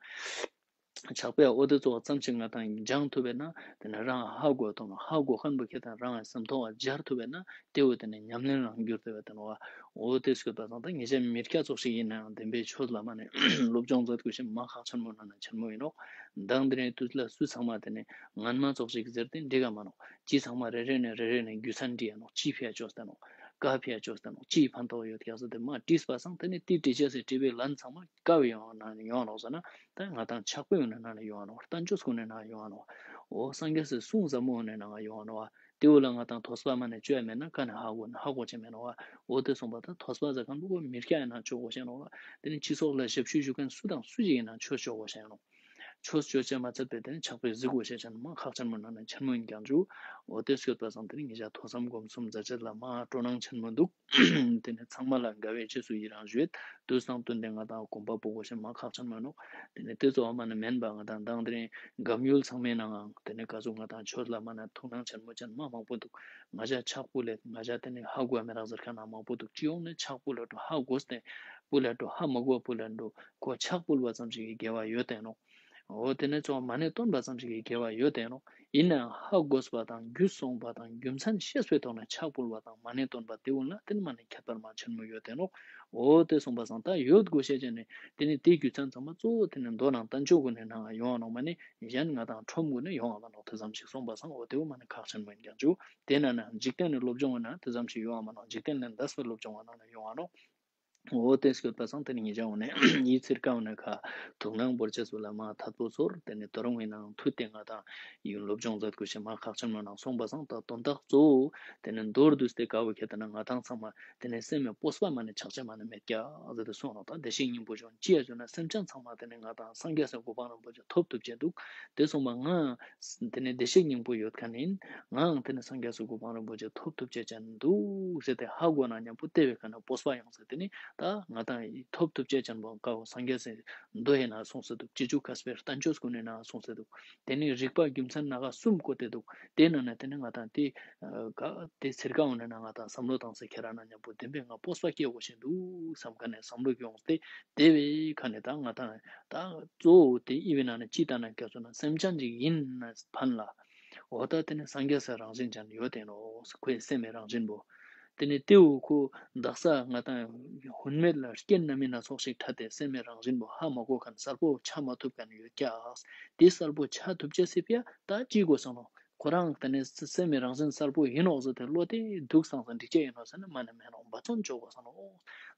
ཕྱག་དཔེ་འོ་དེ་ཚོ་ཙམ་ཞིག་ང་དང་སྦྱང་ཐུབ་པས་ན་དེ་ནི་རང་ཧ་གོ་དང་ཧ་གོ་ཁན་པོ་ཁྱེད་དང་རང་སེམས་ཐོག་སྦྱར་ཐུབ་པས་ན་དེ་བོ་དེ་ནི་ཉམས་ལེན་རང་གྱུར་ཏེ་བས་དེ་ནོག། འོ་དེ་སྐྱོད་པ་སང་ད་ངེད་ཅག་མི་སྐྱ་ཚོགས་ཤིག་ཡིན་ནའང་བདེན་པའི་ཆོས་ལ་མ་ནེ་སློབ་སྦྱོང་མཛད་དགོས་ཤེས་མ་ཁག་ཆེན་མོ་ནང་ནེ་ཆེན་མོ་ཡིན་ནོག། མདང་དེ་རིང་དུས་ལ་སུ་ཚང་མ་དེ་ནི་ངན་མ་ཚོགས་ཤིག་ཟེར་ཏེ་འགྲིག་ག་མ་ནོག། ཅི་ཚང་མ་རེ་རེ་ནེ་རེ་རེ་ནེ་རྒྱུ་མཚན་དྲི་ཡ་ནོག། ཅི་ཕི་ཡ་ཅོས་ཏེ་ནོག། ཀ་ཕི་ཡ་ཅོས་ཏེ་ནོག། ཅིའི་ཕན་ཐོགས་ཡོད་ཀྱག་ཟེར་ཏེ་མ་དྲིས་པ་སང་དེ་ནི་དེ་དྲི་ཅེས་སི་དྲི་བའི་ལན་ཚང་མ་ཀ་བོ་ཡོང་ནང་ནེ་ཡོང་ནོག་ཟེར་ན་ད་ང་དང་ཕྱག་དཔེ་ཡོང་ནང་ནེ་ཡོང་ནོག། བསྟན་བཅོས་ཀུན་ནེ་ནང་ཡོང་ནོག། འོ་སངས་རྒྱས་སི་གསུང་ཟབ་མོ་ཡོང་ནང་ཡོང་ནོག། དེ་བོ་ལ་ང་དང་ཐོས་པ་མ་ནེ་ཅོ་ཡ་མེད་ན་ཀ་ནེ་ཧ་གོ་ཧ་གོ་ཅེས་མེད་ནོག། འོ་དེ་སོང་པ་ད་ཐོས་པ་ཟེར་ཁན་པོ་མི་སྐྱ་ཡིན་ན་ཅོ་དགོས་ཤེས་ནོག། དེ་ནི་སྤྱི་ཚོགས་ལ་ཞབས་ཞུ་ཞུ་ཁན་སུ་དང་སུ་ཞིག་ཡིན་ན་ཆོས་ཅོ་དགོས་ཤེས་ནོག། ཆོས་ཅོ་ཅེས་མ་ཚད་པའི་དེ་ནི་ཕྱག་དཔེ་གཟིགས་དགོས་ཤེས་ཅན་མ་ཁག་ཆེན་མོ་ནང་ནེ་ཆེན་མོ་ཡིན་ཀྱང་འཇུ། འོ་དེ་སྐྱོད་པ་སང་དེ་ནི་ངེད་ཅག་ཐོས་བསམ་སྒོམ་གསུམ་མཛད་ཅེས་ལ་མ་སྤྲོ་སྣང་ཆེན་མོ་འདུག། དེ་ནི་ཚང་མ་ལ་དགའ་བའི་རྗེས་སུ་ཡི་རང་ཞུ་ཡེད། དུས་དང་བསྟུན་ཏེ་ང་དང་གོམ་པ་སྤོ་དགོས་ཤེས་མ་ཁག་ཆེན་མོ་ནོག། དེ་ནི་དེ་ཚོ་བ་མ་ནེ་མེན་པ་ང་དང་མདང་དེ་རིང་སྒམ་ཡུལ་ཚང་མའི་ནང་ང་དེ་ནི་ག་ཟུག་ང་དང་ཆོས་ལ་མ་ནེ་ཐུགས་སྣང་ཆེན་མོ་ཅན་མ་མང་པོ་འདུག། ང་ཅག་ཕྱག་ཕུལ་ལེ་ང་ཅག་དེ་ནི་ཧ་གོ་ཡ་མེད་རག་ཟེར་ཁན་ན་མང་པོ་འདུག། སྤྱི་ཡོངས་ནེ་ཕྱག་ཕུལ་ལ་འགྲོ་ཧ་གོ་སྟེ་ཕུལ་ལ་འགྲོ་ཧ་མ་གོ་ཕུལ་ལ་འགྲོ་ཁོ་ཕྱག་ཕུལ་བ་ཙམ་ཞིག་གི་དགེ་བ་ཡོད་དེ་ནོག། འོ་དེ་ནས་ཚོགས་མ་ཎི་བཏོན་པ་ཙམ་ཞིག་གི་དགེ་བ་ཡོད་དེ་ནོག། ཡིན་ནའང་ཧ་གོ་བ་དང་རྒྱུས་སོང་བ་དང་རྒྱུ་མཚན་ཤེས་པའི་ཐོག་ནས་ཕྱག་ཕུལ་བ་དང་མ་ཎི་བཏོན་པ་དེ་ཀུན་ལ་དེ་ནི་མ་ཎི་ཁྱད་པར་མ་ཆེན་མོ་ཡོད་དེ་ནོག། འོ་དེ་སོང་པ་སང་ད་ཡོད་དགོས་ཤེས་ཅན་ནི་དེ་ནི་དེའི་རྒྱུ་མཚན་ཚང་མ་གཙོ་བོ་དེ་ནི་མདོ་ནང་བསྟན་བཅོས་ཀུན་ནི་ནང་ཡོང་བ་ནོག། མ་ནི་གཞན་ང་དང་ཁྲོམ་ཀུན་ནི་ཡོང་བ་མ་ནོག། དེ་ཙམ་ཞིག་སོང་པ་སང་འོ་དེ་བོ་མ་ནི་ཁག་ཆེན་མོ་ཡིན་ཀྱང་ཆུ། དེ་ན་ན་འཇིག་རྟེན་ནི་སློབ་སྦྱོང་བ་ན་དེ་ཙམ་ཞིག་ཡོང་བ་མ་ནོག། འཇིག་རྟེན་ལས་འདས་པའི་སློབ་སྦྱོང་བ་ན་ཡོང་བ་ནོག། འོ་དེ་སྐྱོད་པ་སང་དེ་ནི་ངེད་ཅག་འོ་ནས་ཡིད་ཚིར་ཀ་འོ་ནས་ཁ་ཐུག་སྣང་བོར་ཆེ་སུ་ལ་མ་ཐད་པོ་ཚོར། དེ་ནི་དོ་རུང་བའི་ནང་མཐུད་དེ་ང་དང་ཡུན་སློབ་སྦྱོང་མཛད་དགོས་ཤེས་མ་ཁག་ཆེན་མོ་ནང་སོང་པ་སང་ད་དོན་དག་གཙོ་བོ་དེ་ནི་མདོར་བསྡུས་ཏེ་དཀའ་བོ་ཁྱེད་དེ་ན་ང་དང་ཚང་མ་དེ་ནི་སེམས་མེད་སྤོབས་པ་མ་ནི་ཆགས་ཆེ་མ་ནི་མེད་ཀྱག་ཟེར་ཏེ་སོང་ནོག། ད་བདེ་གཤེགས་སྙིང་པོ་བྱོན་ཅི་ཡ་བྱོན་ན་སེམས་ཅན་ཚང་མ་དེ་ནི་ང་དང་སངས་རྒྱས་སི་གོ་འཕང་རིན་པོ་ཆེ་ཐོབ་ཐུབ་ཅེས་འདུག། དེ་སོང་པ་ང་དེ་ནི་བདེ་གཤེགས་སྙིང་པོ་ཡོད་མཁན་ཡིན། ངའང་དེ་ནི་སངས་རྒྱས་སི་གོ་འཕང་རིན་པོ་ཆེ་ཐོབ་ཐུབ་ཅེས་ཅན་འདུག་ཟེར་ཏེ་ཧ་གོ་ན་མཉམ་པོ་དེ་བའི་ཁ་ནས་སྤོབས་པ་ཡོང་ཟེར་དེ་ནི་ད་ང་དང་ཐོབ་ཐུབ་ཅེས་ཅན་པོ་ཀ་བོ་སངས་རྒྱས་སི་མདོ་ཡིན་ན་གསུངས་སེ་འདུག། སྤྱི་གཙུག་མཁས་པའི་བསྟན་བཅོས་ཀུན་ནི་ནང་གསུངས་སེ་འདུག། དེ་ནི་རིག་པ་རྒྱུ་མཚན་སྣ་ཁ་གསུམ་བཀོད་དེ་འདུག། དེ་ནང་ནས་དེ་ནི་ང་དང་དེ་ཀ་དེ་ཚིར་ཀ་འོ་ནས་ན་ང་དང་བསམ་བློ་བཏང་སེ་ཁྱེར་ན་མཉམ་པོ་བདེན་པའི་ང་སྤོབས་པ་སྐྱེ་དགོས་ཤེས་འདུག་བསམ་ཁ་ནས་བསམ་བློ་ཡོང་སྟེ་དེ་བའི་ཁ་ནས་ད་ང་དང་ད་གཙོ་བོ་དེ་ཨི་བའི་ནང་ནས་ཅི་ལྟ་ན་སྐྱབས་སུ་ན་སེམས་ཅན་ཅིག་ཡིན་ན་ཕན་ལ། འོ་ད་དེ་ནི་སངས་རྒྱས་སི་རང་བཞིན་ཅན་ཡོད་དེ་ནོག། ཁོའི་སེམས་མི་རང་བཞིན་པོ། དེ་ནི་དེ་བོ་ཁོ་དག་ས་ང་དང་ཧུན་མེད་ལ་རྐྱེན་སྣ་མིན་སྣ་ཚོགས་ཤིག་འཕྲད་དེ་སེམས་མི་རང་བཞིན་པོ་ཧ་མ་གོ་མཁན་གསལ་པོ་ཆ་མ་ཐུབ་མཁན་ཡོད་ཀྱག། དེ་གསལ་པོ་ཆ་ཐུབ་ཅེས་སི་ཕི་ཡ་ད་ཅི་དགོས་སོང་ནོག། ཁོ་རང་དེ་ནི་སེམས་མི་རང་བཞིན་གསལ་པོ་ཡིན་ནོག་ཟེར་ཏེ་བློ་དེ་འདུག་སང་སང་འགྲིག་ཅེས་ཡིན་ནོག་ཟེར་ན་མ་ནི་མེད་ནོག། འབད་བརྩོན་བཅོ་དགོས་སོང་ནོག།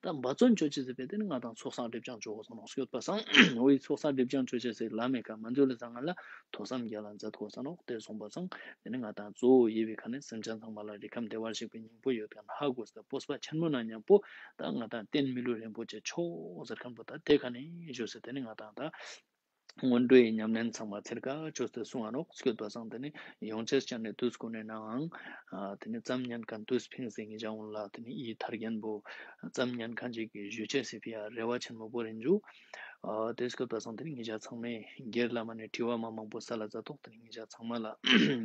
ད་འབད་བརྩོན་བཅོ་ཅེས་ཟེར་བས་དེ་ནི་ང་དང་ཚོགས་བསགས་སྒྲིབ་སྦྱང་བཅོ་དགོས་སོང་ནོག། སྐྱོད་པ་སང་འོ་ཡི་ཚོགས་བསགས་སྒྲིབ་སྦྱང་བཅོ་ཅེས་ཟེར་ལམ་མེ་ཀ་མ་འཛུལ་ལ་ཚང་ང་ལ་ཐོས་བསམ་རྒྱ་ལ་མཛད་དགོས་སོང་ནོག། དེ་སོང་པ་སང་དེ་ནི་ང་དང་གཙོ་བོ་ཡིན་པའི་ཁ་ནས་སེམས་ཅན་ཚང་མ་ལ་རིགས་ཁམས་བདེ་བར་གཤེགས་པའི་སྙིང་པོ་ཡོད་མཁན་ཧ་གོ་སྟེ་སྤོབས་པ་ཆེན་མོ་ན་མཉམ་པོ་ད་ང་དང་རྟེན་མི་ལུས་རིན་པོ་ཆེ་མཆོག་ཟེར་མཁན་པོ་ད་དེ་ཁ་ནས་བཞུགས་སེ་དེ་ནི་ང་དང་ད། སྔོན་འགྲོའི་ཉམས་ལེན་ཚང་མ་ཚིར་ཀ་བཅོས་ཏེ་གསུང་ང་ནོག། སྐྱོད་པ་སང་དེ་ནི་ཡོང་ཅེས་ཅན་ནི་དུས་ཀུན་ནི་ནའང་དེ་ནི་ཙམ་ཉན་མཁན་དུས་ཕིངས་སེ་ངེད་ཅག་འོང་ལ་དེ་ནི་ཡི་ཐར་རྒྱན་པོ་ཙམ་ཉན་མཁན་ཅིག་གི་ཞུ་ཅེས་སི་ཕི་ཡ་རེ་བ་ཆེན་མོ་བོ་རིན་ཇུ། དེ་སྐྱོད་པ་སང་དེ་ནི་ངེད་ཅག་ཚང་མས་སྒེར་ལ་མ་ནི་དྲི་བ་མ་མང་པོ་ས་ལ་མཛད་དོག། དེ་ནི་ངེད་ཅག་ཚང་མ་ལ་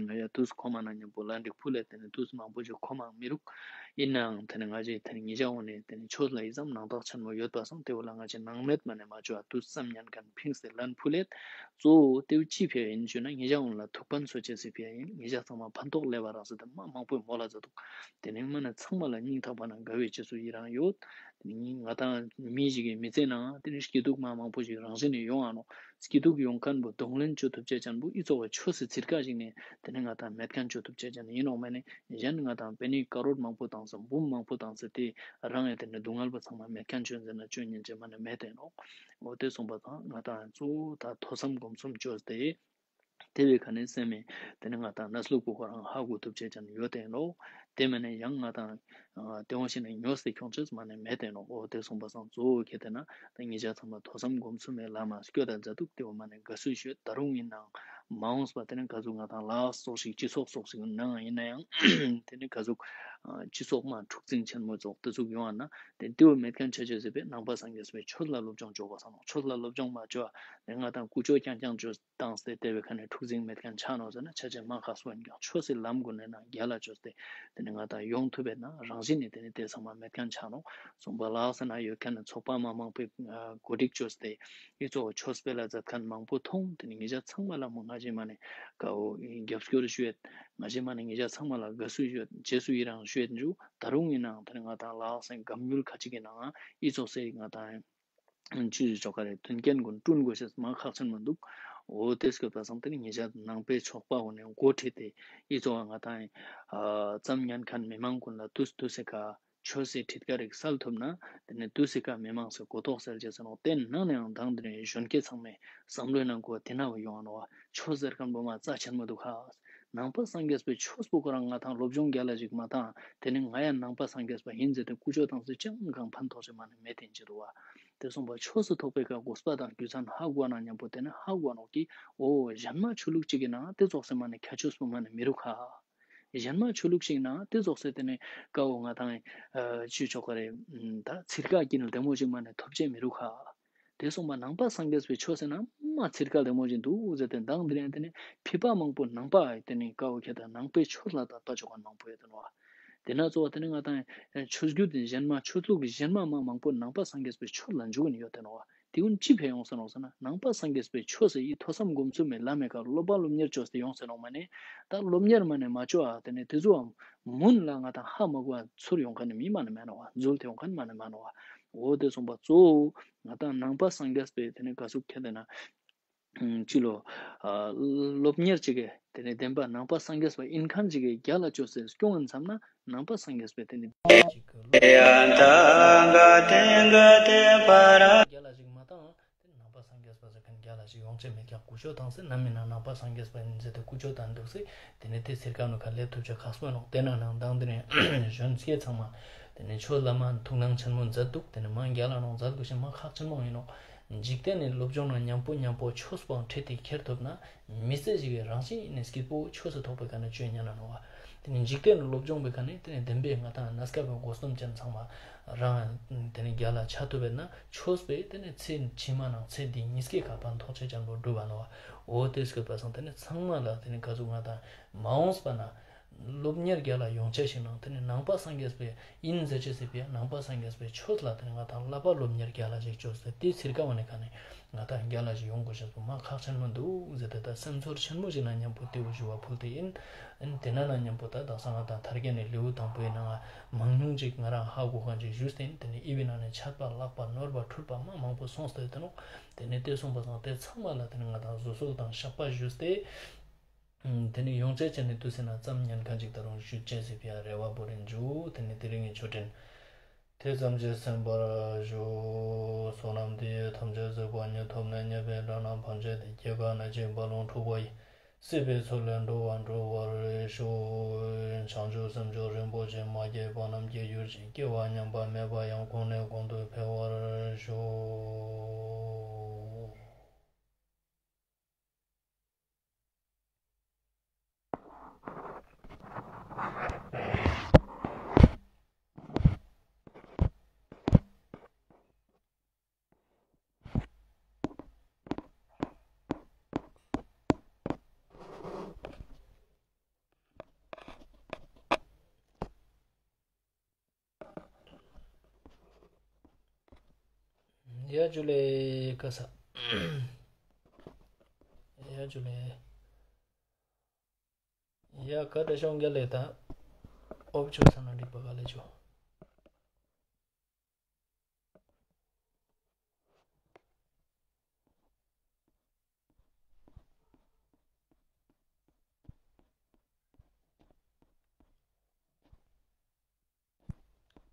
ང་ཡ་དུས་ཁོ་མ་ན་མཉམ་པོ་ལ་འགྲིག་ཕུལ་ལེ་དེ་ནི་དུས་མང་པོ་ཞིག་ཁོ་མ་མི་རུག། ཡིན་ནའང་དེ་ནི་ང་ཅི་དེ་ནི་ངེད་ཅག་འོང་ནས་དེ་ནི་ཆོས་ལ་ཡི་ཙམ་ནང་རྟགས་ཆེན་མོ་ཡོད་པ་སང་དེ་བོ་ལ་ང་ཅི་ནང་མེད་མ་ནས་མ་བཅོ་བ་དུས་ཙམ་ཉན་མཁན་ཕིངས་ཏེ་ལན་ཕུལ་ལེད། གཙོ་བོ་དེ་བོ་ཅི་ཕི་ཡ་ཡིན་ཞུ་ན་ངེད་ཅག་འོང་ལ་ཐུག་ཕན་སོ་ཅེས་སི་ཕི་ཡ་ཡིན། ངེད་ཅག་ཚང་མ་ཕན་ཐོགས་ལེ་བ་རག་ཟེར་ཏེ་མ་མང་པོས་མོལ་ལ་མཛད་དོག། དེ་ནི་མ་ནི་ཚང་མ་ལ་སྙིང་ཐག་པ་ནས་དགའ་བའི་རྗེས་སུ་ཡི་རང་ཡོད། དེ་ནི་ང་དང་མི་ཞིག་གི་མི་ཚེ་ནང་དེ་ནི་སྐྱིད་སྡུག་མ་མང་པོ་ཞིག་རང་བཞིན་ནས་ཡོང་ང་ནོག། སྐྱིད་སྡུག་ཡོང་མཁན་པོ་གདོང་ལེན་བཅོ་ཐུབ་ཅེས་ཅན་པོ་ཨི་ཙོགས་པ་ཆོས་སི་ཚིར་ཀ་ཞིག་ནས་དེ་ནི་ང་དང་མེད་མཁན་བཅོ་ཐུབ་ཅེས་ཅན་ཡིན་ནོག། མ་ནི་གཞན་ང་དང་པེ་ནི་ཀ་རོར་མང་པོ་བཏང་སོང་འབུམ་མང་པོ་བཏང་སོང་དེ་རང་ཡང་དེ་ནི་སྡུག་བསྔལ་པོ་ཚང་མ་མེད་མཁན་བཅོ་ཟེར་ན་བཅོ་ཉན་ཅེས་མ་ནི་མེད་དེ་ནོག། འོ་དེ་སོང་པ་དང་ང་དང་གཙོ་བོ་ད་ཐོས་བསམ་སྒོམ་གསུམ་བཅོས་ཏེ། དེ་བའི་ཁ་ནས་སེམས་མེད་དེ་ནི་ང་དང་གནས་ལུགས་པོ་ཁོ་རང་ཧ་གོ་ཐུབ་ཅེས་ཅན་ཡོད་དེ་ནོག། དེ་མ་ནི་ཡང་ང་དང་དེ་འོང་ཞིག་ནས་ཉོས་ཏེ་ཁྱོང་ཅེས་མ་ནི་མེད་དེ་ནོག། འོ་དེ་སོང་པ་སང་གཙོ་བོ་ཁེ་དེ་ན་ད་ངེད་ཅག་ཚང་མ་ཐོས་བསམ་སྒོམ་གསུམ་མེད་ལ་མ་སྐྱོད་ད་མཛད་འདུག། དེ་བོ་མ་ནི་དགའ་བསུ་ཞུ་ཡོད། ད་རུང་ཡིན་ནའང་མ་འོངས་པ་དེ་ནི་ག་ཟུག་ང་དང་ལགས་སོགས་ཤིག་སྤྱི་ཚོགས་སོགས་ཤིག་ནང་ཡིན་ན་ཡང་དེ་ནི་ག་ཟུག་སྤྱི་ཚོགས་མ་འཁྲུག་འཛིང་ཆེན་མོ་ཙོགས་དེ་ཟུག་ཡོང་བ་ན་དེ་དེ་བོ་མེད་མཁན་ཆ་ཅེས་ཟེར་བས་ནང་པ་སངས་རྒྱས་པའི་ཆོས་ལ་སློབ་སྦྱོང་བཅོ་དགོས་ས་ནོག། ཆོས་ལ་སློབ་སྦྱོང་མ་བཅོ་བ་ནི་ང་དང་ཀུ་ཅོ་རྐྱང་རྐྱང་བཅོས་བཏང་སྟེ་དེ་བའི་ཁ་ནས་འཁྲུག་འཛིང་མེད་མཁན་ཆ་ནོག་ཟེར་ན་ཆ་ཅེས་མ་ཁག་སོ་ཡིན་ཀྱང་ཆོས་སི་ལམ་ཀུན་ནས་ན་རྒྱལ་ལ་བཅོས་ཏེ་དེ་ནི་ང་དང་ཡོང་ཐུབ་པས་ན་རང་བཞིན་ནས་དེ་ནི་དེ་ཚང་མ་མེད་མཁན་ཆ་ནོག། གསུངས་པ་ལགས་ཟེར་ན་ཡོད་མཁན་ནི་ཚོགས་པ་མ་མང་པོའི་གོ་སྒྲིག་བཅོས་ཏེ་ཨི་ཙོགས་ཆོས་སྤེལ་ལ་མཛད་མཁན་མང་པོ་མཐོང་དེ་ནི་ངེད་ཅག་ཚང་མ་ལ་མོ་ང་ཅི་མ་ནི་དགའ་བོ་རྒྱབ་སྐྱོར་ཞུ་ཡོད། ང་ཅི་མ་ནི་ངེད་ཅག་ཚང་མ་ལ་དགའ་བསུ་ཞུ་ཡོད། རྗེས་སུ་ཡི་རང་ཞུ་ཡོད་འཇུ། ད་རུང་ཡིན་ནའང་དེ་ནི་ང་དང་ལགས་ཟེར་སྒམ་ཡུལ་ཁ་ཅིག་གི་ནང་ཨི་ཙོགས་སེ་ང་དང་ཅི་ཞིག་ཆོག་ག་རེ་མཐུན་རྐྱེན་ཀུན་བསྐྲུན་དགོས་ཤེས་མ་ཁག་ཆེན་མི་འདུག། འོ་དེ་སྐྱོད་པ་སང་དེ་ནི་ངེད་ཅག་ནང་པའི་ཚོགས་པ་འོ་ནས་འགོ་ཁྲིད་དེ་ཨི་ཙོགས་ང་དང་ཨ་ཙམ་ཉན་མཁན་མི་མང་ཀུན་ལ་དུས་དུས་སེ་ཀ་ཆོས་སི་ཁྲིད་ཀ་རིགས་སལ་ཐུབ་ན་དེ་ནི་དུས་སེ་ཀ་མི་མང་སེ་གོ་རྟོགས་སེལ་ཅེས་ཟེར་ནོག། དེ་ནང་ནས་ཡང་དང་དེ་ནི་གཞོན་སྐྱེས་ཚང་མས་བསམ་བློའི་ནང་གོ་དེ་ན་བ་ཡོང་ནོག་བ། ཆོས་ཟེར་མཁན་པོ་མ་རྩ་ཆེན་མོ་འདུག་ཧ། ནང་པ་སངས་རྒྱས་པའི་ཆོས་པོ་ཁོ་རང་ང་དང་སློབ་སྦྱོང་རྒྱལ་ལ་ཞིག་མ་བཏང་དེ་ནི་ང་ཡང་ནང་པ་སངས་རྒྱས་པ་ཡིན་ཟེར་ཏེ་ཀུ་ཅོ་བཏང་སེ་ཅང་གང་ཕན་ཐོགས་ཤིག་མ་ནི་མེད་དེ་ཅི་རུ་བ། དེ་སོང་པ་ཆོས་སུ་ཐོགས་པའི་ཀ་དགོས་པ་དང་རྒྱུ་མཚན་ཧ་གོ་ན་མཉམ་པོ་དེ་ནི་ཧ་གོ་ནོག་གི། འོ་གཞན་མ་ཆོས་ལུགས་གཅིག་གི་ནང་དེ་ཙོགས་སེ་མ་ནི་ཁྱད་ཆོས་པོ་མ་ནི་མི་རུག་ཧ། གཞན་མ་ཆོས་ལུགས་ཤིག་ནང་དེ་ཙོགས་སེ་དེ་ནི་ཀ་བོ་ང་དང་ཨ་ཅི་ཆོག་ག་རེ་ད་ཚིར་ཀ་ཀྱི་ནི་བདེ་མོ་ཞིག་མ་ནི་ཐོབ་ཅེས་མི་རུག་ཧ། དེ་སོང་པ་ནང་པ་སངས་རྒྱས་པའི་ཆོས་ཟེར་ན་མ་ཚིར་ཀ་བདེ་མོ་ཞིག་འདུག་ཟེར་ཏེ་མདང་དེ་རིང་དེ་ནི་ཕི་པ་མང་པོ་ནང་པ་དེ་ནི་ཀ་བོ་ཁྱེད་དང་ནང་པའི་ཆོས་ལ་དད་པ་ཆོག་མཁན་མང་པོ་ཡོད་དེ་ནོག་བ། དེ་ན་གཙོ་བོ་དེ་ནི་ང་དང་ཆོས་བརྒྱུད་དེ་གཞན་མ་ཆོས་ལུགས་གཞན་མ་མ་མང་པོ་ནང་པ་སངས་རྒྱས་པའི་ཆོས་ལ་འཇུག་ནི་ཡོད་དེ་ནོག་བ། དེ་ཀུན་ཅི་ཕི་ཡོང་ཟེར་ནོག་ཟེར་ན་ནང་པ་སངས་རྒྱས་པའི་ཆོས་སི་ཐོས་བསམ་སྒོམ་ཚུལ་མེད་ལམ་མེད་ཀ་སློབ་པ་སློབ་གཉེར་ཅོས་ཏེ་ཡོང་ཟེར་ནོག་མ་ནེ། ད་སློབ་གཉེར་མ་ནེ་མ་ཅོ་ཨ་དེ་ནེ་དེ་ཟུག་མུན་ལ་ང་དང་ཧ་མ་གོ་ཚུར་ཡོང་ཁན་ནི་མི་མ་ནེ་མ་ནོག་བ། འཛུལ་ཏེ་ཡོང་ཁན་མ་ནེ་མ་ནོག་བ། འོ་དེ་སོང་པ་གཙོ་བོ་ང་དང་ནང་པ་སངས་རྒྱས་པའི་དེ་ནེ་ག་ཟུག་ཁྱེར་ཏེ་ན་ཅི་ལོ། ཨ་སློབ་གཉེར་ཅིག་གི་དེ་ནེ་བདེན་པ་ནང་པ་སངས་རྒྱས་པ་ཨིན་ཁན་ཅིག་གི་རྒྱ་ལ་ཅོས་ཏེ་སྐྱོང་ཨིན་བསམ་ན་ནང་པ་སངས་རྒྱས་པའི་དེ་ནེ་ཅིག་གི་རྒྱ་ལ་ཅིག་མ་བཏང་། དེ་ནང་པ་སངས་རྒྱས་པ་ཟེར་ཁན་རྒྱ་ལ་ཅིག་ཡོང་ཅེས་མེད་ཀྱག་ཀུ་ཅོ་བཏང་སེ་ནམ་ཨིན་ན་ནང་པ་སངས་རྒྱས་པ་ཨིན་ཟེར་ཏེ་ཀུ་ཅོ་བཏང་དུག་སེ་དེ་ནེ་དེ་ཚིར་ཀ་ནུ་ཁ་ལེབ་ཐུབ་ཅེས་ཁག་པོ་ཨིན་ནོག། དེ་ན་ནང་དང་དེ་ནེ་གཞོན་སྐྱེས་ཚང་མ་དེ་ནེ་ཆོས་ལ་མ་ཐུགས་སྣང་ཆེན་མོ་མཛད་དུག། དེ་ནེ་མ་རྒྱ་ལ་ནང་མཛད་དུག་ཤེས་མ་ཁག་ཆེན་མོ་ཨིན་ནོག། འཇིག་རྟེན་ནི་སློབ་སྦྱོང་ནང་ཉམ་པོ་ཉམ་པོ་ཆོས་པོའང་ཁྲིད་དེ་ཁྱེར་ཐུབ་ན་མི་ཚེ་ཞིག་གི་རང་བཞིན་ནི་སྐྱིད་པོ་ཆོས་སུ་ཐོགས་པའི་ཁ་ནེ་ཅོ་ཉན་ན་ནོག་བ། དེ་ནེ་འཇིག་རྟེན་ནི་སློབ་སྦྱོང་པའི་ཁ་ནེ་དེ་ནེ་བདེན་པའི་ང་དང་གནས་སྐབས་པའི་དགོས་དོན་ཅན་ཚང་མ་རང་དེ་ནེ་རྒྱ་ལ་ཆ་ཐུབ་པས་ན་ཆོས་པའི་དེ་ནེ་ཚེ་ཕྱི་མ་ནང་ཚེ་འདི་གཉིས་ཀའི་ཁ་ཕན་ཐོགས་ཆེ་ཅན་པོ་འགྲུབ་པ་ནོག་བ། འོ་དེ་སྐོར་པ་སང་དེ་ནེ་ཚང་མ་ལ་དེ་ནེ་ག་ཟུག་ང་དང་མ་འོངས་པ་ན་སློབ་གཉེར་རྒྱ་ལ་ཡོང་ཆ་ཞིག་ནང་དེ་ནེ་ནང་པ་སངས་རྒྱས་པའི་ཨིན་ཟེར་ཅེས་སི་ཕི་ཡ་ནང་པ་སངས་རྒྱས་པའི་ཆོས་ལ་དེ་ནེ་ང་དང་བསླབ་པ་སློབ་གཉེར་རྒྱ་ལ་ཞིག་ཅོས་ཏེ་དེ་ཚིར་ཀ་བ་ནེ་ཁ་ནེ་ང་དང་རྒྱ་ལ་ཞིག་ཡོང་དགོས་ཤེས་པོ་མ་ཁག་ཆེན་མོ་འདུག་ཟེར་ཏེ་ད་སེམས་ཚོར་ཆེན་མོ་ཞིག་ན་ཉམ་པོ་དེ་བོ་ཞུ་བ་ཕུལ་ཏེ་ཨིན། ཨིན་དེ་ན་ན་ཉམ་པོ་ད་དག་ས་ང་དང་ཐར་རྒྱན་ནི་ལེའུ་དང་པོའི་ནང་མང་ཉུང་ཅིག་ང་རང་ཧ་གོ་ཁན་ཅིག་ཞུས་ཏེ་ཨིན། དེ་ནེ་ཨི་བི་ནང་ནེ་ཆད་པ་ལྷག་པ་ནོར་བ་འཁྲུལ་པ་མ་མང་པོ་སོང་སྟེ་དེ་ནོག། དེ་ནེ་དེ་སོང་པ་སང་དེ་ཚང་མ་ལ་དེ་ནེ་ང་དང་བཟོད་གསོལ་དང་བཤགས་པ་ཞུས་ཏེ། དེ་ནེ་ཡོང་ཆ་ཅན་ནི་དུས་ཟེར་ན་ཙམ་ཉན་ཁན་ཅིག་ད་རུང་ཞུ་ཅེས་སི་ཕི་ཡ་རེ་བ་བོ་རིན་འཇུ། དེ་ནེ་དེ་རིང་གི་ཆོས་འབྲེལ་དེ་ཙམ་གྱིས་ཟིན་པར་ཞུ། བསོད་ནམས་འདི་ཡིས་ཐམས་ཅད་གཟིགས་པ་ཉིད། ཐོབ་ནས་ཉེས་པའི་དགྲ་རྣམས་ཕམ་བྱས་ཏེ། སྐྱེ་རྒ་ན་འཆིའི་རྦ་ཀློང་འཁྲུགས་པ་ཡི། སྲིད་པའི་མཚོ་ལས་འགྲོ་བ་སྒྲོལ་བར་ཤོག། བྱང་ཆུབ་སེམས་མཆོག་རིན་པོ་ཆེ། མ་སྐྱེས་པ་རྣམས་སྐྱེ་གྱུར་ཅིག། སྐྱེས་པ་ཉམས་པ་མེད་པ་ཡང་། གོང་ནས་གོང་དུ་འཕེལ་བར་ཤོག། ཡ་ཇུ་ལེ་ཀ་ས། ཡ་ཇུ་ལེ། ཡ་ཀ་ཏ་ཤོང་ག་ལེ་ད། ཨོབ་ཆོས་ས་ན་འགྲིག་པ་ག་ལེ་ཆོ།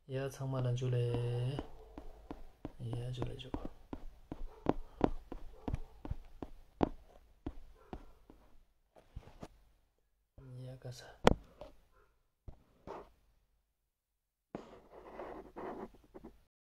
ཡ་ཚང་མ་ལ་ཇུ་ལེ། ཡ་ཇུ་ལེ་ཇུ། ཡ་ཀ་ས།